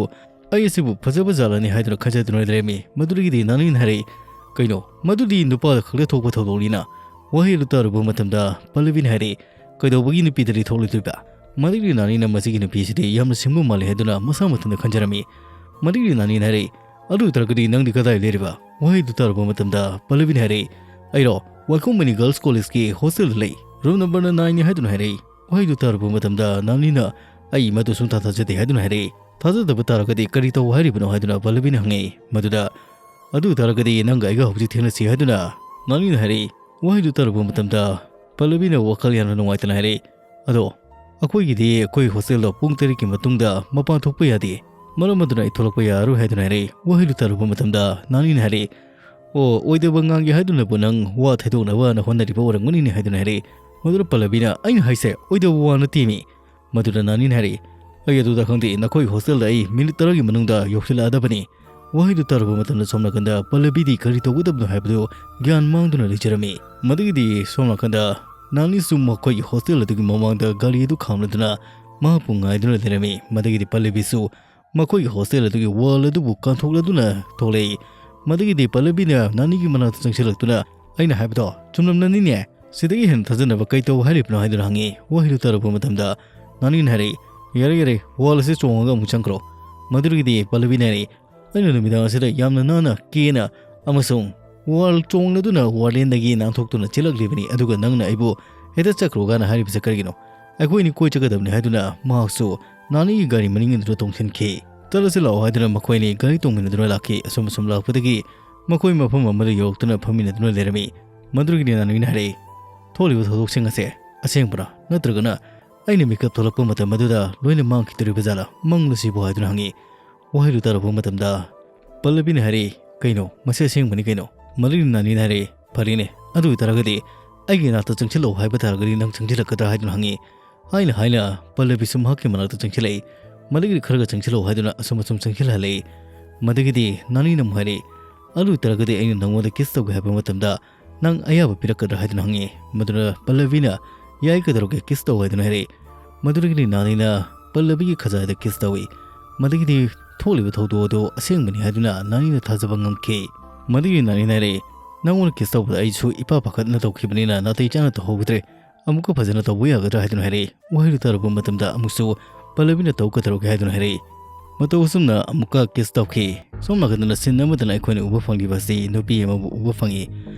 "ꯑꯩ ꯑꯁꯤꯕꯨ ꯐꯖꯕ ꯖꯥꯠꯂꯅꯤ" ꯍꯥꯏꯗꯨꯅ ꯈꯟꯖꯗꯨꯅ ꯂꯩꯔꯝꯃꯤ꯫ ꯃꯗꯨꯗꯒꯤꯗꯤ ꯅꯥꯅꯤꯅ ꯍꯥꯏꯔꯛꯏ, "ꯀꯩꯅꯣ, ꯃꯗꯨꯗꯤ ꯅꯨꯄꯥꯗ ꯈꯛꯇ ꯊꯣꯛꯄ ꯊꯧꯗꯣꯛꯅꯤꯅ?" ꯋꯥꯍꯩ ꯑꯗꯨ ꯇꯥꯔꯨꯕ ꯃꯇꯝꯗ ꯄꯜꯂꯕꯤꯅ ꯍꯥꯏꯔꯛꯏ, "ꯀꯩꯗꯧꯕꯒꯤ ꯅꯨꯄꯤꯗꯗꯤ ꯊꯣꯛꯂꯣꯏꯗꯣꯏꯕ?" ꯃꯗꯨꯒꯤ ꯅꯥꯅꯤꯅ ꯃꯁꯤꯒꯤ ꯅꯨꯄꯤꯁꯤꯗꯤ ꯌꯥꯝꯅ ꯁꯤꯡꯕ ꯃꯥꯜꯂꯤ ꯍꯥꯏꯗꯨꯅ ꯃꯁꯥ ꯃꯊꯟꯇ ꯈꯟꯖꯔꯝꯃꯤ꯫ ꯃꯗꯨꯒꯤ ꯅꯥꯅꯤꯅ ꯍꯥꯏꯔꯛꯏ, "ꯑꯗꯨ ꯑꯣꯏꯇꯥꯔꯒꯗꯤ ꯅꯪꯗꯤ ꯀꯗꯥꯏ ꯂꯩꯔꯤꯕ?" ꯋꯥꯍꯩꯗꯨ ꯇꯥꯔꯨꯕ ꯃꯇꯝꯗ ꯄꯜꯂꯕꯤꯅ ꯍꯥꯏꯔꯛꯏ, "ꯑꯩꯔꯣ, ꯋꯥꯏꯈꯣꯡ ꯃꯅꯤ Girls College ꯀꯤ hostel ꯗ ꯂꯩ꯫ Room number ꯅ nine ꯅꯤ" ꯍꯥꯏꯗꯨꯅ ꯍꯥꯏꯔꯛꯏ꯫ ꯋꯥꯍꯩꯗꯨ ꯇꯥꯔꯨꯕ ꯃꯇꯝꯗ ꯅꯥꯅꯤꯅ, "ꯑꯩ ꯃꯗꯨ ꯁꯨꯡꯊꯥ ꯊꯥꯖꯗꯦ" ꯍꯥꯏꯗꯨꯅ ꯍꯥꯏꯔꯛꯏ꯫ "ꯊꯥꯖꯗꯕ ꯇꯥꯔꯒꯗꯤ ꯀꯔꯤ ꯇꯧ ꯍꯥꯏꯔꯤꯕꯅꯣ?" ꯍꯥꯏꯗꯨꯅ ꯄꯜꯂꯕꯤꯅ ꯍꯪꯉꯛꯏ꯫ ꯃꯗꯨꯗ, "ꯑꯗꯨ ꯑꯣꯏꯇꯥꯔꯒꯗꯤ ꯅꯪꯒ ꯑꯩꯒ ꯍꯧꯖꯤꯛ ꯊꯦꯡꯅꯁꯤ" ꯍꯥꯏꯗꯨꯅ ꯅꯥꯅꯤꯅ ꯍꯥꯏꯔꯛꯏ꯫ ꯋꯥꯍꯩꯗꯨ ꯇꯥꯔꯨꯕ ꯃꯇꯝꯗ ꯄꯜꯂꯕꯤꯅ ꯋꯥꯈꯜ ꯌꯥꯝꯅ ꯅꯨꯡꯉꯥꯏꯇꯅ ꯍꯥꯏꯔꯛꯏ, "ꯑꯗꯣ, ꯑꯩꯈꯣꯏꯒꯤꯗꯤ ꯑꯩꯈꯣꯏ hostel ꯗ ꯄꯨꯡ ꯇꯔꯦꯠꯀꯤ ꯃꯇꯨꯡꯗ ꯃꯄꯥꯟ ꯊꯣꯛꯄ ꯌꯥꯗꯦ꯫ ꯃꯔꯝ ꯑꯗꯨꯅ ꯑꯩ ꯊꯣꯛꯂꯛꯄ ꯌꯥꯔꯔꯣꯏ" ꯍꯥꯏꯗꯨꯅ ꯍꯥꯏꯔꯛꯏ꯫ ꯋꯥꯍꯩꯗꯨ ꯇꯥꯔꯨꯕ ꯃꯇꯝꯗ ꯅꯥꯅꯤꯅ ꯍꯥꯏꯔꯛꯏ, "ꯑꯣ, ꯑꯣꯏꯗꯕ ꯉꯥꯡꯒꯦ ꯍꯥꯏꯗꯨꯅꯕꯨ ꯅꯪ ꯋꯥ ꯊꯩꯗꯣꯛꯅꯕꯅ ꯍꯣꯠꯅꯔꯤꯕ ꯑꯣꯏꯔꯝꯒꯅꯤꯅꯦ" ꯍꯥꯏꯗꯨꯅ ꯍꯥꯏꯔꯛꯏ꯫ ꯃꯗꯨꯗ ꯄꯜꯂꯕꯤꯅ, "ꯑꯩꯅ ꯍꯥꯏꯁꯦ ꯑꯣꯏꯗꯕ ꯋꯥ ꯅꯠꯇꯦꯃꯤ"꯫ ꯃꯗꯨꯗ ꯅꯥꯅꯤꯅ ꯍꯥꯏꯔꯛꯏ, "ꯑꯩ ꯑꯗꯨꯗ ꯈꯪꯗꯦ, ꯅꯈꯣꯏ hostel ꯗ ꯑꯩ minute ꯇꯔꯥꯒꯤ ꯃꯅꯨꯡꯗ ꯌꯧꯁꯤꯜꯂꯛꯑꯗꯕꯅꯤ"꯫ ꯋꯥꯍꯩꯗꯨ ꯇꯥꯔꯨꯕ ꯃꯇꯝꯗ ꯁꯣꯝ ꯅꯥꯀꯟꯗ ꯄꯜꯂꯕꯤꯗꯤ ꯀꯔꯤ ꯇꯧꯒꯗꯕꯅꯣ ꯍꯥꯏꯕꯗꯨ ꯒ꯭ꯌꯥꯟ ꯃꯥꯡꯗꯨꯅ ꯂꯩꯖꯔꯝꯃꯤ꯫ ꯃꯗꯨꯒꯤꯗꯤ ꯁꯣꯝ ꯅꯥꯀꯟꯗ ꯅꯥꯅꯤꯁꯨ ꯃꯈꯣꯏꯒꯤ hostel ꯑꯗꯨꯒꯤ ꯃꯃꯥꯡꯗ ꯒꯥꯔꯤ ꯑꯗꯨ ꯈꯥꯝꯂꯗꯨꯅ ꯃꯍꯥꯛꯄꯨ ꯉꯥꯏꯗꯨꯅ ꯂꯩꯔꯝꯃꯤ꯫ ꯃꯗꯨꯒꯤꯗꯤ ꯄꯜꯂꯕꯤꯁꯨ ꯃꯈꯣꯏꯒꯤ hostel ꯑꯗꯨꯒꯤ wall ꯑꯗꯨꯕꯨ ꯀꯥꯟꯊꯣꯛꯂꯗꯨꯅ ꯊꯣꯛꯂꯛꯏ꯫ ꯃꯗꯨꯒꯤꯗꯤ ꯄꯜꯂꯕꯤꯅ ꯅꯥꯅꯤꯒꯤ ꯃꯅꯥꯛꯇ ꯆꯪꯁꯤꯜꯂꯛꯇꯨꯅ, "ꯑꯩꯅ ꯍꯥꯏꯕꯗꯣ ꯆꯨꯝꯂꯝꯂꯅꯤꯅꯦ, ꯁꯤꯗꯒꯤ ꯍꯦꯟꯅ ꯊꯥꯖꯅꯕ ꯀꯩ ꯇꯧ ꯍꯥꯏꯔꯤꯕꯅꯣ?" ꯍꯥꯏꯗꯨꯅ ꯍꯪꯉꯤ꯫ ꯋꯥꯍꯩꯗꯨ ꯇꯥꯔꯨꯕ ꯃꯇꯝꯗ ꯅꯥꯅꯤꯅ ꯍꯥꯏꯔꯛꯏ, "ꯌꯥꯔꯦ, ꯌꯥꯔꯦ, wall ꯑꯁꯤ ꯆꯣꯡꯉꯒ ꯑꯃꯨꯛ ꯆꯪꯈ꯭ꯔꯣ"꯫ ꯃꯗꯨꯗꯒꯤꯗꯤ ꯄꯜꯂꯕꯤꯅ ꯍꯥꯏꯔꯛꯏ, "ꯑꯩꯅ ꯅꯨꯃꯤꯗꯥꯡ ꯑꯁꯤꯗ ꯌꯥꯝꯅ ꯅꯥꯟꯅ ꯀꯦꯅ ꯑꯃꯁꯨꯡ wall ꯆꯣꯡꯂꯗꯨꯅ warden ꯗꯒꯤ ꯅꯥꯟꯊꯣꯛꯇꯨꯅ ꯆꯦꯜꯂꯛꯂꯤꯕꯅꯤ, ꯑꯗꯨꯒ ꯅꯪꯅ ꯑꯩꯕꯨ ꯍꯦꯛꯇ ꯆꯠꯈ꯭ꯔꯣꯒꯥꯅ ꯍꯥꯏꯔꯤꯕꯁꯦ ꯀꯔꯤꯒꯤꯅꯣ? ꯑꯩꯈꯣꯏꯅꯤ ꯀꯣꯏ ꯆꯠꯀꯗꯕꯅꯤ" ꯍꯥꯏꯗꯨꯅ ꯃꯍꯥꯛꯁꯨ ꯅꯥꯅꯤꯒꯤ ꯒꯥꯔꯤ ꯃꯅꯤꯡ ꯑꯗꯨꯗ ꯇꯣꯡꯁꯤꯟꯈꯤ꯫ "ꯆꯠꯂꯁꯤ ꯂꯥꯛꯑꯣ" ꯍꯥꯏꯗꯨꯅ ꯃꯈꯣꯏ ꯑꯅꯤ ꯒꯥꯔꯤ ꯇꯣꯡꯃꯤꯟꯅꯗꯨꯅ ꯂꯥꯛꯈꯤ꯫ ꯑꯁꯨꯝ ꯑꯁꯨꯝ ꯂꯥꯛꯄꯗꯒꯤ ꯃꯈꯣꯏ ꯃꯐꯝ ꯑꯃꯗ ꯌꯧꯔꯛꯇꯨꯅ ꯐꯝꯃꯤꯟꯅꯗꯨꯅ ꯂꯩꯔꯝꯃꯤ꯫ ꯃꯗꯨꯗꯒꯤꯗꯤ ꯅꯥꯅꯤꯅ ꯍꯥꯏꯔꯛꯏ, "ꯊꯣꯛꯂꯤꯕ ꯊꯧꯗꯣꯛꯁꯤꯡ ꯑꯁꯦ ꯑꯁꯦꯡꯕꯔꯥ, ꯅꯠꯇ꯭ꯔꯒꯅ ꯑꯩꯅ ꯃꯤꯀꯞ ꯊꯣꯛꯂꯛꯄ ꯃꯇꯝ ꯑꯗꯨꯗ ꯂꯣꯏꯅ ꯃꯥꯡꯈꯤꯗꯣꯔꯤꯕ ꯖꯥꯠꯂꯥ, ꯃꯪꯂꯣ ꯁꯤꯕꯨ?" ꯍꯥꯏꯗꯨꯅ ꯍꯪꯉꯤ꯫ ꯋꯥꯍꯩꯗꯨ ꯇꯥꯔꯨꯕ ꯃꯇꯝꯗ ꯄꯜꯂꯕꯤꯅ ꯍꯥꯏꯔꯛꯏ, "ꯀꯩꯅꯣ, ꯃꯁꯤ ꯑꯁꯦꯡꯕꯅꯤ ꯀꯩꯅꯣ?" ꯃꯗꯨꯒꯤ ꯅꯥꯅꯤꯅ ꯍꯥꯏꯔꯛꯏ, "ꯐꯔꯦꯅꯦ, ꯑꯗꯨ ꯑꯣꯏꯇꯥꯔꯒꯗꯤ ꯑꯩꯒꯤ ꯏꯅꯥꯛꯇ ꯆꯪꯁꯤꯜꯂꯛꯑꯣ ꯍꯥꯏꯕ ꯇꯥꯔꯒꯗꯤ ꯅꯪ ꯆꯪꯁꯤꯜꯂꯛꯀꯗ꯭ꯔꯥ?" ꯍꯥꯏꯗꯨꯅ ꯍꯪꯉꯤ꯫ ꯍꯥꯏꯅ ꯍꯥꯏꯅ ꯄꯜꯂꯕꯤꯁꯨ ꯃꯍꯥꯛꯀꯤ ꯃꯅꯥꯛꯇ ꯆꯪꯁꯤꯜꯂꯛꯏ꯫ ꯃꯗꯒꯤꯗꯤ ꯈꯔꯒ ꯆꯪꯁꯤꯜꯂꯛꯑꯣ ꯍꯥꯏꯗꯨꯅ ꯑꯁꯨꯝ ꯑꯁꯨꯝ ꯆꯪꯁꯤꯜꯍꯜꯂꯦ꯫ ꯃꯗꯒꯤꯗꯤ ꯅꯥꯅꯤꯅ ꯑꯃꯨꯛ ꯍꯥꯏꯔꯛꯏ, "ꯑꯗꯨ ꯑꯣꯏꯇꯥꯔꯒꯗꯤ ꯑꯩꯅ ꯅꯪꯉꯣꯟꯗ ꯀꯤꯁ ꯇꯧꯒꯦ ꯍꯥꯏꯕ ꯃꯇꯝꯗ ꯅꯪ ꯑꯌꯥꯕ ꯄꯤꯔꯛꯀꯗ꯭ꯔꯥ?" ꯍꯥꯏꯗꯨꯅ ꯍꯪꯉꯤ꯫ ꯃꯗꯨꯅ ꯄꯜꯂꯕꯤꯅ, "ꯌꯥꯏ, ꯀꯩꯗꯧꯔꯒꯦ, ꯀꯤꯁ ꯇꯧ" ꯍꯥꯏꯗꯨꯅ ꯍꯥꯏꯔꯛꯏ꯫ ꯃꯗꯨꯗꯒꯤꯗꯤ ꯅꯥꯅꯤꯅ ꯄꯜꯂꯕꯤꯒꯤ ꯈꯖꯥꯏꯗ ꯀꯤꯁ ꯇꯧꯏ꯫ ꯃꯗꯒꯤꯗꯤ ꯊꯣꯛꯂꯤꯕ ꯊꯧꯗꯣꯛ ꯑꯗꯨ ꯑꯁꯦꯡꯕꯅꯤ ꯍꯥꯏꯗꯨꯅ ꯅꯥꯅꯤꯅ ꯊꯥꯖꯕ ꯉꯝꯈꯤ꯫ ꯃꯗꯒꯤ ꯅꯥꯅꯤꯅ ꯍꯥꯏꯔꯛꯏ, "ꯅꯪꯉꯣꯟꯗ ꯀꯤꯁ ꯇꯧꯕꯗ ꯑꯩꯁꯨ ꯏꯄꯥ ꯄꯥꯈꯠꯅ ꯇꯧꯈꯤꯕꯅꯤꯅ ꯅꯥꯇꯩ ꯆꯥꯅ ꯇꯧꯍꯧꯗ꯭ꯔꯦ꯫ ꯑꯃꯨꯛꯀ ꯐꯖꯅ ꯇꯧꯕ ꯌꯥꯒꯗ꯭ꯔꯥ?" ꯍꯥꯏꯗꯨꯅ ꯍꯥꯏꯔꯛꯏ꯫ ꯋꯥꯍꯩꯗꯨ ꯇꯥꯔꯨꯕ ꯃꯇꯝꯗ ꯑꯃꯨꯛꯁꯨ ꯄꯜꯂꯕꯤꯅ ꯇꯧ ꯀꯩꯗꯧꯔꯒꯦ ꯍꯥꯏꯗꯨꯅ ꯍꯥꯏꯔꯛꯏ꯫ ꯃꯇꯧ ꯑꯁꯨꯝꯅ ꯑꯃꯨꯛꯀ ꯀꯤꯁ ꯇꯧꯈꯤ꯫ ꯁꯣꯝ ꯅꯥꯀꯟꯗꯅ ꯁꯤꯟ ꯑꯃꯗꯅ ꯑꯩꯈꯣꯏꯅ ꯎꯕ ꯐꯪꯂꯤꯕ ꯑꯁꯤ ꯅꯨꯄꯤ ꯑꯃꯕꯨ ꯎꯕ ꯐꯪꯏ꯫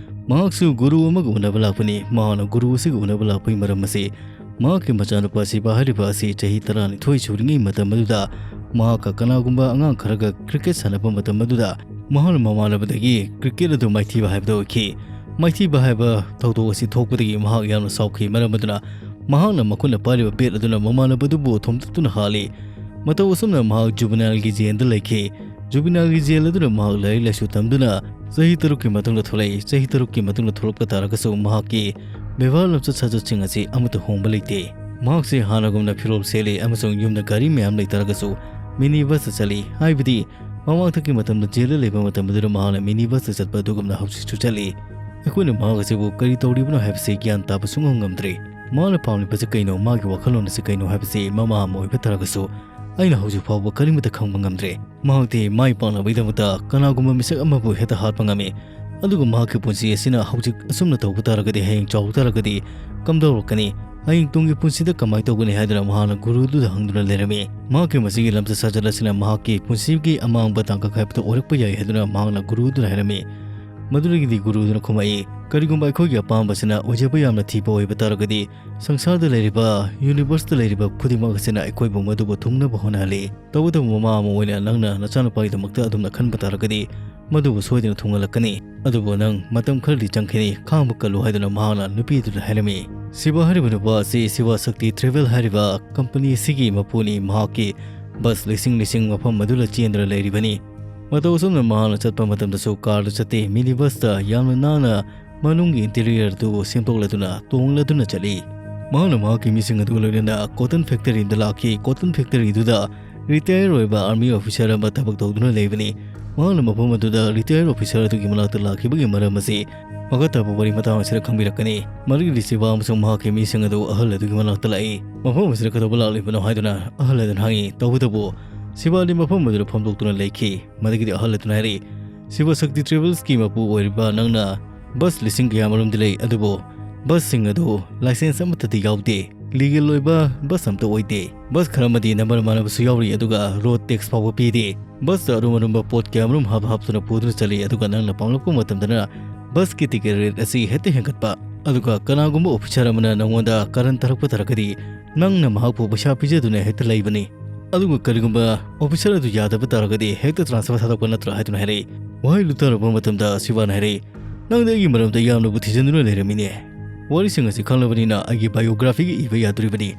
ꯃꯍꯥꯛꯁꯨ ꯒꯨꯔꯨ ꯑꯃꯒ ꯎꯅꯕ ꯂꯥꯛꯄꯅꯤ꯫ ꯃꯍꯥꯛꯅ ꯒꯨꯔꯨ ꯑꯁꯤꯒ ꯎꯅꯕ ꯂꯥꯛꯄꯒꯤ ꯃꯔꯝ ꯑꯁꯤ ꯃꯍꯥꯛꯀꯤ ꯃꯆꯥꯅꯨꯄꯥ ꯁꯤꯕꯥ ꯍꯥꯏꯔꯤꯕ ꯑꯁꯤ ꯆꯍꯤ ꯇꯔꯥꯅꯤꯊꯣꯏ ꯁꯨꯔꯤꯉꯩ ꯃꯇꯝ ꯑꯗꯨꯗ ꯃꯍꯥꯛꯀ ꯀꯅꯥꯒꯨꯝꯕ ꯑꯉꯥꯡ ꯈꯔꯒ ꯀ꯭ꯔꯤꯀꯦꯠ ꯁꯥꯟꯅꯕ ꯃꯇꯝ ꯑꯗꯨꯗ ꯃꯍꯥꯛꯅ ꯃꯃꯥꯟꯅꯕꯗꯒꯤ ꯀ꯭ꯔꯤꯀꯦꯠ ꯑꯗꯨ ꯃꯥꯏꯊꯤꯕ ꯍꯥꯏꯕꯗꯨ ꯑꯣꯏꯈꯤ꯫ ꯃꯥꯏꯊꯤꯕ ꯍꯥꯏꯕ ꯊꯧꯗꯣꯛ ꯑꯁꯤ ꯊꯣꯛꯄꯗꯒꯤ ꯃꯍꯥꯛ ꯌꯥꯝꯅ ꯁꯥꯎꯈꯤ꯫ ꯃꯔꯝ ꯑꯗꯨꯅ ꯃꯍꯥꯛꯅ ꯃꯈꯨꯠꯅ ꯄꯥꯏꯔꯤꯕ ꯕꯦꯠ ꯑꯗꯨꯅ ꯃꯃꯥꯟꯅꯕꯗꯨꯕꯨ ꯊꯣꯝꯇꯠꯇꯨꯅ ꯍꯥꯠꯂꯤ꯫ ꯃꯇꯧ ꯑꯁꯨꯝꯅ ꯃꯍꯥꯛ ꯖꯨꯕꯤꯅꯥꯏꯜꯒꯤ ꯖꯦꯜꯗ ꯂꯩꯈꯤ꯫ ꯖꯨꯕꯤꯅꯥꯏꯜꯒꯤ ꯖꯦꯜ ꯑꯗꯨꯅ ꯃꯍꯥꯛ ꯂꯥꯏꯔꯤꯛ ꯂꯥꯏꯁꯨ ꯇꯝꯗꯨꯅ ꯆꯍꯤ ꯇꯔꯨꯛꯀꯤ ꯃꯇꯨꯡꯗ ꯊꯣꯛꯂꯛꯏ꯫ ꯆꯍꯤ ꯇꯔꯨꯛꯀꯤ ꯃꯇꯨꯡꯗ ꯊꯣꯛꯂꯛꯄ ꯇꯥꯔꯒꯁꯨ ꯃꯍꯥꯛꯀꯤ ꯕꯦꯕꯥꯔ ꯂꯝꯆꯠ ꯁꯥꯖꯠꯁꯤꯡ ꯑꯁꯤ ꯑꯃꯠꯇ ꯍꯣꯡꯕ ꯂꯩꯇꯦ꯫ ꯃꯍꯥꯛꯁꯦ ꯍꯥꯟꯅꯒꯨꯝꯅ ꯐꯤꯔꯣꯜ ꯁꯦꯠꯂꯤ ꯑꯃꯁꯨꯡ ꯌꯨꯝꯗ ꯒꯥꯔꯤ ꯃꯌꯥꯝ ꯂꯩꯇꯥꯔꯒꯁꯨ ꯃꯤꯅꯤ ꯕꯁꯇ ꯆꯠꯂꯤ꯫ ꯍꯥꯏꯕꯗꯤ ꯃꯃꯥꯡꯊꯛꯀꯤ ꯃꯇꯝꯗ ꯖꯦꯜꯗ ꯂꯩꯕ ꯃꯇꯝ ꯑꯗꯨꯗ ꯃꯍꯥꯛꯅ ꯃꯤꯅꯤ ꯕꯁꯇ ꯆꯠꯄ ꯑꯗꯨꯒꯨꯝꯅ ꯍꯧꯖꯤꯛꯁꯨ ꯆꯠꯂꯤ꯫ ꯑꯩꯈꯣꯏꯅ ꯃꯍꯥꯛ ꯑꯁꯤꯕꯨ ꯀꯔꯤ ꯇꯧꯔꯤꯕꯅꯣ ꯍꯥꯏꯕꯁꯤ ꯒ꯭ꯌꯥꯟ ꯇꯥꯕ ꯁꯨꯡꯉꯝ ꯉꯝꯗ꯭ꯔꯦ꯫ ꯃꯍꯥꯛꯅ ꯄꯥꯝꯂꯤꯕꯁꯤ ꯀꯩꯅꯣ, ꯃꯥꯒꯤ ꯋꯥꯈꯜꯂꯣꯟ ꯑꯁꯤ ꯀꯩꯅꯣ ꯍꯥꯏꯕꯁꯤ ꯃꯃꯥ ꯑꯃ ꯑꯣꯏꯕ ꯇꯥꯔꯒꯁꯨ ꯑꯩꯅ ꯍꯧꯖꯤꯛ ꯐꯥꯎꯕ ꯀꯔꯤꯃꯠꯇ ꯈꯪꯕ ꯉꯝꯗ꯭ꯔꯦ꯫ ꯃꯍꯥꯛꯇꯤ ꯃꯥꯏ ꯄꯥꯛꯅꯕꯒꯤꯗꯃꯛꯇ ꯀꯅꯥꯒꯨꯝꯕ ꯃꯤꯁꯛ ꯑꯃꯕꯨ ꯍꯦꯛꯇ ꯍꯥꯠꯄ ꯉꯝꯃꯤ꯫ ꯑꯗꯨꯒ ꯃꯍꯥꯛꯀꯤ ꯄꯨꯟꯁꯤ ꯑꯁꯤꯅ ꯍꯧꯖꯤꯛ ꯑꯁꯨꯝꯅ ꯇꯧꯕ ꯇꯥꯔꯒꯗꯤ, ꯍꯌꯦꯡ ꯆꯥꯎꯕ ꯇꯥꯔꯒꯗꯤ ꯀꯝꯗꯧꯔꯛꯀꯅꯤ? ꯍꯌꯦꯡ ꯇꯨꯡꯒꯤ ꯄꯨꯟꯁꯤꯗ ꯀꯃꯥꯏꯅ ꯇꯧꯒꯅꯤ ꯍꯥꯏꯗꯨꯅ ꯃꯍꯥꯛꯅ ꯒꯨꯔꯨꯗꯨꯗ ꯍꯪꯗꯨꯅ ꯂꯩꯔꯝꯃꯤ꯫ ꯃꯍꯥꯛꯀꯤ ꯃꯁꯤꯒꯤ ꯂꯝꯆꯠ ꯁꯥꯖꯠ ꯑꯁꯤꯅ ꯃꯍꯥꯛꯀꯤ ꯄꯨꯟꯁꯤꯒꯤ ꯑꯃꯥꯡꯕ ꯇꯥꯡꯀꯛ ꯍꯥꯏꯕꯗꯨ ꯑꯣꯏꯔꯛꯄ ꯌꯥꯏ ꯍꯥꯏꯗꯨꯅ ꯃꯍꯥꯛꯅ ꯒꯨꯔꯨꯗꯨꯗ ꯍꯥꯏꯔꯝꯃꯤ꯫ ꯃꯗꯨꯗꯒꯤꯗꯤ ꯒꯨꯔꯨꯗꯨꯅ ꯈꯨꯝꯃꯛꯏ, "ꯀꯔꯤꯒꯨꯝꯕ ꯑꯩꯈꯣꯏꯒꯤ ꯑꯄꯥꯝꯕꯁꯤꯅ ꯑꯣꯏꯖꯕ ꯌꯥꯝꯅ ꯊꯤꯕ ꯑꯣꯏꯕ ꯇꯥꯔꯒꯗꯤ, ꯁꯪꯁꯥꯔꯗ ꯂꯩꯔꯤꯕ, ꯌꯨꯅꯤꯚꯔꯁꯇ ꯂꯩꯔꯤꯕ ꯈꯨꯗꯤꯡꯃꯛ ꯑꯁꯤꯅ ꯑꯩꯈꯣꯏꯕꯨ ꯃꯗꯨꯕꯨ ꯊꯨꯡꯅꯕ ꯍꯣꯠꯅꯍꯜꯂꯤ꯫ ꯇꯧꯕꯇꯕꯨ ꯃꯃꯥ ꯑꯃ ꯑꯣꯏꯅ ꯅꯪꯅ ꯅꯆꯥꯅꯨꯄꯥꯒꯤꯗꯃꯛꯇ ꯑꯗꯨꯝꯅ ꯈꯟꯕ ꯇꯥꯔꯒꯗꯤ, ꯃꯗꯨꯕꯨ ꯁꯣꯏꯗꯅ ꯊꯨꯡꯍꯜꯂꯛꯀꯅꯤ꯫ ꯑꯗꯨꯕꯨ ꯅꯪ ꯃꯇꯝ ꯈꯔꯗꯤ ꯆꯪꯈꯤꯅꯤ, ꯈꯥꯡꯕ ꯀꯜꯂꯨ" ꯍꯥꯏꯗꯨꯅ ꯃꯍꯥꯛꯅ ꯅꯨꯄꯤꯗꯨꯗ ꯍꯥꯏꯔꯝꯃꯤ꯫ ꯁꯤꯕꯥ ꯍꯥꯏꯔꯤꯕ ꯅꯨꯄꯥ ꯑꯁꯤ ꯁꯤꯕꯥ ꯁꯛꯇꯤ ꯇ꯭ꯔꯦꯚꯦꯜ ꯍꯥꯏꯔꯤꯕ ꯀꯝꯄꯅꯤ ꯑꯁꯤꯒꯤ ꯃꯄꯨꯅꯤ꯫ ꯃꯍꯥꯛꯀꯤ ꯕꯁ ꯂꯤꯁꯤꯡ ꯂꯤꯁꯤꯡ ꯃꯐꯝ ꯑꯗꯨꯗ ꯆꯦꯟꯗꯨꯅ ꯂꯩꯔꯤꯕꯅꯤ꯫ ꯃꯇꯧ ꯑꯁꯨꯝꯅ ꯃꯍꯥꯛꯅ ꯆꯠꯄ ꯃꯇꯝꯗꯁꯨ ꯀꯥꯔꯗ ꯆꯠꯇꯦ, ꯃꯤꯅꯤ ꯕꯁꯇ ꯌꯥꯝꯅ ꯅꯥꯟꯅ ꯃꯅꯨꯡꯒꯤ ꯏꯟꯇꯤꯔꯤꯌꯔ ꯑꯗꯨ ꯁꯦꯝꯗꯣꯛꯂꯗꯨꯅ ꯇꯣꯡꯂꯗꯨꯅ ꯆꯠꯂꯤ꯫ ꯃꯍꯥꯛꯅ ꯃꯍꯥꯛꯀꯤ ꯃꯤꯁꯤꯡ ꯑꯗꯨꯒ ꯂꯣꯏꯅꯅ ꯀꯣꯇꯟ ꯐꯦꯛꯇꯔꯤꯗ ꯂꯥꯛꯈꯤ꯫ ꯀꯣꯇꯟ ꯐꯦꯛꯇꯔꯤꯗꯨꯗ ꯔꯤꯇꯥꯌꯔ ꯑꯣꯏꯕ ꯑꯥꯔꯃꯤ ꯑꯣꯐꯤꯁꯥꯔ ꯑꯃ ꯊꯕꯛ ꯇꯧꯗꯨꯅ ꯂꯩꯕꯅꯤ꯫ ꯃꯍꯥꯛꯅ ꯃꯐꯝ ꯑꯗꯨꯗ ꯔꯤꯇꯥꯌꯔ ꯑꯣꯐꯤꯁꯥꯔ ꯑꯗꯨꯒꯤ ꯃꯅꯥꯛꯇ ꯂꯥꯛꯈꯤꯕꯒꯤ ꯃꯔꯝ ꯑꯁꯤ ꯃꯈꯥ ꯇꯥꯕ ꯋꯥꯔꯤ ꯃꯇꯥꯡ ꯑꯁꯤꯗ ꯈꯪꯕꯤꯔꯛꯀꯅꯤ꯫ ꯃꯗꯨꯒꯤ ꯁꯤꯕꯥ ꯑꯃꯁꯨꯡ ꯃꯍꯥꯛꯀꯤ ꯃꯤꯁꯤꯡ ꯑꯗꯨ ꯑꯍꯜ ꯑꯗꯨꯒꯤ ꯃꯅꯥꯛꯇ ꯂꯥꯛꯏ꯫ "ꯃꯐꯝ ꯑꯁꯤꯗ ꯀꯩꯗꯧꯕ ꯂꯥꯛꯂꯤꯕꯅꯣ?" ꯍꯥꯏꯗꯨꯅ ꯑꯍꯜ ꯑꯗꯨꯅ ꯍꯪꯏ꯫ ꯇꯧꯕꯇꯕꯨ ꯁꯤꯕꯥꯗꯤ ꯃꯐꯝ ꯑꯗꯨꯗ ꯐꯝꯗꯣꯛꯇꯨꯅ ꯂꯩꯈꯤ꯫ ꯃꯗꯨꯒꯤꯗꯤ ꯑꯍꯜ ꯑꯗꯨꯅ ꯍꯥꯏꯔꯛꯏ, "ꯁꯤꯕ ꯁꯛꯇꯤ ꯇ꯭ꯔꯦꯚꯦꯜꯁꯀꯤ ꯃꯄꯨ ꯑꯣꯏꯔꯤꯕ ꯅꯪꯅ ꯕꯁ ꯂꯤꯁꯤꯡ ꯀꯌꯥꯃꯔꯨꯝꯗꯤ ꯂꯩ, ꯑꯗꯨꯕꯨ ꯕꯁꯁꯤꯡ ꯑꯗꯨ ꯂꯥꯏꯁꯦꯟꯁ ꯑꯃꯠꯇꯗꯤ ꯌꯥꯎꯗꯦ, ꯂꯤꯒꯦꯜ ꯑꯣꯏꯕ ꯕꯁ ꯑꯃꯠꯇ ꯑꯣꯏꯗꯦ꯫ ꯕꯁ ꯈꯔ ꯑꯃꯗꯤ ꯅꯝꯕꯔ ꯃꯥꯟꯅꯕꯁꯨ ꯌꯥꯎꯔꯤ, ꯑꯗꯨꯒ ꯔꯣꯗ ꯇꯦꯛꯁ ꯐꯥꯎꯕ ꯄꯤꯗꯦ꯫ ꯕꯁꯇ ꯑꯔꯨꯝ ꯑꯔꯨꯝꯕ ꯄꯣꯠ ꯀꯌꯥꯃꯔꯨꯝ ꯍꯥꯞ ꯍꯥꯞꯇꯨꯅ ꯄꯨꯗꯨꯅ ꯆꯠꯂꯤ, ꯑꯗꯨꯒ ꯅꯪꯅ ꯄꯥꯡꯂꯛꯄ ꯃꯇꯝꯗꯅ ꯕꯁꯀꯤ ꯇꯤꯀꯦꯠ ꯔꯦꯠ ꯑꯁꯤ ꯍꯦꯛꯇ ꯍꯦꯟꯒꯠꯄ꯫ ꯑꯗꯨꯒ ꯀꯅꯥꯒꯨꯝꯕ ꯑꯣꯐꯤꯁꯥꯔ ꯑꯃꯅ ꯅꯪꯉꯣꯟꯗ ꯀꯔꯟ ꯇꯥꯔꯛꯄ ꯇꯥꯔꯒꯗꯤ ꯅꯪꯅ ꯃꯍꯥꯛꯄꯨ ꯄꯩꯁꯥ ꯄꯤꯖꯗꯨꯅ ꯍꯦꯛꯇ ꯂꯩꯕꯅꯤ꯫ ꯑꯗꯨꯒ ꯀꯔꯤꯒꯨꯝꯕ ꯑꯣꯐꯤꯁꯥꯔ ꯑꯗꯨ ꯌꯥꯗꯕ ꯇꯥꯔꯒꯗꯤ ꯍꯦꯛꯇ ꯇ꯭ꯔꯥꯟꯁꯐꯔ ꯊꯥꯗꯣꯛꯄ ꯅꯠꯇ꯭ꯔꯥ?" ꯍꯥꯏꯗꯨꯅ ꯍꯥꯏꯔꯛꯏ꯫ ꯋꯥꯍꯩꯗꯨ ꯇꯥꯔꯨꯕ ꯃꯇꯝꯗ ꯁꯤꯕꯥꯅ ꯍꯥꯏꯔꯛꯏ, "ꯅꯪꯗꯤ ꯑꯩꯒꯤ ꯃꯔꯝꯗ ꯌꯥꯝꯅꯕꯨ ꯊꯤꯖꯤꯟꯗꯨꯅ ꯂꯩꯔꯝꯃꯤꯅꯦ꯫ ꯋꯥꯔꯤꯁꯤꯡ ꯑꯁꯤ ꯈꯪꯂꯕꯅꯤꯅ ꯑꯩꯒꯤ ꯕꯥꯏꯑꯣꯒ꯭ꯔꯥꯐꯤꯒ ꯏꯕ ꯌꯥꯗꯣꯔꯤꯕꯅꯤ꯫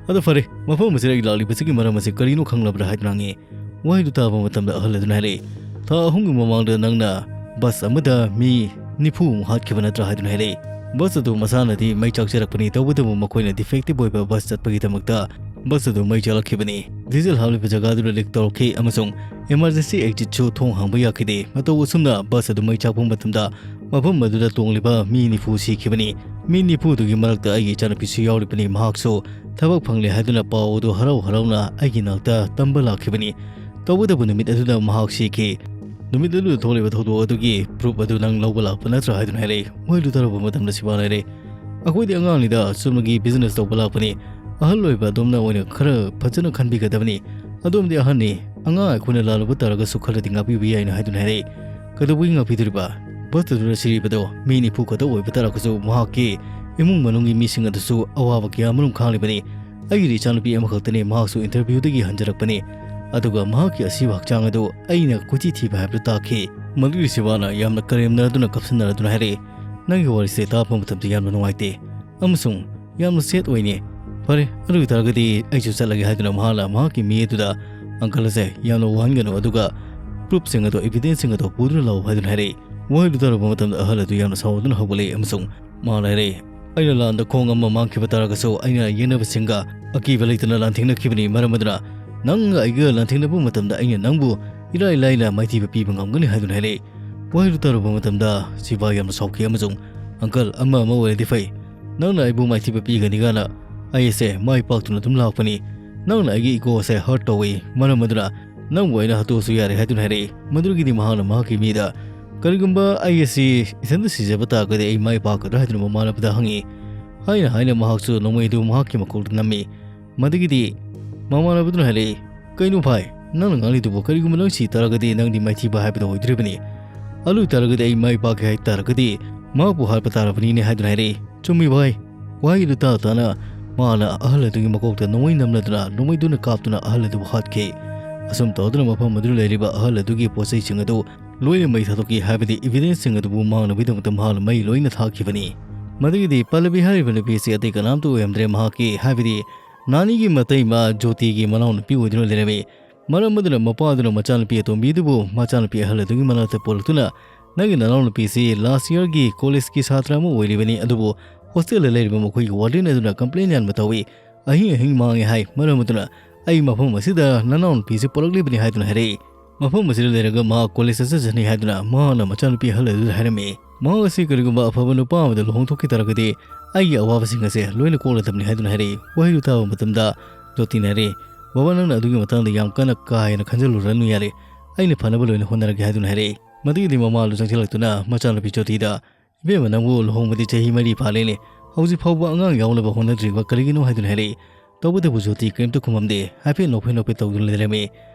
ꯑꯗꯣ ꯐꯔꯦ, ꯃꯐꯝ ꯑꯁꯤꯗ ꯑꯩ ꯂꯥꯛꯂꯤꯕꯁꯤꯒꯤ ꯃꯔꯝ ꯑꯁꯤ ꯀꯔꯤꯅꯣ ꯈꯪꯂꯕ꯭ꯔꯥ?" ꯍꯥꯏꯗꯨꯅ ꯍꯪꯉꯤ꯫ ꯋꯥꯍꯩꯗꯨ ꯇꯥꯕ ꯃꯇꯝꯗ ꯑꯍꯜ ꯑꯗꯨꯅ ꯍꯥꯏꯔꯛꯏ, "ꯊꯥ ꯑꯍꯨꯝꯒꯤ ꯃꯃꯥꯡꯗ ꯅꯪꯅ ꯕꯁ ꯑꯃꯗ ꯃꯤ ꯅꯤꯐꯨꯃꯨꯛ ꯍꯥꯠꯈꯤꯕ ꯅꯠꯇ꯭ꯔꯥ?" ꯍꯥꯏꯗꯨꯅ ꯍꯥꯏꯔꯛꯏ꯫ "ꯕꯁ ꯑꯗꯨ ꯃꯁꯥꯅꯗꯤ ꯃꯩ ꯆꯥꯛꯆꯔꯛꯄꯅꯤ, ꯇꯧꯕꯇꯕꯨ ꯃꯈꯣꯏꯅ ꯗꯤꯐꯦꯛꯇꯤꯚ ꯑꯣꯏꯕ ꯕꯁ ꯆꯠꯄꯒꯤꯗꯃꯛꯇ ꯕꯁ ꯑꯗꯨ ꯃꯩ ꯆꯥꯛꯂꯛꯈꯤꯕꯅꯤ꯫ ꯗꯤꯖꯜ ꯍꯥꯞꯂꯤꯕ ꯖꯒꯥꯗꯨꯗ ꯂꯤꯛ ꯇꯧꯔꯛꯈꯤ ꯑꯃꯁꯨꯡ ꯏꯃꯥꯔꯖꯦꯟꯁꯤ ꯑꯦꯛꯖꯤꯠꯁꯨ ꯊꯣꯡ ꯍꯥꯡꯕ ꯌꯥꯈꯤꯗꯦ꯫ ꯃꯇꯧ ꯑꯁꯨꯝꯅ ꯕꯁ ꯑꯗꯨ ꯃꯩ ꯆꯥꯛꯄ ꯃꯇꯝꯗ ꯃꯐꯝ ꯑꯗꯨꯗ ꯇꯣꯡꯂꯤꯕ ꯃꯤ ꯅꯤꯐꯨ ꯁꯤꯈꯤꯕꯅꯤ꯫ ꯃꯤ ꯅꯤꯐꯨꯗꯨꯒꯤ ꯃꯔꯛꯇ ꯑꯩꯒꯤ ꯏꯆꯥꯅꯨꯄꯤꯁꯨ ꯌꯥꯎꯔꯤꯕꯅꯤ꯫ ꯃꯍꯥꯛꯁꯨ ꯊꯕꯛ ꯐꯪꯂꯦ ꯍꯥꯏꯗꯨꯅ ꯄꯥꯎ ꯑꯗꯨ ꯍꯔꯥꯎ ꯍꯔꯥꯎꯅ ꯑꯩꯒꯤ ꯅꯥꯛꯇ ꯇꯝꯕ ꯂꯥꯛꯈꯤꯕꯅꯤ꯫ ꯇꯧꯕꯇꯕꯨ ꯅꯨꯃꯤꯠ ꯑꯗꯨꯗ ꯃꯍꯥꯛ ꯁꯤꯈꯤ꯫ ꯅꯨꯃꯤꯠ ꯑꯗꯨꯗ ꯊꯣꯛꯂꯤꯕ ꯊꯧꯗꯣꯛ ꯑꯗꯨꯒꯤ ꯄ꯭ꯔꯨꯐ ꯑꯗꯨ ꯅꯪ ꯂꯧꯕ ꯂꯥꯛꯄ ꯅꯠꯇ꯭ꯔꯥ?" ꯍꯥꯏꯗꯨꯅ ꯍꯥꯏꯔꯛꯏ꯫ ꯃꯣꯏꯗꯨ ꯇꯥꯔꯨꯕ ꯃꯇꯝꯗ ꯁꯤꯕꯥꯅ ꯍꯥꯏꯔꯛꯏ, "ꯑꯩꯈꯣꯏꯗꯤ ꯑꯉꯥꯡꯅꯤꯗ, ꯆꯨꯝꯅꯒꯤ ꯕꯤꯖꯤꯅꯦꯁ ꯇꯧꯕ ꯂꯥꯛꯄꯅꯤ꯫ ꯑꯍꯜ ꯑꯣꯏꯕ ꯑꯗꯣꯝꯅ ꯑꯣꯏꯅ ꯈꯔ ꯐꯖꯅ ꯈꯟꯕꯤꯒꯗꯕꯅꯤ꯫ ꯑꯗꯣꯝꯗꯤ ꯑꯍꯟꯅꯤ, ꯑꯉꯥꯡ ꯑꯩꯈꯣꯏꯅ ꯂꯥꯜꯂꯨꯕ ꯇꯥꯔꯒꯁꯨ ꯈꯔꯗꯤ ꯉꯥꯛꯄꯤꯕ ꯌꯥꯏꯅ" ꯍꯥꯏꯗꯨꯅ ꯍꯥꯏꯔꯛꯏ꯫ "ꯀꯩꯗꯧꯕꯒꯤ ꯉꯥꯛꯄꯤꯗꯣꯔꯤꯕ? ꯕꯁꯇꯨꯗ ꯁꯤꯔꯤꯕꯗꯣ ꯃꯤ ꯅꯤꯐꯨ ꯈꯛꯇ ꯑꯣꯏꯕ ꯇꯥꯔꯒꯁꯨ ꯃꯍꯥꯛꯀꯤ ꯏꯃꯨꯡ ꯃꯅꯨꯡꯒꯤ ꯃꯤꯁꯤꯡ ꯑꯗꯨꯁꯨ ꯑꯋꯥꯕ ꯀꯌꯥ ꯑꯃꯔꯣꯝ ꯈꯥꯡꯂꯤꯕꯅꯤ꯫ ꯑꯩꯒꯤꯗꯤ ꯏꯆꯥꯅꯨꯄꯤ ꯑꯃꯈꯛꯇꯅꯤ, ꯃꯍꯥꯛꯁꯨ ꯏꯟꯇꯔꯚ꯭ꯌꯨꯗꯒꯤ ꯍꯟꯖꯔꯛꯄꯅꯤ꯫ ꯑꯗꯨꯒ ꯃꯍꯥꯛꯀꯤ ꯑꯁꯤꯕ ꯍꯛꯆꯥꯡ ꯑꯗꯨ ꯑꯩꯅ ꯀꯣꯏꯊꯤ ꯊꯤꯕ ꯍꯥꯏꯕꯗꯨ ꯇꯥꯈꯤ꯫" ꯃꯗꯨꯒꯤ ꯁꯤꯕꯥꯅ ꯌꯥꯝꯅ ꯀꯔꯦꯝꯅꯗꯨꯅ ꯀꯞꯁꯤꯟꯅꯔꯗꯨꯅ ꯍꯥꯏꯔꯛꯏ, "ꯅꯪꯒꯤ ꯋꯥꯔꯤꯁꯦ ꯇꯥꯕ ꯃꯇꯝꯗ ꯌꯥꯝꯅ ꯅꯨꯡꯉꯥꯏꯇꯦ ꯑꯃꯁꯨꯡ ꯌꯥꯝꯅ ꯁꯦꯠ ꯑꯣꯏꯅꯦ꯫ ꯐꯔꯦ, ꯑꯗꯨ ꯑꯣꯏꯇꯥꯔꯒꯗꯤ ꯑꯩꯁꯨ ꯆꯠꯂꯒꯦ" ꯍꯥꯏꯗꯨꯅ ꯃꯍꯥꯛꯅ ꯃꯍꯥꯛꯀꯤ ꯃꯤ ꯑꯗꯨꯗ, "ꯑꯪꯀꯜ ꯑꯁꯦ ꯌꯥꯝꯅ ꯋꯥꯍꯟꯒꯅꯨ, ꯑꯗꯨꯒ ꯄ꯭ꯔꯨꯐꯁꯤꯡ ꯑꯗꯣ, ꯏꯕꯤꯗꯦꯟꯁꯁꯤꯡ ꯑꯗꯣ ꯄꯨꯗꯨꯅ ꯂꯥꯛꯎ" ꯍꯥꯏꯗꯨꯅ ꯍꯥꯏꯔꯛꯏ꯫ ꯋꯥꯍꯩꯗꯨ ꯇꯥꯔꯨꯕ ꯃꯇꯝꯗ ꯑꯍꯜ ꯑꯗꯨ ꯌꯥꯝꯅ ꯁꯥꯎꯗꯨꯅ ꯍꯧꯒꯠꯂꯛꯏ ꯑꯃꯁꯨꯡ ꯃꯍꯥꯛꯅ ꯍꯥꯏꯔꯛꯏ, "ꯑꯩꯅ ꯂꯥꯟꯗ ꯈꯣꯡ ꯑꯃ ꯃꯥꯡꯈꯤꯕ ꯇꯥꯔꯒꯁꯨ ꯑꯩꯅ ꯌꯦꯛꯅꯕꯁꯤꯡꯒ ꯑꯀꯤꯕ ꯂꯩꯇꯅ ꯂꯥꯟꯊꯦꯡꯅꯈꯤꯕꯅꯤ꯫ ꯃꯔꯝ ꯑꯗꯨꯅ "ꯅꯪꯒ ꯑꯩꯒ ꯂꯥꯟꯊꯦꯡꯅꯕ ꯃꯇꯝꯗ ꯑꯩꯅ ꯅꯪꯕꯨ ꯏꯔꯥꯏ ꯂꯥꯏꯅ ꯃꯥꯏꯊꯤꯕ ꯄꯤꯕ ꯉꯝꯒꯅꯤ" ꯍꯥꯏꯗꯨꯅ ꯍꯥꯏꯔꯛꯏ꯫ ꯋꯥꯍꯩꯗꯨ ꯇꯥꯔꯨꯕ ꯃꯇꯝꯗ ꯁꯤꯕꯥ ꯌꯥꯝꯅ ꯁꯥꯎꯈꯤ ꯑꯃꯁꯨꯡ, "ꯑꯪꯀꯜ, ꯑꯃ ꯑꯃ ꯑꯣꯏꯔꯗꯤ ꯐꯩ, ꯅꯪꯅ ꯑꯩꯕꯨ ꯃꯥꯏꯊꯤꯕ ꯄꯤꯒꯅꯤ ꯀꯥꯏꯅ ꯑꯩ ꯑꯁꯦ ꯃꯥꯏ ꯄꯥꯛꯇꯨꯅ ꯑꯗꯨꯝ ꯂꯥꯛꯄꯅꯤ꯫ ꯅꯪꯅ ꯑꯩꯒꯤ ꯏꯒꯣ ꯑꯁꯦ ꯍꯔꯠ ꯇꯧꯏ, ꯃꯔꯝ ꯑꯗꯨꯅ ꯅꯪꯕꯨ ꯑꯩꯅ ꯍꯥꯠꯇꯣꯛꯑꯁꯨ ꯌꯥꯔꯦ" ꯍꯥꯏꯗꯨꯅ ꯍꯥꯏꯔꯛꯏ꯫ ꯃꯗꯨꯗꯒꯤꯗꯤ ꯃꯍꯥꯛꯅ ꯃꯍꯥꯛꯀꯤ ꯃꯤꯗ, "ꯀꯔꯤꯒꯨꯝꯕ ꯑꯩ ꯑꯁꯤ ꯏꯊꯟꯇ ꯁꯤꯖꯕ ꯇꯥꯔꯒꯗꯤ ꯑꯩ ꯃꯥꯏ ꯄꯥꯛꯀꯗ꯭ꯔꯥ?" ꯍꯥꯏꯗꯨꯅ ꯃꯃꯥꯟꯅꯕꯗ ꯍꯪꯉꯤ꯫ ꯍꯥꯏꯅ ꯍꯥꯏꯅ ꯃꯍꯥꯛꯁꯨ ꯅꯣꯡꯃꯩ ꯑꯗꯨ ꯃꯍꯥꯛꯀꯤ ꯃꯀꯣꯛꯇ ꯅꯝꯃꯤ꯫ ꯃꯗꯨꯒꯤꯗꯤ ꯃꯃꯥꯟꯅꯕꯗꯨꯅ ꯍꯥꯏꯔꯛꯏ, "ꯀꯩꯅꯣ ꯚꯥꯏ, ꯅꯪꯅ ꯉꯥꯡꯂꯤꯗꯨꯕꯨ? ꯀꯔꯤꯒꯨꯝꯕ ꯅꯪ ꯁꯤ ꯇꯥꯔꯒꯗꯤ ꯅꯪꯗꯤ ꯃꯥꯏꯊꯤꯕ ꯍꯥꯏꯕꯗꯨ ꯑꯣꯏꯗꯣꯔꯤꯕꯅꯤ꯫ ꯑꯗꯨ ꯑꯣꯏꯇꯥꯔꯒꯗꯤ ꯑꯩ ꯃꯥꯏ ꯄꯥꯛꯀꯦ ꯍꯥꯏ ꯇꯥꯔꯒꯗꯤ ꯃꯍꯥꯛꯄꯨ ꯍꯥꯠꯄ ꯇꯥꯔꯕꯅꯤꯅꯦ" ꯍꯥꯏꯗꯨꯅ ꯍꯥꯏꯔꯛꯏ꯫ "ꯆꯨꯝꯃꯤ ꯚꯥꯏ"꯫ ꯋꯥꯍꯩ ꯑꯗꯨ ꯇꯥ ꯇꯥꯅ ꯃꯥꯅ ꯑꯍꯜ ꯑꯗꯨꯒꯤ ꯃꯀꯣꯛꯇ ꯅꯣꯡꯃꯩ ꯅꯝꯂꯗꯨꯅ ꯅꯣꯡꯃꯩꯗꯨꯅ ꯀꯥꯞꯇꯨꯅ ꯑꯍꯜ ꯑꯗꯨꯕꯨ ꯍꯥꯠꯈꯤ꯫ ꯑꯁꯨꯝ ꯇꯧꯗꯨꯅ ꯃꯐꯝ ꯑꯗꯨꯗ ꯂꯩꯔꯤꯕ ꯑꯍꯜ ꯑꯗꯨꯒꯤ ꯄꯣꯠ ꯆꯩꯁꯤꯡ ꯑꯗꯨ ꯂꯣꯏꯅ ꯃꯩ ꯊꯥꯗꯣꯛꯈꯤ, ꯍꯥꯏꯕꯗꯤ ꯏꯚꯤꯗꯦꯟꯁꯁꯤꯡ ꯑꯗꯨꯕꯨ ꯃꯥꯡꯅꯕꯒꯤꯗꯃꯛꯇ ꯃꯍꯥꯛꯅ ꯃꯩ ꯂꯣꯏꯅ ꯊꯥꯈꯤꯕꯅꯤ꯫ ꯃꯗꯨꯒꯤꯗꯤ ꯄꯜꯂꯕꯤ ꯍꯥꯏꯔꯤꯕ ꯅꯨꯄꯤ ꯑꯁꯤ ꯑꯇꯩ ꯀꯅꯥꯝꯇ ꯑꯣꯏꯔꯝꯗ꯭ꯔꯦ, ꯃꯍꯥꯛꯀꯤ, ꯍꯥꯏꯕꯗꯤ ꯅꯥꯅꯤꯒꯤ ꯃꯇꯩꯃ ꯖꯣꯇꯤꯒꯤ ꯃꯅꯥꯎꯅꯨꯄꯤ ꯑꯣꯏꯗꯨꯅ ꯂꯩꯔꯝꯃꯤ꯫ ꯃꯔꯝ ꯑꯗꯨꯅ ꯃꯄꯥꯗꯨꯅ ꯃꯆꯥꯅꯨꯄꯤ ꯑꯇꯣꯝꯕꯤꯗꯨꯕꯨ ꯃꯆꯥꯅꯨꯄꯤ ꯑꯍꯜ ꯑꯗꯨꯒꯤ ꯃꯅꯥꯛꯇ ꯄꯨꯔꯛꯇꯨꯅ, "ꯅꯪꯒꯤ ꯅꯅꯥꯎꯅꯨꯄꯤꯁꯤ ꯂꯥꯁ ꯌꯔꯒꯤ ꯀꯣꯂꯦꯖꯀꯤ ꯁꯥꯇ꯭ꯔ ꯑꯃ ꯑꯣꯏꯔꯤꯕꯅꯤ, ꯑꯗꯨꯕꯨ ꯍꯣꯁꯇꯦꯜꯗ ꯂꯩꯔꯤꯕ ꯃꯈꯣꯏꯒꯤ ꯋꯥꯔꯗꯦꯟ ꯑꯗꯨꯅ ꯀꯝꯄ꯭ꯂꯦꯟ ꯌꯥꯝꯅ ꯇꯧꯏ꯫ ꯑꯍꯤꯡ ꯑꯍꯤꯡ ꯃꯥꯡꯉꯦ ꯍꯥꯏ꯫ ꯃꯔꯝ ꯑꯗꯨꯅ ꯑꯩ ꯃꯐꯝ ꯑꯁꯤꯗ ꯅꯅꯥꯎꯅꯨꯄꯤꯁꯤ ꯄꯨꯔꯛꯂꯤꯕꯅꯤ" ꯍꯥꯏꯗꯨꯅ ꯍꯥꯏꯔꯛꯏ꯫ "ꯃꯐꯝ ꯑꯁꯤꯗ ꯂꯩꯔꯒ ꯃꯍꯥꯛ ꯀꯣꯂꯦꯖꯇ ꯆꯠꯆꯅꯤ" ꯍꯥꯏꯗꯨꯅ ꯃꯍꯥꯛꯅ ꯃꯆꯥꯅꯨꯄꯤ ꯑꯍꯜ ꯑꯗꯨꯗ ꯍꯥꯏꯔꯝꯃꯤ꯫ "ꯃꯍꯥꯛ ꯑꯁꯤ ꯀꯔꯤꯒꯨꯝꯕ ꯑꯐꯕ ꯅꯨꯄꯥ ꯑꯃꯗ ꯂꯨꯍꯣꯡꯊꯣꯛꯈꯤ ꯇꯥꯔꯒꯗꯤ ꯑꯩꯒꯤ ꯑꯋꯥꯕꯁꯤꯡ ꯑꯁꯦ ꯂꯣꯏꯅ ꯀꯣꯛꯂꯗꯕꯅꯤ" ꯍꯥꯏꯗꯨꯅ ꯍꯥꯏꯔꯛꯏ꯫ ꯋꯥꯍꯩꯗꯨ ꯇꯥꯕ ꯃꯇꯝꯗ ꯖꯣꯇꯤꯅ ꯍꯥꯏꯔꯛꯏ, "ꯕꯕꯥ, ꯅꯪꯅ ꯑꯗꯨꯒꯤ ꯃꯇꯥꯡꯗ ꯌꯥꯝ ꯀꯟꯅ ꯀꯥ ꯍꯦꯟꯅ ꯈꯟꯖꯜꯂꯨꯔꯅꯨ, ꯌꯥꯔꯦ꯫ ꯑꯩꯅ ꯐꯅꯕ ꯂꯣꯏꯅ ꯍꯣꯠꯅꯔꯒꯦ" ꯍꯥꯏꯗꯨꯅ ꯍꯥꯏꯔꯛꯏ꯫ ꯃꯗꯨꯒꯤꯗꯤ ꯃꯃꯥꯗꯨ ꯆꯪꯁꯤꯜꯂꯛꯇꯨꯅ ꯃꯆꯥꯅꯨꯄꯤ ꯖꯣꯇꯤꯗ, "ꯏꯕꯦꯝꯃ, ꯅꯪꯕꯨ ꯂꯨꯍꯣꯡꯕꯗꯤ ꯆꯍꯤ ꯃꯔꯤ ꯐꯥꯔꯦꯅꯦ, ꯍꯧꯖꯤꯛ ꯐꯥꯎꯕ ꯑꯉꯥꯡ ꯌꯥꯎꯅꯕ ꯍꯣꯠꯅꯗ꯭ꯔꯤꯕ ꯀꯔꯤꯒꯤꯅꯣ?" ꯍꯥꯏꯗꯨꯅ ꯍꯥꯏꯔꯛꯏ꯫ ꯇꯧꯕꯇꯕꯨ ꯖꯣꯇꯤ ꯀꯔꯤꯝꯇ ꯈꯨꯝꯃꯝꯗꯦ, ꯍꯥꯏꯐꯦꯠ ꯅꯣꯛꯐꯦꯠ ꯅꯣꯛꯐꯦꯠ ꯇꯧꯗꯨꯅ ꯂꯩꯔꯝꯃꯤ꯫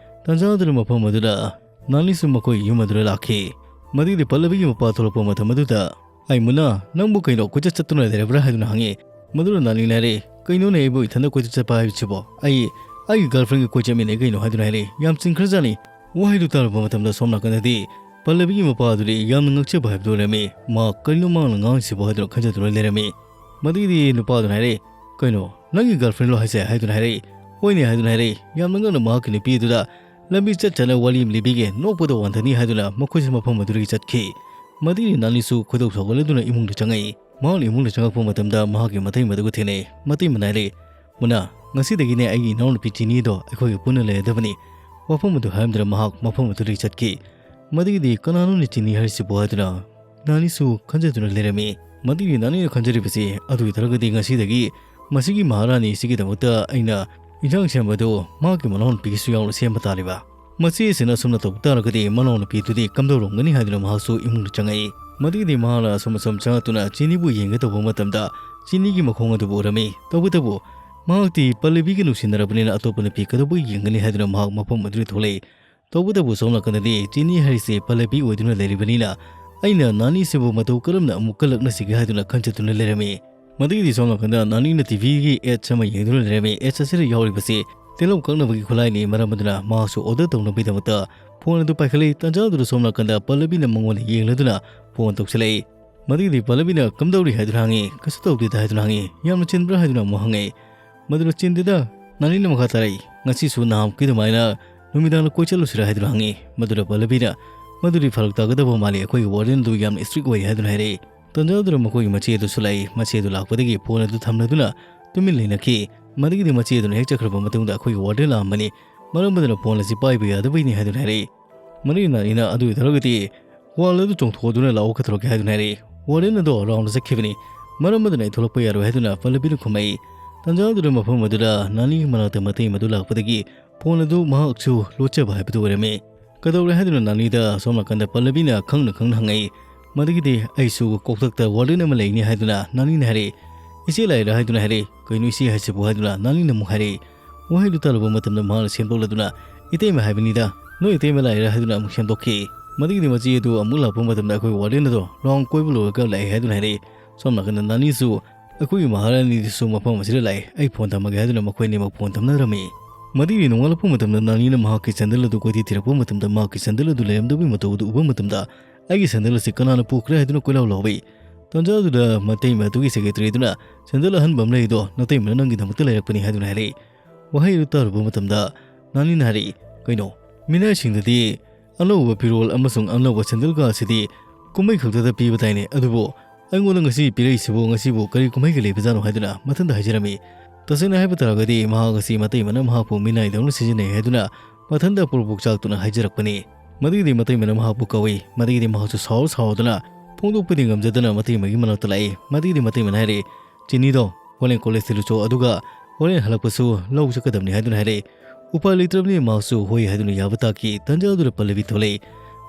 ꯇꯥꯟꯖꯥ ꯑꯗꯨꯗ ꯃꯐꯝ ꯑꯗꯨꯗ ꯅꯥꯅꯤꯁꯨ ꯃꯈꯣꯏ ꯌꯨꯝ ꯑꯗꯨꯗ ꯂꯥꯛꯈꯤ꯫ ꯃꯗꯨꯒꯤꯗꯤ ꯄꯜꯂꯕꯤꯒꯤ ꯃꯄꯥ ꯊꯣꯛꯂꯛꯄ ꯃꯇꯝ ꯑꯗꯨꯗ, "ꯑꯩ ꯃꯨꯅꯥ, ꯅꯪꯕꯨ ꯀꯩꯅꯣ ꯀꯣꯏꯆꯠ ꯆꯠꯇꯨꯅ ꯂꯩꯔꯕ꯭ꯔꯥ?" ꯍꯥꯏꯗꯨꯅ ꯍꯪꯉꯤ꯫ ꯃꯗꯨꯗ ꯅꯥꯅꯤꯅ ꯍꯥꯏꯔꯛꯏ, "ꯀꯩꯅꯣꯅꯦ ꯑꯩꯕꯨ ꯏꯊꯟꯗ ꯀꯣꯏꯆꯠ ꯆꯠꯄ ꯍꯥꯏꯕꯁꯤꯕꯣ? ꯑꯩ ꯑꯩꯒꯤ ꯒꯔꯜꯐ꯭ꯔꯦꯟꯒ ꯀꯣꯏ ꯆꯠꯃꯤꯟꯅꯩ ꯀꯩꯅꯣ" ꯍꯥꯏꯗꯨꯅ ꯍꯥꯏꯔꯛꯏ꯫ ꯌꯥꯝ ꯆꯤꯡꯈ꯭ꯔꯖꯥꯠꯅꯤ꯫ ꯋꯥꯍꯩꯗꯨ ꯇꯥꯔꯨꯕ ꯃꯇꯝꯗ ꯁꯣꯝ ꯅꯥꯀꯟꯗꯗꯤ ꯄꯜꯂꯕꯤꯒꯤ ꯃꯄꯥ ꯑꯗꯨꯗꯤ ꯌꯥꯝꯅ ꯉꯛꯆꯕ ꯍꯥꯏꯕꯗꯨ ꯑꯣꯏꯔꯝꯃꯤ꯫ ꯃꯥ ꯀꯔꯤꯅꯣ ꯃꯥꯅ ꯉꯥꯡꯉꯤꯁꯤꯕꯣ ꯍꯥꯏꯗꯨꯅ ꯈꯟꯖꯗꯨꯅ ꯂꯩꯔꯝꯃꯤ꯫ ꯃꯗꯨꯒꯤꯗꯤ ꯅꯨꯄꯥꯗꯨꯅ ꯍꯥꯏꯔꯛꯏ, "ꯀꯩꯅꯣ, ꯅꯪꯒꯤ ꯒꯔꯜꯐ꯭ꯔꯦꯟꯂꯣ ꯍꯥꯏꯁꯦ?" ꯍꯥꯏꯗꯨꯅ ꯍꯥꯏꯔꯛꯏ꯫ "ꯍꯣꯏꯅꯦ" ꯍꯥꯏꯗꯨꯅ ꯍꯥꯏꯔꯛꯏ꯫ ꯌꯥꯝꯅ ꯉꯛꯅ ꯃꯍꯥꯛꯀꯤ ꯅꯨꯄꯤꯗꯨꯗ ꯂꯝꯕꯤ ꯆꯠ ꯆꯠꯅ ꯋꯥꯔꯤ ꯑꯃ ꯂꯤꯕꯤꯒꯦ, ꯅꯣꯛꯄꯗ ꯋꯥꯟꯊꯅꯤ ꯍꯥꯏꯗꯨꯅ ꯃꯈꯣꯏꯁꯨ ꯃꯐꯝ ꯑꯗꯨꯗꯒꯤ ꯆꯠꯈꯤ꯫ ꯃꯗꯨꯒꯤ ꯅꯥꯅꯤꯁꯨ ꯈꯣꯏꯗꯧ ꯁꯥꯎꯒꯠꯂꯗꯨꯅ ꯏꯃꯨꯡꯗ ꯆꯪꯉꯛꯏ꯫ ꯃꯍꯥꯛꯅ ꯏꯃꯨꯡꯗ ꯆꯪꯉꯛꯄ ꯃꯇꯝꯗ ꯃꯍꯥꯛꯀꯤ ꯃꯇꯩ ꯃꯗꯨꯒ ꯊꯦꯡꯅꯩ꯫ ꯃꯇꯩ ꯃꯅꯥꯏ ꯂꯩ꯫ "ꯃꯨꯅꯥ, "ꯉꯁꯤꯗꯒꯤꯅꯦ ꯑꯩꯒꯤ ꯏꯅꯥꯎꯅꯨꯄꯤ ꯆꯤꯅꯤꯗꯣ ꯑꯩꯈꯣꯏꯒ ꯄꯨꯟꯅ ꯂꯩꯔꯗꯕꯅꯤ"꯫ ꯋꯥꯐꯝ ꯑꯗꯨ ꯍꯥꯏꯔꯝꯗꯅ ꯃꯍꯥꯛ ꯃꯐꯝ ꯑꯗꯨꯗꯒꯤ ꯆꯠꯈꯤ꯫ ꯃꯗꯨꯒꯤꯗꯤ "ꯀꯅꯥꯅꯣꯅꯦ ꯆꯤꯅꯤ ꯍꯥꯏꯔꯤꯁꯤꯕꯣ?" ꯍꯥꯏꯗꯨꯅ ꯅꯥꯅꯤꯁꯨ ꯈꯟꯖꯗꯨꯅ ꯂꯩꯔꯝꯃꯤ꯫ ꯃꯗꯨꯒꯤ ꯅꯥꯅꯤꯅ ꯈꯟꯖꯔꯤꯕꯁꯤ, "ꯑꯗꯨ ꯑꯣꯏꯇꯥꯔꯒꯗꯤ ꯉꯁꯤꯗꯒꯤ ꯃꯁꯤꯒꯤ ꯃꯍꯥꯔꯥꯅꯤꯁꯤꯒꯤꯗꯃꯛꯇ ꯑꯩꯅ ꯏꯟꯁꯥꯡ ꯁꯦꯝꯕꯗꯨ ꯃꯍꯥꯛꯀꯤ ꯃꯅꯥꯎꯅꯨꯄꯤꯒꯤꯁꯨ ꯌꯥꯎꯅ ꯁꯦꯝꯕ ꯇꯥꯔꯤꯕ꯫ ꯃꯆꯦ ꯑꯁꯤꯅ ꯑꯁꯨꯝꯅ ꯇꯧꯕ ꯇꯥꯔꯒꯗꯤ ꯃꯅꯥꯎꯅꯨꯄꯤꯗꯨꯗꯤ ꯀꯝꯗꯧꯔꯝꯒꯅꯤ?" ꯍꯥꯏꯗꯨꯅ ꯃꯍꯥꯛꯁꯨ ꯏꯃꯨꯡꯗ ꯆꯪꯉꯛꯏ꯫ ꯃꯗꯨꯒꯤꯗꯤ ꯃꯍꯥꯛꯅ ꯑꯁꯨꯝ ꯑꯁꯨꯝ ꯆꯪꯉꯛꯇꯨꯅ ꯆꯤꯅꯤꯕꯨ ꯌꯦꯡꯒꯦ ꯇꯧꯕ ꯃꯇꯝꯗ ꯆꯤꯅꯤꯒꯤ ꯃꯈꯣꯡ ꯑꯗꯨꯕꯨ ꯎꯔꯝꯃꯤ꯫ ꯇꯧꯕꯇꯕꯨ ꯃꯍꯥꯛꯇꯤ ꯄꯜꯂꯕꯤꯒ ꯅꯨꯡꯁꯤꯅꯔꯕꯅꯤꯅ ꯑꯇꯣꯞꯄ ꯅꯨꯄꯤ ꯀꯩꯗꯧꯕꯩ ꯌꯦꯡꯒꯅꯤ ꯍꯥꯏꯗꯨꯅ ꯃꯍꯥꯛ ꯃꯐꯝ ꯑꯗꯨꯗ ꯊꯣꯛꯂꯛꯏ꯫ ꯇꯧꯕꯇꯕꯨ ꯁꯣꯝ ꯅꯥꯀꯟꯗꯗꯤ ꯆꯤꯅꯤ ꯍꯥꯏꯔꯤꯁꯦ ꯄꯜꯂꯕꯤ ꯑꯣꯏꯗꯨꯅ ꯂꯩꯔꯤꯕꯅꯤꯅ ꯑꯩꯅ ꯅꯥꯅꯤꯁꯤꯕꯨ ꯃꯇꯧ ꯀꯔꯝꯅ ꯑꯃꯨꯛ ꯀꯜꯂꯛꯅꯁꯤꯒꯦ ꯍꯥꯏꯗꯨꯅ ꯈꯟꯖꯗꯨꯅ ꯂꯩꯔꯝꯃꯤ꯫ ꯃꯗꯨꯒꯤꯗꯤ ꯁꯣꯝ ꯅꯥꯀꯟꯗ ꯅꯥꯅꯤꯅ ꯇꯤ ꯚꯤꯒꯤ ꯑꯦꯗꯁ ꯑꯃ ꯌꯦꯡꯗꯨꯅ ꯂꯩꯔꯝꯃꯤ꯫ ꯑꯦꯗꯁ ꯑꯁꯤꯗ ꯌꯥꯎꯔꯤꯕꯁꯤ ꯇꯤꯜꯍꯧ ꯀꯛꯅꯕꯒꯤ ꯈꯨꯠꯂꯥꯏꯅꯤ꯫ ꯃꯔꯝ ꯑꯗꯨꯅ ꯃꯍꯥꯛꯁꯨ ꯑꯣꯔꯗꯔ ꯇꯧꯅꯕꯒꯤꯗꯃꯛꯇ ꯐꯣꯟ ꯑꯗꯨ ꯄꯥꯏꯈꯠꯂꯛꯏ꯫ ꯇꯥꯟꯖꯥ ꯑꯗꯨꯗ ꯁꯣꯝ ꯅꯥꯀꯟꯗ ꯄꯜꯂꯕꯤꯅ ꯃꯉꯣꯟꯗ ꯌꯦꯡꯂꯗꯨꯅ ꯐꯣꯟ ꯇꯧꯁꯤꯜꯂꯛꯏ꯫ ꯃꯗꯨꯒꯤꯗꯤ ꯄꯜꯂꯕꯤꯅ "ꯀꯝꯗꯧꯔꯤ?" ꯍꯥꯏꯗꯨꯅ ꯍꯪꯉꯤ꯫ "ꯀꯩꯁꯨ ꯇꯧꯗꯦꯗ" ꯍꯥꯏꯗꯨꯅ ꯍꯪꯉꯤ꯫ "ꯌꯥꯝꯅ ꯆꯤꯟꯕ꯭ꯔꯥ?" ꯍꯥꯏꯗꯨꯅ ꯑꯃꯨꯛ ꯍꯪꯉꯛꯏ꯫ ꯃꯗꯨꯗ "ꯆꯤꯟꯗꯦꯗ", ꯅꯥꯅꯤꯅ ꯃꯈꯥ ꯇꯥꯔꯛꯏ꯫ "ꯉꯁꯤꯁꯨ ꯅꯍꯥꯟꯃꯨꯛꯀꯤ ꯑꯗꯨꯃꯥꯏꯅ ꯅꯨꯃꯤꯗꯥꯡꯗ ꯀꯣꯏ ꯆꯠꯂꯨꯁꯤꯔꯥ?" ꯍꯥꯏꯗꯨꯅ ꯍꯪꯉꯤ꯫ ꯃꯗꯨꯗ ꯄꯜꯂꯕꯤꯅ "ꯃꯗꯨꯗꯤ ꯐꯔꯛ ꯇꯥꯒꯗꯕ ꯃꯥꯜꯂꯤ, ꯑꯩꯈꯣꯏꯒꯤ ꯋꯥꯔꯗꯦꯟ ꯑꯗꯨ ꯌꯥꯝꯅ ꯏꯁꯇ꯭ꯔꯤꯛ ꯑꯣꯏ" ꯍꯥꯏꯗꯨꯅ ꯍꯥꯏꯔꯛꯏ꯫ ꯇꯟꯖꯥ ꯑꯗꯨꯗ ꯃꯈꯣꯏꯒꯤ ꯃꯆꯦ ꯑꯗꯨꯁꯨ ꯂꯥꯛꯏ꯫ ꯃꯆꯦ ꯑꯗꯨ ꯂꯥꯛꯄꯗꯒꯤ ꯐꯣꯟ ꯑꯗꯨ ꯊꯝꯂꯗꯨꯅ ꯇꯨꯃꯤꯟ ꯂꯩꯅꯈꯤ꯫ ꯃꯗꯨꯒꯤꯗꯤ ꯃꯆꯦ ꯑꯗꯨꯅ ꯍꯦꯛ ꯆꯠꯈ꯭ꯔꯕ ꯃꯇꯨꯡꯗ ꯑꯩꯈꯣꯏꯒꯤ ꯋꯥꯔꯗꯦꯟ ꯂꯥꯛꯑꯝꯕꯅꯤ꯫ ꯃꯔꯝ ꯑꯗꯨꯅ ꯐꯣꯟ ꯑꯁꯤ ꯄꯥꯏꯕ ꯌꯥꯗꯕꯩꯅꯤ ꯍꯥꯏꯗꯨꯅ ꯍꯥꯏꯔꯛꯏ꯫ ꯃꯗꯨꯒꯤ ꯅꯥꯅꯤꯅ "ꯑꯗꯨ ꯑꯣꯏꯇꯥꯔꯒꯗꯤ ꯋꯥꯜ ꯑꯗꯨ ꯆꯣꯡꯊꯣꯛꯑꯗꯨꯅ ꯂꯥꯛꯑꯣ ꯀꯩꯗꯧꯔꯒꯦ?" ꯍꯥꯏꯗꯨꯅ ꯍꯥꯏꯔꯛꯏ꯫ ꯋꯥꯔꯗꯦꯟ ꯑꯗꯣ ꯔꯥꯎꯟꯗ ꯆꯠꯈꯤꯕꯅꯤ꯫ ꯃꯔꯝ ꯑꯗꯨꯅ ꯑꯩ ꯊꯣꯛꯂꯛꯄ ꯌꯥꯔꯣꯏ ꯍꯥꯏꯗꯨꯅ ꯄꯜꯂꯕꯤꯅ ꯈꯨꯝꯃꯛꯏ꯫ ꯇꯟꯖꯥ ꯑꯗꯨꯗ ꯃꯐꯝ ꯑꯗꯨꯗ ꯅꯥꯅꯤꯒꯤ ꯃꯅꯥꯛꯇ ꯃꯇꯩ ꯃꯗꯨ ꯂꯥꯛꯄꯗꯒꯤ ꯐꯣꯟ ꯑꯗꯨ ꯃꯍꯥꯛꯁꯨ ꯂꯣꯠꯆꯕ ꯍꯥꯏꯕꯗꯨ ꯑꯣꯏꯔꯝꯃꯤ꯫ "ꯀꯩꯗꯧꯔꯦ?" ꯍꯥꯏꯗꯨꯅ ꯅꯥꯅꯤꯗ ꯁꯣꯝ ꯅꯥꯀꯟꯗ ꯄꯜꯂꯕꯤꯅ ꯈꯪꯅ ꯈꯪꯅ ꯍꯪꯉꯛꯏ꯫ ꯃꯗꯨꯒꯤꯗꯤ "ꯑꯩꯁꯨ ꯀꯣꯛꯊꯛꯇ ꯋꯥꯔꯗꯦꯟ ꯑꯃ ꯂꯩꯅꯤ" ꯍꯥꯏꯗꯨꯅ ꯅꯥꯅꯤꯅ ꯍꯥꯏꯔꯛꯏ꯫ "ꯏꯆꯦ ꯂꯥꯛꯏꯔꯥ?" ꯍꯥꯏꯗꯨꯅ ꯍꯥꯏꯔꯛꯏ꯫ "ꯀꯩꯅꯣ ꯏꯆꯦ ꯍꯥꯏꯁꯤꯕꯨ?" ꯍꯥꯏꯗꯨꯅ ꯅꯥꯅꯤꯅ ꯑꯃꯨꯛ ꯍꯥꯏꯔꯛꯏ꯫ ꯋꯥꯍꯩꯗꯨ ꯇꯥꯔꯨꯕ ꯃꯇꯝꯗ ꯃꯍꯥꯛꯅ ꯁꯦꯝꯗꯣꯛꯂꯗꯨꯅ "ꯏꯇꯩꯃ ꯍꯥꯏꯕꯅꯤꯗ, ꯅꯣꯏ ꯏꯇꯩꯃ ꯂꯥꯛꯏꯔꯥ?" ꯍꯥꯏꯗꯨꯅ ꯑꯃꯨꯛ ꯁꯦꯝꯗꯣꯛꯈꯤ꯫ ꯃꯗꯨꯒꯤꯗꯤ ꯃꯆꯦ ꯑꯗꯨ ꯑꯃꯨꯛ ꯂꯥꯛꯄ ꯃꯇꯝꯗ ꯑꯩꯈꯣꯏ ꯋꯥꯔꯗꯦꯟ ꯑꯗꯣ ꯔꯥꯎꯟ ꯀꯣꯏꯕ ꯂꯣꯏꯔꯒ ꯂꯥꯛꯑꯦ ꯍꯥꯏꯗꯨꯅ ꯍꯥꯏꯔꯛꯏ꯫ ꯁꯣꯝ ꯅꯥꯀꯟꯗ ꯅꯥꯅꯤꯁꯨ "ꯑꯩꯈꯣꯏꯒꯤ ꯃꯍꯥꯔꯥꯅꯤꯗꯨꯁꯨ ꯃꯐꯝ ꯑꯁꯤꯗ ꯂꯥꯛꯑꯦ, ꯑꯩ ꯐꯣꯟ ꯊꯝꯃꯒꯦ" ꯍꯥꯏꯗꯨꯅ ꯃꯈꯣꯏ ꯑꯅꯤꯃꯛ ꯐꯣꯟ ꯊꯝꯅꯔꯝꯃꯤ꯫ ꯃꯗꯨꯒꯤ ꯅꯣꯡꯉꯥꯜꯂꯛꯄ ꯃꯇꯝꯗ ꯅꯥꯅꯤꯅ ꯃꯍꯥꯛꯀꯤ ꯁꯦꯟꯗꯜ ꯑꯗꯨ ꯀꯣꯏꯊꯤ ꯊꯤꯔꯛꯄ ꯃꯇꯝꯗ ꯃꯍꯥꯛꯀꯤ ꯁꯦꯟꯗꯜ ꯑꯗꯨ ꯂꯩꯔꯝꯗꯕꯒꯤ ꯃꯇꯧ ꯑꯗꯨ ꯎꯕ ꯃꯇꯝꯗ "ꯑꯩꯒꯤ ꯁꯦꯟꯗꯜ ꯑꯁꯤ ꯀꯅꯥꯅ ꯄꯨꯈ꯭ꯔꯦ?" ꯍꯥꯏꯗꯨꯅ ꯀꯣꯏꯂꯥꯎ ꯂꯥꯎꯏ꯫ ꯇꯟꯖꯥ ꯑꯗꯨꯗ ꯃꯇꯩꯃ ꯑꯗꯨꯒꯤ ꯁꯦꯀ꯭ꯔꯦꯇꯔꯤ ꯑꯗꯨꯅ "ꯁꯦꯟꯗꯜ ꯑꯍꯟꯕ ꯑꯃ ꯂꯩꯔꯤꯗꯣ ꯅꯇꯩꯃꯅ ꯅꯪꯒꯤꯗꯃꯛꯇ ꯂꯩꯔꯛꯄꯅꯤ" ꯍꯥꯏꯗꯨꯅ ꯍꯥꯏꯔꯛꯏ꯫ ꯋꯥꯍꯩ ꯑꯗꯨ ꯇꯥꯔꯨꯕ ꯃꯇꯝꯗ ꯅꯥꯅꯤꯅ ꯍꯥꯏꯔꯛꯏ, "ꯀꯩꯅꯣ? ꯃꯤꯅꯥꯏꯁꯤꯡꯗꯗꯤ ꯑꯅꯧꯕ ꯐꯤꯔꯣꯜ ꯑꯃꯁꯨꯡ ꯑꯅꯧꯕ ꯁꯦꯟꯗꯜꯒ ꯑꯁꯤꯗꯤ ꯀꯨꯝꯍꯩ ꯈꯛꯇꯗ ꯄꯤꯕ ꯇꯥꯏꯅꯦ, ꯑꯗꯨꯕꯨ ꯑꯩꯉꯣꯟꯗ ꯉꯁꯤ ꯄꯤꯔꯛꯏꯁꯤꯕꯨ ꯉꯁꯤꯕꯨ ꯀꯔꯤ ꯀꯨꯝꯍꯩꯒꯤ ꯂꯩꯕꯖꯥꯠꯅꯣ?" ꯍꯥꯏꯗꯨꯅ ꯃꯊꯟꯇ ꯍꯥꯏꯖꯔꯝꯃꯤ꯫ ꯇꯁꯦꯡꯅ ꯍꯥꯏꯕ ꯇꯥꯔꯒꯗꯤ ꯃꯍꯥꯛ ꯑꯁꯤ ꯃꯇꯩꯃꯅ ꯃꯍꯥꯛꯄꯨ ꯃꯤꯅꯥꯏꯗꯧꯅ ꯁꯤꯖꯤꯟꯅꯩ ꯍꯥꯏꯗꯨꯅ ꯃꯊꯟꯇ ꯄꯨꯔꯣꯛꯄꯣꯛ ꯆꯥꯛꯇꯨꯅ ꯍꯥꯏꯖꯔꯛꯄꯅꯤ꯫ ꯃꯗꯨꯒꯤꯗꯤ ꯃꯇꯩꯃꯅ ꯃꯍꯥꯛꯄꯨ ꯀꯧꯏ꯫ ꯃꯗꯨꯒꯤꯗꯤ ꯃꯍꯥꯛꯁꯨ ꯁꯥꯎꯔ ꯁꯥꯎꯗꯨꯅ ꯐꯣꯡꯗꯣꯛꯄꯗꯤ ꯉꯝꯖꯗꯅ ꯃꯇꯩꯃꯒꯤ ꯃꯅꯥꯛꯇ ꯂꯥꯛꯏ꯫ ꯃꯗꯨꯒꯤꯗꯤ ꯃꯇꯩꯃꯅ ꯍꯥꯏꯔꯦ, "ꯆꯤꯅꯤꯗꯣ ꯍꯣꯔꯦꯟ ꯀꯣꯂꯦꯖ ꯊꯤꯜꯂꯨꯆꯣ, ꯑꯗꯨꯒ ꯍꯣꯔꯦꯟ ꯍꯜꯂꯛꯄꯁꯨ ꯂꯧ ꯆꯠꯀꯗꯕꯅꯤ" ꯍꯥꯏꯗꯨꯅ ꯍꯥꯏꯔꯛꯏ꯫ ꯎꯄꯥꯏ ꯂꯩꯇ꯭ꯔꯕꯅꯤ, ꯃꯍꯥꯛꯁꯨ ꯍꯣꯏ ꯍꯥꯏꯗꯨꯅ ꯌꯥꯕ ꯇꯥꯈꯤ꯫ ꯇꯟꯖꯥꯗꯨꯗ ꯄꯜꯂꯕꯤ ꯊꯣꯛꯂꯛꯏ꯫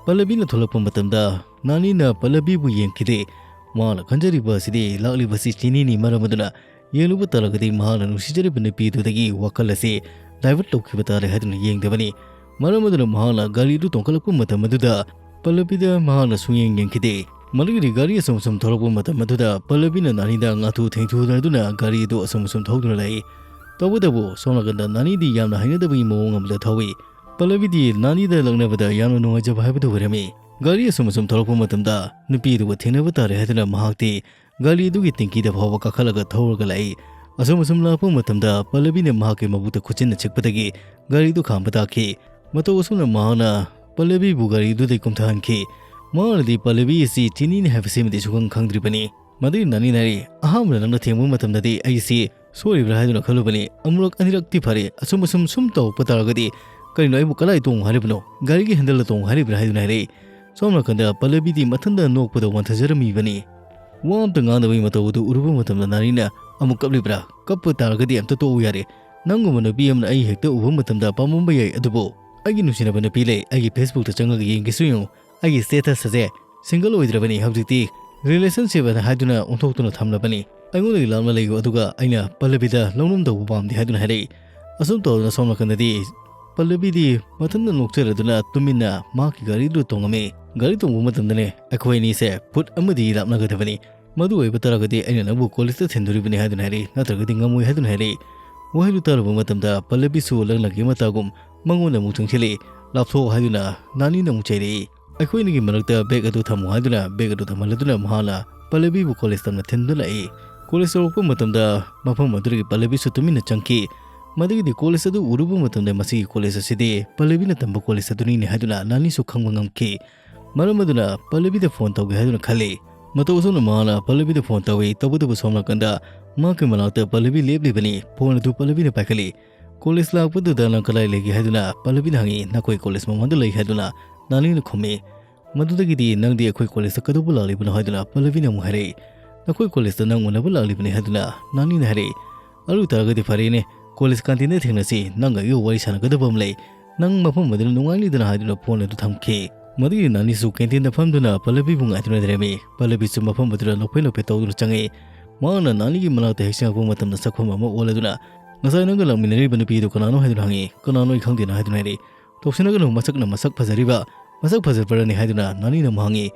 ꯄꯜꯂꯕꯤꯅ ꯊꯣꯛꯂꯛꯄ ꯃꯇꯝꯗ ꯅꯥꯅꯤꯅ ꯄꯜꯂꯕꯤꯕꯨ ꯌꯦꯡꯈꯤꯗꯦ꯫ ꯃꯥꯅ ꯈꯟꯖꯔꯤꯕ ꯑꯁꯤꯗꯤ ꯂꯥꯛꯂꯤꯕꯁꯤ ꯆꯤꯅꯤꯅꯤ, ꯃꯔꯝ ꯑꯗꯨꯅ ꯌꯦꯡꯂꯨꯕ ꯇꯥꯔꯒꯗꯤ ꯃꯍꯥꯛꯅ ꯅꯨꯡꯁꯤꯖꯔꯤꯕ ꯅꯨꯄꯤꯗꯨꯗꯒꯤ ꯋꯥꯈꯜ ꯑꯁꯤ divert ꯇꯧꯈꯤꯕ ꯇꯥꯔꯦ ꯍꯥꯏꯗꯨꯅ ꯌꯦꯡꯗꯕꯅꯤ꯫ ꯃꯔꯝ ꯑꯗꯨꯅ ꯃꯍꯥꯛꯅ ꯒꯥꯔꯤ ꯑꯗꯨ ꯇꯣꯡꯈꯠꯂꯛꯄ ꯃꯇꯝ ꯑꯗꯨꯗ ꯄꯜꯂꯕꯤꯗ ꯃꯍꯥꯛꯅ ꯁꯨꯡꯌꯦꯡ ꯌꯦꯡꯈꯤꯗꯦ꯫ ꯃꯗꯨꯒꯤꯗꯤ ꯒꯥꯔꯤ ꯑꯁꯨꯝ ꯑꯁꯨꯝ ꯊꯧꯔꯛꯄ ꯃꯇꯝ ꯑꯗꯨꯗ ꯄꯜꯂꯕꯤꯅ ꯅꯥꯅꯤꯗ ꯉꯥꯊꯨ ꯊꯦꯡꯊꯨꯅꯗꯨꯅ ꯒꯥꯔꯤ ꯑꯗꯨ ꯑꯁꯨꯝ ꯑꯁꯨꯝ ꯊꯧꯗꯨꯅ ꯂꯥꯛꯏ꯫ ꯇꯧꯕꯇꯕꯨ ꯁꯣꯝ ꯅꯥꯀꯟꯗ ꯅꯥꯅꯤꯗꯤ ꯌꯥꯝꯅ ꯍꯩꯅꯗꯕꯒꯤ ꯃꯑꯣꯡ ꯑꯃꯗ ꯊꯧꯏ꯫ ꯄꯜꯂꯕꯤꯗꯤ ꯅꯥꯅꯤꯗ ꯂꯛꯅꯕꯗ ꯌꯥꯝꯅ ꯅꯨꯡꯉꯥꯏꯖꯕ ꯍꯥꯏꯕꯗꯨ ꯑꯣꯏꯔꯝꯃꯤ꯫ ꯒꯥꯔꯤ ꯑꯁꯨꯝ ꯑꯁꯨꯝ ꯊꯧꯔꯛꯄ ꯃꯇꯝꯗ ꯅꯨꯄꯤ ꯑꯗꯨꯒ ꯊꯦꯡꯅꯕ ꯇꯥꯔꯦ ꯍꯥꯏꯗꯨꯅ ꯃꯍꯥꯛꯇꯤ ꯒꯥꯔꯤ ꯑꯗꯨꯒꯤ ꯇꯦꯡꯀꯤꯗ ꯐꯥꯎꯕ ꯀꯥꯈꯠꯂꯒ ꯊꯧꯔꯒ ꯂꯥꯛꯏ꯫ ꯑꯁꯨꯝ ꯑꯁꯨꯝ ꯂꯥꯛꯄ ꯃꯇꯝꯗ ꯄꯜꯂꯕꯤꯅ ꯃꯍꯥꯛꯀꯤ ꯃꯕꯨꯛꯇ ꯈꯨꯠꯆꯤꯟꯅ ꯆꯤꯛꯄꯗꯒꯤ ꯒꯥꯔꯤꯗꯨ ꯈꯥꯝꯕ ꯇꯥꯈꯤ꯫ ꯃꯇꯧ ꯑꯁꯨꯝꯅ ꯃꯍꯥꯛꯅ ꯄꯜꯂꯕꯤꯕꯨ ꯒꯥꯔꯤꯗꯨꯗꯒꯤ ꯀꯨꯝꯊꯍꯟꯈꯤ꯫ ꯃꯍꯥꯛꯅꯗꯤ ꯄꯜꯂꯕꯤ ꯑꯁꯤ ꯆꯤꯅꯤꯅꯤ ꯍꯥꯏꯕꯁꯤꯃꯗꯤ ꯁꯨꯈꯪ ꯈꯪꯗ꯭ꯔꯤꯕꯅꯤ꯫ ꯃꯗꯨꯒꯤ ꯅꯥꯅꯤꯅ ꯍꯥꯏꯔꯤ, "ꯑꯍꯥꯟꯕꯗ ꯅꯪꯅ ꯊꯦꯡꯕ ꯃꯇꯝꯗꯗꯤ ꯑꯩꯁꯤ ꯁꯣꯏꯔꯤꯕ꯭ꯔꯥ ꯍꯥꯏꯗꯨꯅ ꯈꯜꯂꯨꯕꯅꯤ꯫ ꯑꯃꯨꯔꯛ ꯑꯅꯤꯔꯛꯇꯤ ꯐꯔꯦ꯫ ꯑꯁꯨꯝ ꯑꯁꯨꯝ ꯁꯨꯝ ꯇꯧꯔꯛꯄ ꯇꯥꯔꯒꯗꯤ ꯀꯔꯤꯅꯣ, ꯑꯩꯕꯨ ꯀꯗꯥꯏ ꯇꯣꯡꯉꯨ ꯍꯥꯏꯔꯤꯕꯅꯣ? ꯒꯥꯔꯤꯒꯤ ꯍꯦꯟꯗꯜꯗ ꯇꯣꯡꯉꯨ ꯍꯥꯏꯔꯤꯕ꯭ꯔꯥ?" ꯍꯥꯏꯗꯨꯅ ꯍꯥꯏꯔꯛꯏ꯫ ꯁꯣꯝ ꯅꯥꯀꯟꯗ ꯄꯜꯂꯕꯤꯗꯤ ꯃꯊꯟꯇ ꯅꯣꯛꯄꯗ ꯋꯥꯟꯊꯖꯔꯝꯃꯤꯕꯅꯤ꯫ ꯋꯥ ꯑꯝꯇ ꯉꯥꯡꯗꯕꯒꯤ ꯃꯇꯧ ꯑꯗꯨ ꯎꯔꯨꯕ ꯃꯇꯝꯗ ꯅꯥꯅꯤꯅ, "ꯑꯃꯨꯛ ꯀꯞꯂꯤꯕ꯭ꯔꯥ? ꯀꯞꯄ ꯇꯥꯔꯒꯗꯤ ꯑꯝꯇ ꯇꯣꯛꯎ ꯌꯥꯔꯦ꯫ ꯅꯪꯒꯨꯝꯕ ꯅꯨꯄꯤ ꯑꯃꯅ ꯑꯩ ꯍꯦꯛꯇ ꯎꯕ ꯃꯇꯝꯗ ꯄꯥꯝꯃꯝꯕ ꯌꯥꯏ, ꯑꯗꯨꯕꯨ ꯑꯩꯒꯤ ꯅꯨꯡꯁꯤꯅꯕ ꯅꯨꯄꯤ ꯂꯩ꯫ ꯑꯩꯒꯤ Facebook ꯇ ꯆꯪꯉꯒ ꯌꯦꯡꯒꯦꯁꯨ ꯌꯦꯡꯉꯨ꯫ ꯑꯩꯒꯤ status ꯑꯁꯦ single ꯑꯣꯏꯗ꯭ꯔꯕꯅꯤ, ꯍꯧꯖꯤꯛꯇꯤ relationship ꯑꯅ ꯍꯥꯏꯗꯨꯅ ꯑꯣꯟꯊꯣꯛꯇꯨꯅ ꯊꯝꯂꯕꯅꯤ꯫ ꯑꯩꯉꯣꯟꯗꯒꯤ ꯂꯥꯞꯅ ꯂꯩꯌꯨ, ꯑꯗꯨꯒ ꯑꯩꯅ ꯄꯜꯂꯕꯤꯗ ꯂꯧꯅꯝ ꯇꯧꯕ ꯄꯥꯝꯗꯦ" ꯍꯥꯏꯗꯨꯅ ꯍꯥꯏꯔꯛꯏ꯫ ꯑꯁꯨꯝ ꯇꯧꯗꯅ ꯁꯣꯝ ꯅꯥꯀꯟꯗꯗꯤ ꯄꯜꯂꯕꯤꯗꯤ ꯃꯊꯟꯇ ꯅꯣꯛꯆꯔꯗꯨꯅ ꯇꯨꯃꯤꯟꯅ ꯃꯍꯥꯛꯀꯤ ꯒꯥꯔꯤꯗꯨꯗ ꯇꯣꯡꯉꯝꯃꯤ꯫ ꯒꯥꯔꯤ ꯇꯣꯡꯕ ꯃꯇꯝꯗꯅꯦ, "ꯑꯩꯈꯣꯏ ꯑꯅꯤꯁꯦ ꯐꯨꯠ ꯑꯃꯗꯤ ꯂꯥꯞꯅꯒꯗꯕꯅꯤ꯫ ꯃꯗꯨ ꯑꯣꯏꯕ ꯇꯥꯔꯒꯗꯤ ꯑꯩꯅ ꯅꯪꯕꯨ ꯀꯣꯂꯦꯖꯇ ꯊꯤꯟꯗꯣꯔꯤꯕꯅꯤ" ꯍꯥꯏꯗꯨꯅ ꯍꯥꯏꯔꯛꯏ, "ꯅꯠꯇ꯭ꯔꯒꯗꯤ ꯉꯝꯃꯣꯏ" ꯍꯥꯏꯗꯨꯅ ꯍꯥꯏꯔꯛꯏ꯫ ꯋꯥꯍꯩꯗꯨ ꯇꯥꯔꯨꯕ ꯃꯇꯝꯗ ꯄꯜꯂꯕꯤꯁꯨ ꯂꯛꯅꯒꯦ ꯃꯇꯥꯒꯨꯝ ꯃꯉꯣꯟꯗ ꯑꯃꯨꯛ ꯆꯪꯁꯤꯜꯂꯛꯏ꯫ "ꯂꯥꯞꯊꯣꯛꯑꯣ" ꯍꯥꯏꯗꯨꯅ ꯅꯥꯅꯤꯅ ꯑꯃꯨꯛ ꯆꯩꯔꯛꯏ꯫ "ꯑꯩꯈꯣꯏ ꯑꯅꯤꯒꯤ ꯃꯔꯛꯇ bag ꯑꯗꯨ ꯊꯝꯃꯨ" ꯍꯥꯏꯗꯨꯅ bag ꯑꯗꯨ ꯊꯝꯍꯜꯂꯗꯨꯅ ꯃꯍꯥꯛꯅ ꯄꯜꯂꯕꯤꯕꯨ ꯀꯣꯂꯦꯖ ꯇꯝꯅ ꯊꯤꯟꯗꯨꯅ ꯂꯥꯛꯏ꯫ ꯀꯣꯂꯦꯖ ꯌꯧꯔꯛꯄ ꯃꯇꯝꯗ ꯃꯐꯝ ꯑꯗꯨꯗꯒꯤ ꯄꯜꯂꯕꯤꯁꯨ ꯇꯨꯃꯤꯟꯅ ꯆꯪꯈꯤ꯫ ꯃꯗꯨꯒꯤꯗꯤ ꯀꯣꯂꯦꯖ ꯑꯗꯨ ꯎꯔꯨꯕ ꯃꯇꯝꯗ ꯃꯁꯤꯒꯤ ꯀꯣꯂꯦꯖ ꯑꯁꯤꯗꯤ ꯄꯜꯂꯕꯤꯅ ꯇꯝꯕ ꯀꯣꯂꯦꯖ ꯑꯗꯨꯅꯤꯅꯦ ꯍꯥꯏꯗꯨꯅ ꯅꯥꯅꯤꯁꯨ ꯈꯪꯕ ꯉꯝꯈꯤ꯫ ꯃꯔꯝ ꯑꯗꯨꯅ ꯄꯜꯂꯕꯤꯗ ꯐꯣꯟ ꯇꯧꯒꯦ ꯍꯥꯏꯗꯨꯅ ꯈꯜꯂꯤ꯫ ꯃꯇꯧ ꯑꯁꯨꯝꯅ ꯃꯍꯥꯛꯅ ꯄꯜꯂꯕꯤꯗ ꯐꯣꯟ ꯇꯧꯏ꯫ ꯇꯧꯕꯇꯕꯨ ꯁꯣꯝ ꯅꯥꯀꯟꯗ ꯃꯍꯥꯛꯀꯤ ꯃꯅꯥꯛꯇ ꯄꯜꯂꯕꯤ ꯂꯦꯞꯂꯤꯕꯅꯤ꯫ ꯐꯣꯟ ꯑꯗꯨ ꯄꯜꯂꯕꯤꯅ ꯄꯥꯏꯈꯠꯂꯤ꯫ "ꯀꯣꯂꯦꯖ ꯂꯥꯛꯄꯗꯨꯗ ꯅꯪ ꯀꯗꯥꯏ ꯂꯩꯒꯦ?" ꯍꯥꯏꯗꯨꯅ ꯄꯜꯂꯕꯤꯅ ꯍꯪꯉꯤ꯫ "ꯅꯈꯣꯏ ꯀꯣꯂꯦꯖ ꯃꯃꯥꯡꯗ ꯂꯩ" ꯍꯥꯏꯗꯨꯅ ꯅꯥꯅꯤꯅ ꯈꯨꯝꯃꯤ꯫ ꯃꯗꯨꯗꯒꯤꯗꯤ "ꯅꯪꯗꯤ ꯑꯩꯈꯣꯏ ꯀꯣꯂꯦꯖꯇ ꯀꯩꯗꯧꯕ ꯂꯥꯛꯂꯤꯕꯅꯣ?" ꯍꯥꯏꯗꯨꯅ ꯄꯜꯂꯕꯤꯅ ꯑꯃꯨꯛ ꯍꯥꯏꯔꯛꯏ꯫ "ꯅꯈꯣꯏ ꯀꯣꯂꯦꯖꯇ ꯅꯪ ꯎꯅꯕ ꯂꯥꯛꯂꯤꯕꯅꯤ" ꯍꯥꯏꯗꯨꯅ ꯅꯥꯅꯤꯅ ꯍꯥꯏꯔꯛꯏ꯫ "ꯑꯗꯨ ꯑꯣꯏꯇꯥꯔꯒꯗꯤ ꯐꯔꯦꯅꯦ, ꯀꯣꯂꯦꯖ ꯀꯥꯟꯇꯤꯟꯗ ꯊꯦꯡꯅꯁꯤ, ꯅꯪ ꯑꯩꯒ ꯋꯥꯔꯤ ꯁꯥꯟꯅꯒꯗꯕ ꯑꯃ ꯂꯩ, ꯅꯪ ꯃꯐꯝ ꯑꯗꯨꯗ ꯅꯨꯡꯉꯥꯏꯅꯤꯗꯅ" ꯍꯥꯏꯗꯨꯅ ꯐꯣꯟ ꯑꯗꯨ ꯊꯝꯈꯤ꯫ ꯃꯗꯨꯒꯤ ꯅꯥꯅꯤꯁꯨ ꯀꯦꯟꯇꯤꯟꯗ ꯐꯝꯗꯨꯅ ꯄꯜꯂꯕꯤꯕꯨ ꯉꯥꯏꯗꯨꯅ ꯂꯩꯔꯝꯃꯤ꯫ ꯄꯜꯂꯕꯤꯁꯨ ꯃꯐꯝ ꯑꯗꯨꯗ ꯅꯣꯛꯐꯦ ꯅꯣꯛꯐꯦ ꯇꯧꯗꯨꯅ ꯆꯪꯉꯛꯏ꯫ ꯃꯍꯥꯛꯅ ꯅꯥꯅꯤꯒꯤ ꯃꯅꯥꯛꯇ ꯍꯦꯛ ꯆꯪꯉꯛꯄ ꯃꯇꯝꯗ ꯁꯛꯐꯝ ꯑꯃ ꯑꯣꯜꯂꯗꯨꯅ, "ꯉꯁꯥꯏ ꯅꯪꯒ ꯂꯥꯛꯃꯤꯟꯅꯔꯤꯕ ꯅꯨꯄꯤꯗꯨ ꯀꯅꯥꯅꯣ?" ꯍꯥꯏꯗꯨꯅ ꯍꯪꯉꯤ꯫ "ꯀꯅꯥꯅꯣ? ꯑꯩ ꯈꯪꯗꯦꯅ" ꯍꯥꯏꯗꯨꯅ ꯍꯥꯏꯔꯛꯏ꯫ "ꯇꯧꯁꯤꯟꯅꯒꯅꯨ, ꯃꯁꯛꯅ ꯃꯁꯛ ꯐꯖꯔꯤꯕ, ꯃꯁꯛ ꯐꯖꯕ꯭ꯔꯅꯤ?" ꯍꯥꯏꯗꯨꯅ ꯅꯥꯅꯤꯅ ꯑꯃꯨꯛ ꯍꯪꯉꯤ꯫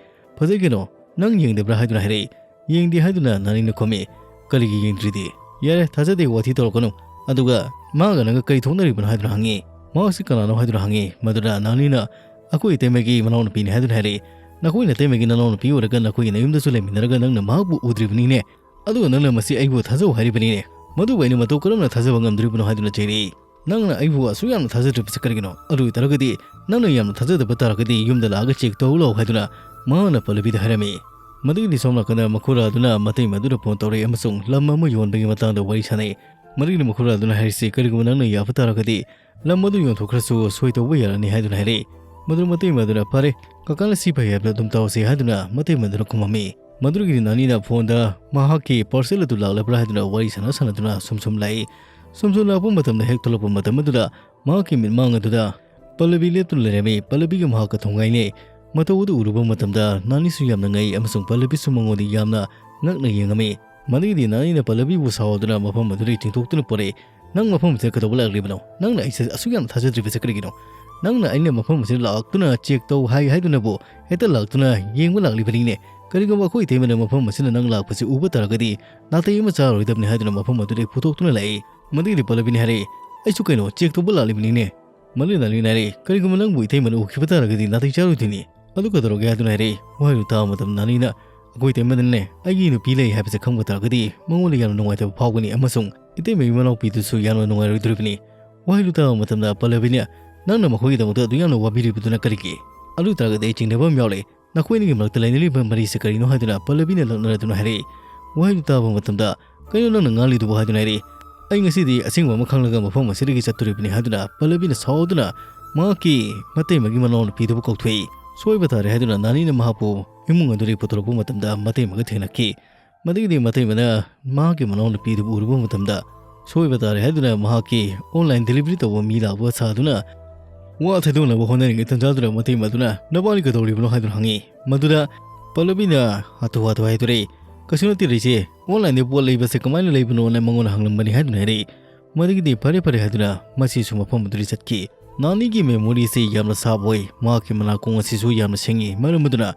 "ꯐꯖꯩ ꯀꯩꯅꯣ, ꯅꯪ ꯌꯦꯡꯗꯕ꯭ꯔꯥ?" ꯍꯥꯏꯗꯨꯅ ꯍꯥꯏꯔꯛꯏ꯫ "ꯌꯦꯡꯗꯦ" ꯍꯥꯏꯗꯨꯅ ꯅꯥꯅꯤꯅ ꯈꯨꯝꯃꯤ꯫ "ꯀꯔꯤꯒꯤ ꯌꯦꯡꯗ꯭ꯔꯤꯗꯤ?" "ꯌꯥꯔꯦ, ꯊꯥꯖꯗꯦ, ꯋꯥꯊꯤ ꯇꯧꯔꯛꯀꯅꯨ꯫ ꯑꯗꯨꯒ ꯃꯥꯒ ꯅꯪꯒ ꯀꯔꯤ ꯊꯣꯛꯅꯔꯤꯕꯅꯣ?" ꯍꯥꯏꯗꯨꯅ ꯍꯪꯉꯤ꯫ "ꯃꯍꯥꯛꯁꯤ ꯀꯅꯥꯅꯣ?" ꯍꯥꯏꯗꯨꯅ ꯍꯪꯉꯤ꯫ ꯃꯗꯨꯗ ꯅꯥꯅꯤꯅ, "ꯑꯩꯈꯣꯏ ꯏꯇꯩꯃꯒꯤ ꯃꯅꯥꯎꯅꯨꯄꯤꯅꯤ" ꯍꯥꯏꯗꯨꯅ ꯍꯥꯏꯔꯛꯏ꯫ "ꯅꯈꯣꯏ ꯅꯇꯩꯃꯒꯤ ꯅꯅꯥꯎꯅꯨꯄꯤ ꯑꯣꯏꯔꯒ ꯅꯈꯣꯏꯒꯤ ꯅꯌꯨꯝꯗꯁꯨ ꯂꯩꯃꯤꯟꯅꯔꯒ ꯅꯪꯅ ꯃꯍꯥꯛꯄꯨ ꯎꯗ꯭ꯔꯤꯕꯅꯤꯅꯦ꯫ ꯑꯗꯨꯒ ꯅꯪꯅ ꯃꯁꯤ ꯑꯩꯕꯨ ꯊꯥꯖꯧ ꯍꯥꯏꯔꯤꯕꯅꯤꯅꯦ꯫ ꯃꯗꯨꯕꯨ ꯑꯩꯅ ꯃꯇꯧ ꯀꯔꯝꯅ ꯊꯥꯖꯕ ꯉꯝꯗꯣꯔꯤꯕꯅꯣ?" ꯍꯥꯏꯗꯨꯅ ꯆꯩꯔꯛꯏ꯫ "ꯅꯪꯅ ꯑꯩꯕꯨ ꯑꯁꯨꯛ ꯌꯥꯝꯅ ꯊꯥꯖꯗ꯭ꯔꯤꯕꯁꯤ ꯀꯔꯤꯒꯤꯅꯣ? ꯑꯗꯨ ꯑꯣꯏꯇꯥꯔꯒꯗꯤ ꯅꯪꯅ ꯌꯥꯝꯅ ꯊꯥꯖꯗꯕ ꯇꯥꯔꯒꯗꯤ ꯌꯨꯝꯗ ꯂꯥꯛꯑꯒ ꯆꯦꯛ ꯇꯧ ꯂꯥꯛꯎ" ꯍꯥꯏꯗꯨꯅ ꯃꯍꯥꯛꯅ ꯄꯜꯂꯕꯤꯗ ꯍꯥꯏꯔꯝꯃꯤ꯫ ꯃꯗꯨꯒꯤꯗꯤ ꯁꯣꯝ ꯅꯥꯀꯟꯗ ꯃꯈꯨꯔꯥ ꯑꯗꯨꯅ ꯃꯇꯩꯃ ꯑꯗꯨꯗ ꯐꯣꯟ ꯇꯧꯔꯛꯏ ꯑꯃꯁꯨꯡ ꯂꯝ ꯑꯃ ꯌꯣꯟꯕꯒꯤ ꯃꯇꯥꯡꯗ ꯋꯥꯔꯤ ꯁꯥꯟꯅꯩ꯫ ꯃꯗꯨꯒꯤꯗꯤ ꯃꯈꯨꯔꯥ ꯑꯗꯨꯅ ꯍꯥꯏꯔꯤꯁꯤ, "ꯀꯔꯤꯒꯨꯝꯕ ꯅꯪꯅ ꯌꯥꯕ ꯇꯥꯔꯒꯗꯤ ꯂꯝ ꯑꯗꯨ ꯌꯣꯟꯊꯣꯛꯈ꯭ꯔꯁꯨ ꯁꯣꯏ ꯇꯧꯕ ꯌꯥꯔꯅꯤ" ꯍꯥꯏꯗꯨꯅ ꯍꯥꯏꯔꯛꯏ꯫ ꯃꯗꯨ ꯃꯇꯩꯃ ꯑꯗꯨꯅ, "ꯐꯔꯦ, ꯀꯀꯥꯅ ꯁꯤ ꯐꯩ ꯍꯥꯏꯕꯗ ꯑꯗꯨꯝ ꯇꯧꯔꯁꯤ" ꯍꯥꯏꯗꯨꯅ ꯃꯇꯩꯃ ꯑꯗꯨꯅ ꯈꯨꯝꯃꯝꯃꯤ꯫ ꯃꯗꯨꯗꯒꯤꯗꯤ ꯅꯥꯅꯤꯅ ꯐꯣꯟꯗ ꯃꯍꯥꯛꯀꯤ ꯄꯥꯔꯁꯦꯜ ꯑꯗꯨ ꯂꯥꯛꯂꯕ꯭ꯔꯥ ꯍꯥꯏꯗꯨꯅ ꯋꯥꯔꯤ ꯁꯥꯟꯅ ꯁꯥꯟꯅꯗꯨꯅ ꯁꯨꯝ ꯁꯨꯝ ꯂꯥꯛꯏ꯫ ꯁꯨꯝ ꯁꯨꯝ ꯂꯥꯛꯄ ꯃꯇꯝꯗ ꯍꯦꯛ ꯊꯣꯛꯂꯛꯄ ꯃꯇꯝ ꯑꯗꯨꯗ ꯃꯍꯥꯛꯀꯤ ꯃꯤꯠꯃꯥꯡ ꯑꯗꯨꯗ ꯄꯜꯂꯕꯤ ꯂꯦꯞꯇꯨꯅ ꯂꯩꯔꯝꯃꯤ꯫ ꯄꯜꯂꯕꯤꯒ ꯃꯍꯥꯛꯀ ꯊꯣꯡꯒꯥꯏꯅꯩ꯫ ꯃꯇꯧ ꯑꯗꯨ ꯎꯔꯨꯕ ꯃꯇꯝꯗ ꯅꯥꯅꯤꯁꯨ ꯌꯥꯝꯅ ꯉꯛꯏ ꯑꯃꯁꯨꯡ ꯄꯜꯂꯕꯤꯁꯨ ꯃꯉꯣꯟꯗ ꯌꯥꯝꯅ ꯉꯛꯅ ꯌꯦꯡꯉꯝꯃꯤ꯫ ꯃꯗꯨꯒꯤꯗꯤ ꯅꯥꯅꯤꯅ ꯄꯜꯂꯕꯤꯕꯨ ꯁꯥꯎꯗꯨꯅ ꯃꯐꯝ ꯑꯗꯨꯗꯒꯤ ꯆꯤꯡꯊꯣꯛꯇꯨꯅ ꯄꯨꯔꯛꯏ꯫ "ꯅꯪ ꯃꯐꯝ ꯑꯁꯤꯗ ꯀꯩꯗꯧꯕ ꯂꯥꯛꯂꯤꯕꯅꯣ? ꯅꯪꯅ ꯑꯩꯁꯦ ꯑꯁꯨꯛ ꯌꯥꯝꯅ ꯊꯥꯖꯗ꯭ꯔꯤꯕꯁꯦ ꯀꯔꯤꯒꯤꯅꯣ? ꯅꯪꯅ ꯑꯩꯅ ꯃꯐꯝ ꯑꯁꯤꯗ ꯂꯥꯛꯇꯨꯅ ꯆꯦꯛ ꯇꯧ ꯍꯥꯏ ꯍꯥꯏꯗꯨꯅꯕꯨ ꯍꯦꯛꯇ ꯂꯥꯛꯇꯨꯅ ꯌꯦꯡꯕ ꯂꯥꯛꯂꯤꯕꯅꯤꯅꯦ꯫ ꯀꯔꯤꯒꯨꯝꯕ ꯑꯩꯈꯣꯏ ꯏꯇꯩꯃꯅ ꯃꯐꯝ ꯑꯁꯤꯗ ꯅꯪ ꯂꯥꯛꯄꯁꯤ ꯎꯕ ꯇꯥꯔꯒꯗꯤ ꯅꯥꯇꯩ ꯑꯃ ꯆꯥꯔꯣꯏꯗꯕꯅꯤ" ꯍꯥꯏꯗꯨꯅ ꯃꯐꯝ ꯑꯗꯨꯗꯒꯤ ꯄꯨꯊꯣꯛꯇꯨꯅ ꯂꯥꯛꯏ꯫ ꯃꯗꯨꯒꯤꯗꯤ ꯄꯜꯂꯕꯤꯅ ꯍꯥꯏꯔꯛꯏ, "ꯑꯩꯁꯨ ꯀꯩꯅꯣ, ꯆꯦꯛ ꯇꯧꯕ ꯂꯥꯛꯂꯤꯕꯅꯤꯅꯦ"꯫ ꯃꯗꯨꯒꯤ ꯅꯥꯅꯤꯅ ꯍꯥꯏꯔꯛꯏ, "ꯀꯔꯤꯒꯨꯝꯕ ꯅꯪꯕꯨ ꯏꯇꯩꯃꯅ ꯎꯈꯤꯕ ꯇꯥꯔꯒꯗꯤ ꯅꯥꯇꯩ ꯆꯥꯔꯣꯏꯗꯣꯏꯅꯤ꯫ ꯑꯗꯨ ꯀꯩꯗꯧꯔꯒꯦ?" ꯍꯥꯏꯗꯨꯅ ꯍꯥꯏꯔꯛꯏ꯫ ꯋꯥꯍꯩꯗꯨ ꯇꯥꯕ ꯃꯇꯝꯗ ꯅꯥꯅꯤꯅ, "ꯑꯩꯈꯣꯏ ꯏꯇꯩꯃꯗꯅꯦ ꯑꯩꯒꯤ ꯅꯨꯄꯤ ꯂꯩ ꯍꯥꯏꯕꯁꯦ ꯈꯪꯕ ꯇꯥꯔꯒꯗꯤ ꯃꯉꯣꯟꯗ ꯌꯥꯝꯅ ꯅꯨꯡꯉꯥꯏꯇꯕ ꯐꯥꯎꯒꯅꯤ ꯑꯃꯁꯨꯡ ꯏꯇꯩꯃꯒꯤ ꯃꯅꯥꯎꯄꯤꯗꯨꯁꯨ ꯌꯥꯝꯅ ꯅꯨꯡꯉꯥꯏꯔꯣꯏꯗꯣꯔꯤꯕꯅꯤ"꯫ ꯋꯥꯍꯩꯗꯨ ꯇꯥꯕ ꯃꯇꯝꯗ ꯄꯜꯂꯕꯤꯅ, "ꯅꯪꯅ ꯃꯈꯣꯏꯒꯤꯗꯃꯛꯇ ꯑꯗꯨ ꯌꯥꯝꯅ ꯋꯥꯕꯤꯔꯤꯕꯗꯨꯅ ꯀꯔꯤꯒꯤ? ꯑꯗꯨ ꯑꯣꯏ ꯇꯥꯔꯒꯗꯤ ꯑꯩ ꯆꯤꯡꯅꯕ ꯑꯃ ꯌꯥꯎꯔꯦ꯫ "ꯅꯈꯣꯏ ꯑꯅꯤꯒꯤ ꯃꯔꯛꯇ ꯂꯩꯅꯔꯤꯕ ꯃꯔꯤꯁꯦ ꯀꯔꯤꯅꯣ?" ꯍꯥꯏꯗꯨꯅ ꯄꯜꯂꯕꯤꯅ ꯂꯛꯅꯔꯗꯨꯅ ꯍꯥꯏꯔꯛꯏ꯫ ꯋꯥꯍꯩꯗꯨ ꯇꯥꯕ ꯃꯇꯝꯗ, "ꯀꯩꯅꯣ ꯅꯪꯅ ꯉꯥꯡꯂꯤꯗꯨꯕꯨ?" ꯍꯥꯏꯗꯨꯅ ꯍꯥꯏꯔꯛꯏ꯫ "ꯑꯩ ꯉꯁꯤꯗꯤ ꯑꯁꯦꯡꯕ ꯑꯃ ꯈꯪꯂꯒ ꯃꯐꯝ ꯑꯁꯤꯗꯒꯤ ꯆꯠꯇꯣꯔꯤꯕꯅꯤ" ꯍꯥꯏꯗꯨꯅ ꯄꯜꯂꯕꯤꯅ ꯁꯥꯎꯗꯨꯅ ꯃꯍꯥꯛꯀꯤ ꯃꯇꯩꯃꯒꯤ ꯃꯅꯥꯎꯅꯨꯄꯤꯗꯨꯕꯨ ꯀꯧꯊꯣꯛꯏ꯫ ꯁꯣꯏꯕ ꯇꯥꯔꯦ ꯍꯥꯏꯗꯨꯅ ꯅꯥꯅꯤꯅ ꯃꯍꯥꯛꯄꯨ ꯏꯃꯨꯡ ꯑꯗꯨꯗꯒꯤ ꯄꯨꯊꯣꯔꯛꯄ ꯃꯇꯝꯗ ꯃꯇꯩꯃꯒ ꯊꯦꯡꯅꯈꯤ꯫ ꯃꯗꯨꯒꯤꯗꯤ ꯃꯇꯩꯃꯅ ꯃꯍꯥꯛꯀꯤ ꯃꯅꯥꯎꯅꯨꯄꯤꯗꯨꯕꯨ ꯎꯔꯨꯕ ꯃꯇꯝꯗ, ꯁꯣꯏꯕ ꯇꯥꯔꯦ ꯍꯥꯏꯗꯨꯅ ꯃꯍꯥꯛꯀꯤ online delivery ꯇꯧꯕ ꯃꯤ ꯂꯥꯛꯄ ꯁꯥꯗꯨꯅ ꯋꯥ ꯊꯩꯗꯣꯛꯅꯕ ꯍꯣꯠꯅꯔꯤꯉꯩ ꯇꯟꯖꯥꯗꯨꯗ ꯃꯇꯩꯃꯗꯨꯅ, "ꯅꯕꯥꯅꯤ ꯀꯩꯗꯧꯔꯤꯕꯅꯣ?" ꯍꯥꯏꯗꯨꯅ ꯍꯪꯉꯤ꯫ ꯃꯗꯨꯗ ꯄꯜꯂꯕꯤꯅ ꯍꯥꯊꯨ ꯍꯥꯊꯨ ꯍꯥꯏꯗꯣꯔꯛꯏ, "ꯀꯩꯁꯨ ꯅꯠꯇꯦ ꯏꯆꯦ, online ꯗ ꯄꯣꯠ ꯂꯩꯕꯁꯦ ꯀꯃꯥꯏꯅ ꯂꯩꯕꯅꯣꯅ ꯃꯉꯣꯟꯗ ꯍꯪꯂꯝꯕꯅꯤ" ꯍꯥꯏꯗꯨꯅ ꯍꯥꯏꯔꯛꯏ꯫ ꯃꯗꯨꯒꯤꯗꯤ "ꯐꯔꯦ ꯐꯔꯦ" ꯍꯥꯏꯗꯨꯅ ꯃꯁꯤꯁꯨ ꯃꯐꯝ ꯑꯗꯨꯗꯒꯤ ꯆꯠꯈꯤ꯫ ꯅꯥꯅꯤꯒꯤ memory ꯑꯁꯤ ꯌꯥꯝꯅ sharp ꯑꯣꯏ, ꯃꯍꯥꯛꯀꯤ ꯃꯅꯥꯀꯣꯡ ꯑꯁꯤꯁꯨ ꯌꯥꯝꯅ ꯁꯦꯡꯉꯤ꯫ ꯃꯔꯝ ꯑꯗꯨꯅ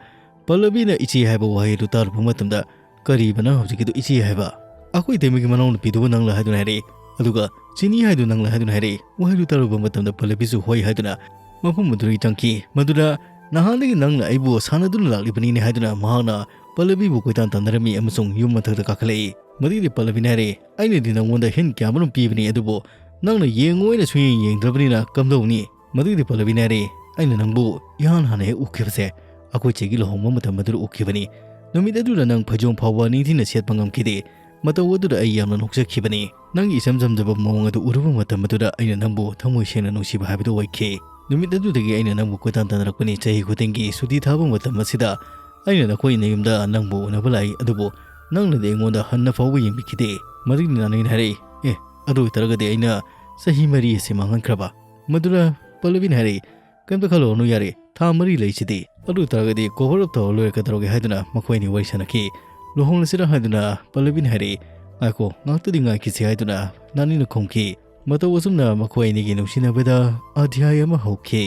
ꯄꯜꯂꯕꯤꯅ "ꯏꯆꯦ" ꯍꯥꯏꯕ ꯋꯥꯍꯩ ꯑꯗꯨ ꯇꯥꯔꯨꯕ ꯃꯇꯝꯗ, "ꯀꯔꯤꯕ ꯅꯪ ꯍꯧꯖꯤꯛꯀꯤꯗꯨ ꯏꯆꯦ ꯍꯥꯏꯕ? ꯑꯩꯈꯣꯏ ꯏꯇꯩꯃꯒꯤ ꯃꯅꯥꯎꯅꯨꯄꯤꯗꯨꯕꯨ ꯅꯪꯂ?" ꯍꯥꯏꯗꯨꯅ ꯍꯥꯏꯔꯛꯏ꯫ ꯑꯗꯨꯒ "ꯆꯤꯅꯤ ꯍꯥꯏꯗꯨ ꯅꯪꯂ?" ꯍꯥꯏꯗꯨꯅ ꯍꯥꯏꯔꯛꯏ꯫ ꯋꯥꯍꯩꯗꯨ ꯇꯥꯔꯨꯕ ꯃꯇꯝꯗ ꯄꯜꯂꯕꯤꯁꯨ "ꯍꯣꯏ" ꯍꯥꯏꯗꯨꯅ ꯃꯐꯝ ꯑꯗꯨꯗꯒꯤ ꯆꯪꯈꯤ꯫ ꯃꯗꯨꯗ "ꯅꯍꯥꯟꯗꯒꯤ ꯅꯪꯅ ꯑꯩꯕꯨ ꯁꯥꯟꯅꯗꯨꯅ ꯂꯥꯛꯂꯤꯕꯅꯤꯅꯦ" ꯍꯥꯏꯗꯨꯅ ꯃꯍꯥꯛꯅ ꯄꯜꯂꯕꯤꯕꯨ ꯀꯣꯏꯇꯥꯟ ꯇꯥꯟꯅꯔꯝꯃꯤ ꯑꯃꯁꯨꯡ ꯌꯨꯝ ꯃꯊꯛꯇ ꯀꯥꯈꯠꯂꯛꯏ꯫ ꯃꯗꯨꯒꯤꯗꯤ ꯄꯜꯂꯕꯤꯅ ꯍꯥꯏꯔꯛꯏ, "ꯑꯩꯅꯗꯤ ꯅꯪꯉꯣꯟꯗ hint ꯀꯌꯥꯃꯔꯨꯝ ꯄꯤꯕꯅꯤ, ꯑꯗꯨꯕꯨ ꯅꯪꯅ ꯌꯦꯡꯉꯣꯏꯅ ꯁꯨꯡꯌꯦꯡ ꯌꯦꯡꯗ꯭ꯔꯕꯅꯤꯅ ꯀꯝꯗꯧꯅꯤ?" ꯃꯗꯨꯒꯤꯗꯤ ꯄꯜꯂꯕꯤꯅ ꯍꯥꯏꯔꯛꯏ, "ꯑꯩꯅ ꯅꯪꯕꯨ ꯏꯍꯥꯟ ꯍꯥꯟꯅ ꯍꯦꯛ ꯎꯈꯤꯕꯁꯦ ꯑꯩꯈꯣꯏ ꯆꯦꯒꯤ ꯂꯨꯍꯣꯡꯕ ꯃꯇꯝ ꯑꯗꯨꯗ ꯎꯈꯤꯕꯅꯤ꯫ ꯅꯨꯃꯤꯠ ꯑꯗꯨꯗ ꯅꯪ ꯐꯩꯖꯣꯝ ꯐꯥꯎꯕ ꯅꯤꯡꯊꯤꯅ ꯁꯦꯠꯄ ꯉꯝꯈꯤꯗꯦ꯫ ꯃꯇꯧ ꯑꯗꯨꯗ ꯑꯩ ꯌꯥꯝꯅ ꯅꯣꯛꯆꯈꯤꯕꯅꯤ꯫ ꯅꯪꯒꯤ ꯏꯆꯝ ꯆꯝꯖꯕ ꯃꯑꯣꯡ ꯑꯗꯨ ꯎꯔꯨꯕ ꯃꯇꯝ ꯑꯗꯨꯗ ꯑꯩꯅ ꯅꯪꯕꯨ ꯊꯃꯣꯏ ꯁꯦꯡꯅ ꯅꯨꯡꯁꯤꯕ ꯍꯥꯏꯕꯗꯨ ꯑꯣꯏꯈꯤ꯫ ꯅꯨꯃꯤꯠ ꯑꯗꯨꯗꯒꯤ ꯑꯩꯅ ꯅꯪꯕꯨ ꯀꯣꯏꯇꯥꯟ ꯇꯥꯟꯅꯔꯛꯄꯅꯤ꯫ ꯆꯍꯤ ꯈꯨꯗꯤꯡꯒꯤ ꯁꯨꯇꯤ ꯊꯥꯕ ꯃꯇꯝ ꯑꯁꯤꯗ ꯑꯩꯅ ꯅꯈꯣꯏ ꯅꯌꯨꯝꯗ ꯅꯪꯕꯨ ꯎꯅꯕ ꯂꯥꯛꯏ, ꯑꯗꯨꯕꯨ ꯅꯪꯅꯗꯤ ꯑꯩꯉꯣꯟꯗ ꯍꯟꯅ ꯐꯥꯎꯕ ꯌꯦꯡꯕꯤꯈꯤꯗꯦ꯫" ꯃꯗꯨꯒꯤ ꯅꯥꯅꯤꯅ ꯍꯥꯏꯔꯛꯏ, "ꯑꯦ, ꯑꯗꯨ ꯑꯣꯏꯇꯥꯔꯒꯗꯤ ꯑꯩꯅ ꯆꯍꯤ ꯃꯔꯤ ꯑꯁꯤ ꯃꯥꯡꯍꯟꯈ꯭ꯔꯕ?" ꯃꯗꯨꯗ ꯄꯜꯂꯕꯤꯅ ꯍꯥꯏꯔꯛꯏ, "ꯀꯩꯝꯇ ꯈꯜꯂꯨꯔꯅꯨ, ꯌꯥꯔꯦ, ꯊꯥ ꯃꯔꯤ ꯂꯩꯁꯤꯗꯤ꯫ ꯑꯗꯨ ꯑꯣꯏꯇꯥꯔꯒꯗꯤ cover up ꯇꯧꯔ ꯂꯣꯏꯔꯦ, ꯀꯩꯗꯧꯔꯒꯦ?" ꯍꯥꯏꯗꯨꯅ ꯃꯈꯣꯏ ꯑꯅꯤ ꯋꯥꯔꯤ ꯁꯥꯟꯅꯈꯤ꯫ "ꯂꯨꯍꯣꯡꯂꯁꯤꯔ?" ꯍꯥꯏꯗꯨꯅ ꯄꯜꯂꯕꯤꯅ ꯍꯥꯏꯔꯛꯏ꯫ "ꯉꯥꯏꯈꯣ, ꯉꯥꯛꯇꯗꯤ ꯉꯥꯏꯈꯤꯁꯤ" ꯍꯥꯏꯗꯨꯅ ꯅꯥꯅꯤꯅ ꯈꯨꯝꯈꯤ꯫ ꯃꯇꯧ ꯑꯁꯨꯝꯅ ꯃꯈꯣꯏ ꯑꯅꯤꯒꯤ ꯅꯨꯡꯁꯤꯅꯕꯗ ꯑꯙ꯭ꯌꯥꯏ ꯑꯃ ꯍꯧꯈꯤ꯫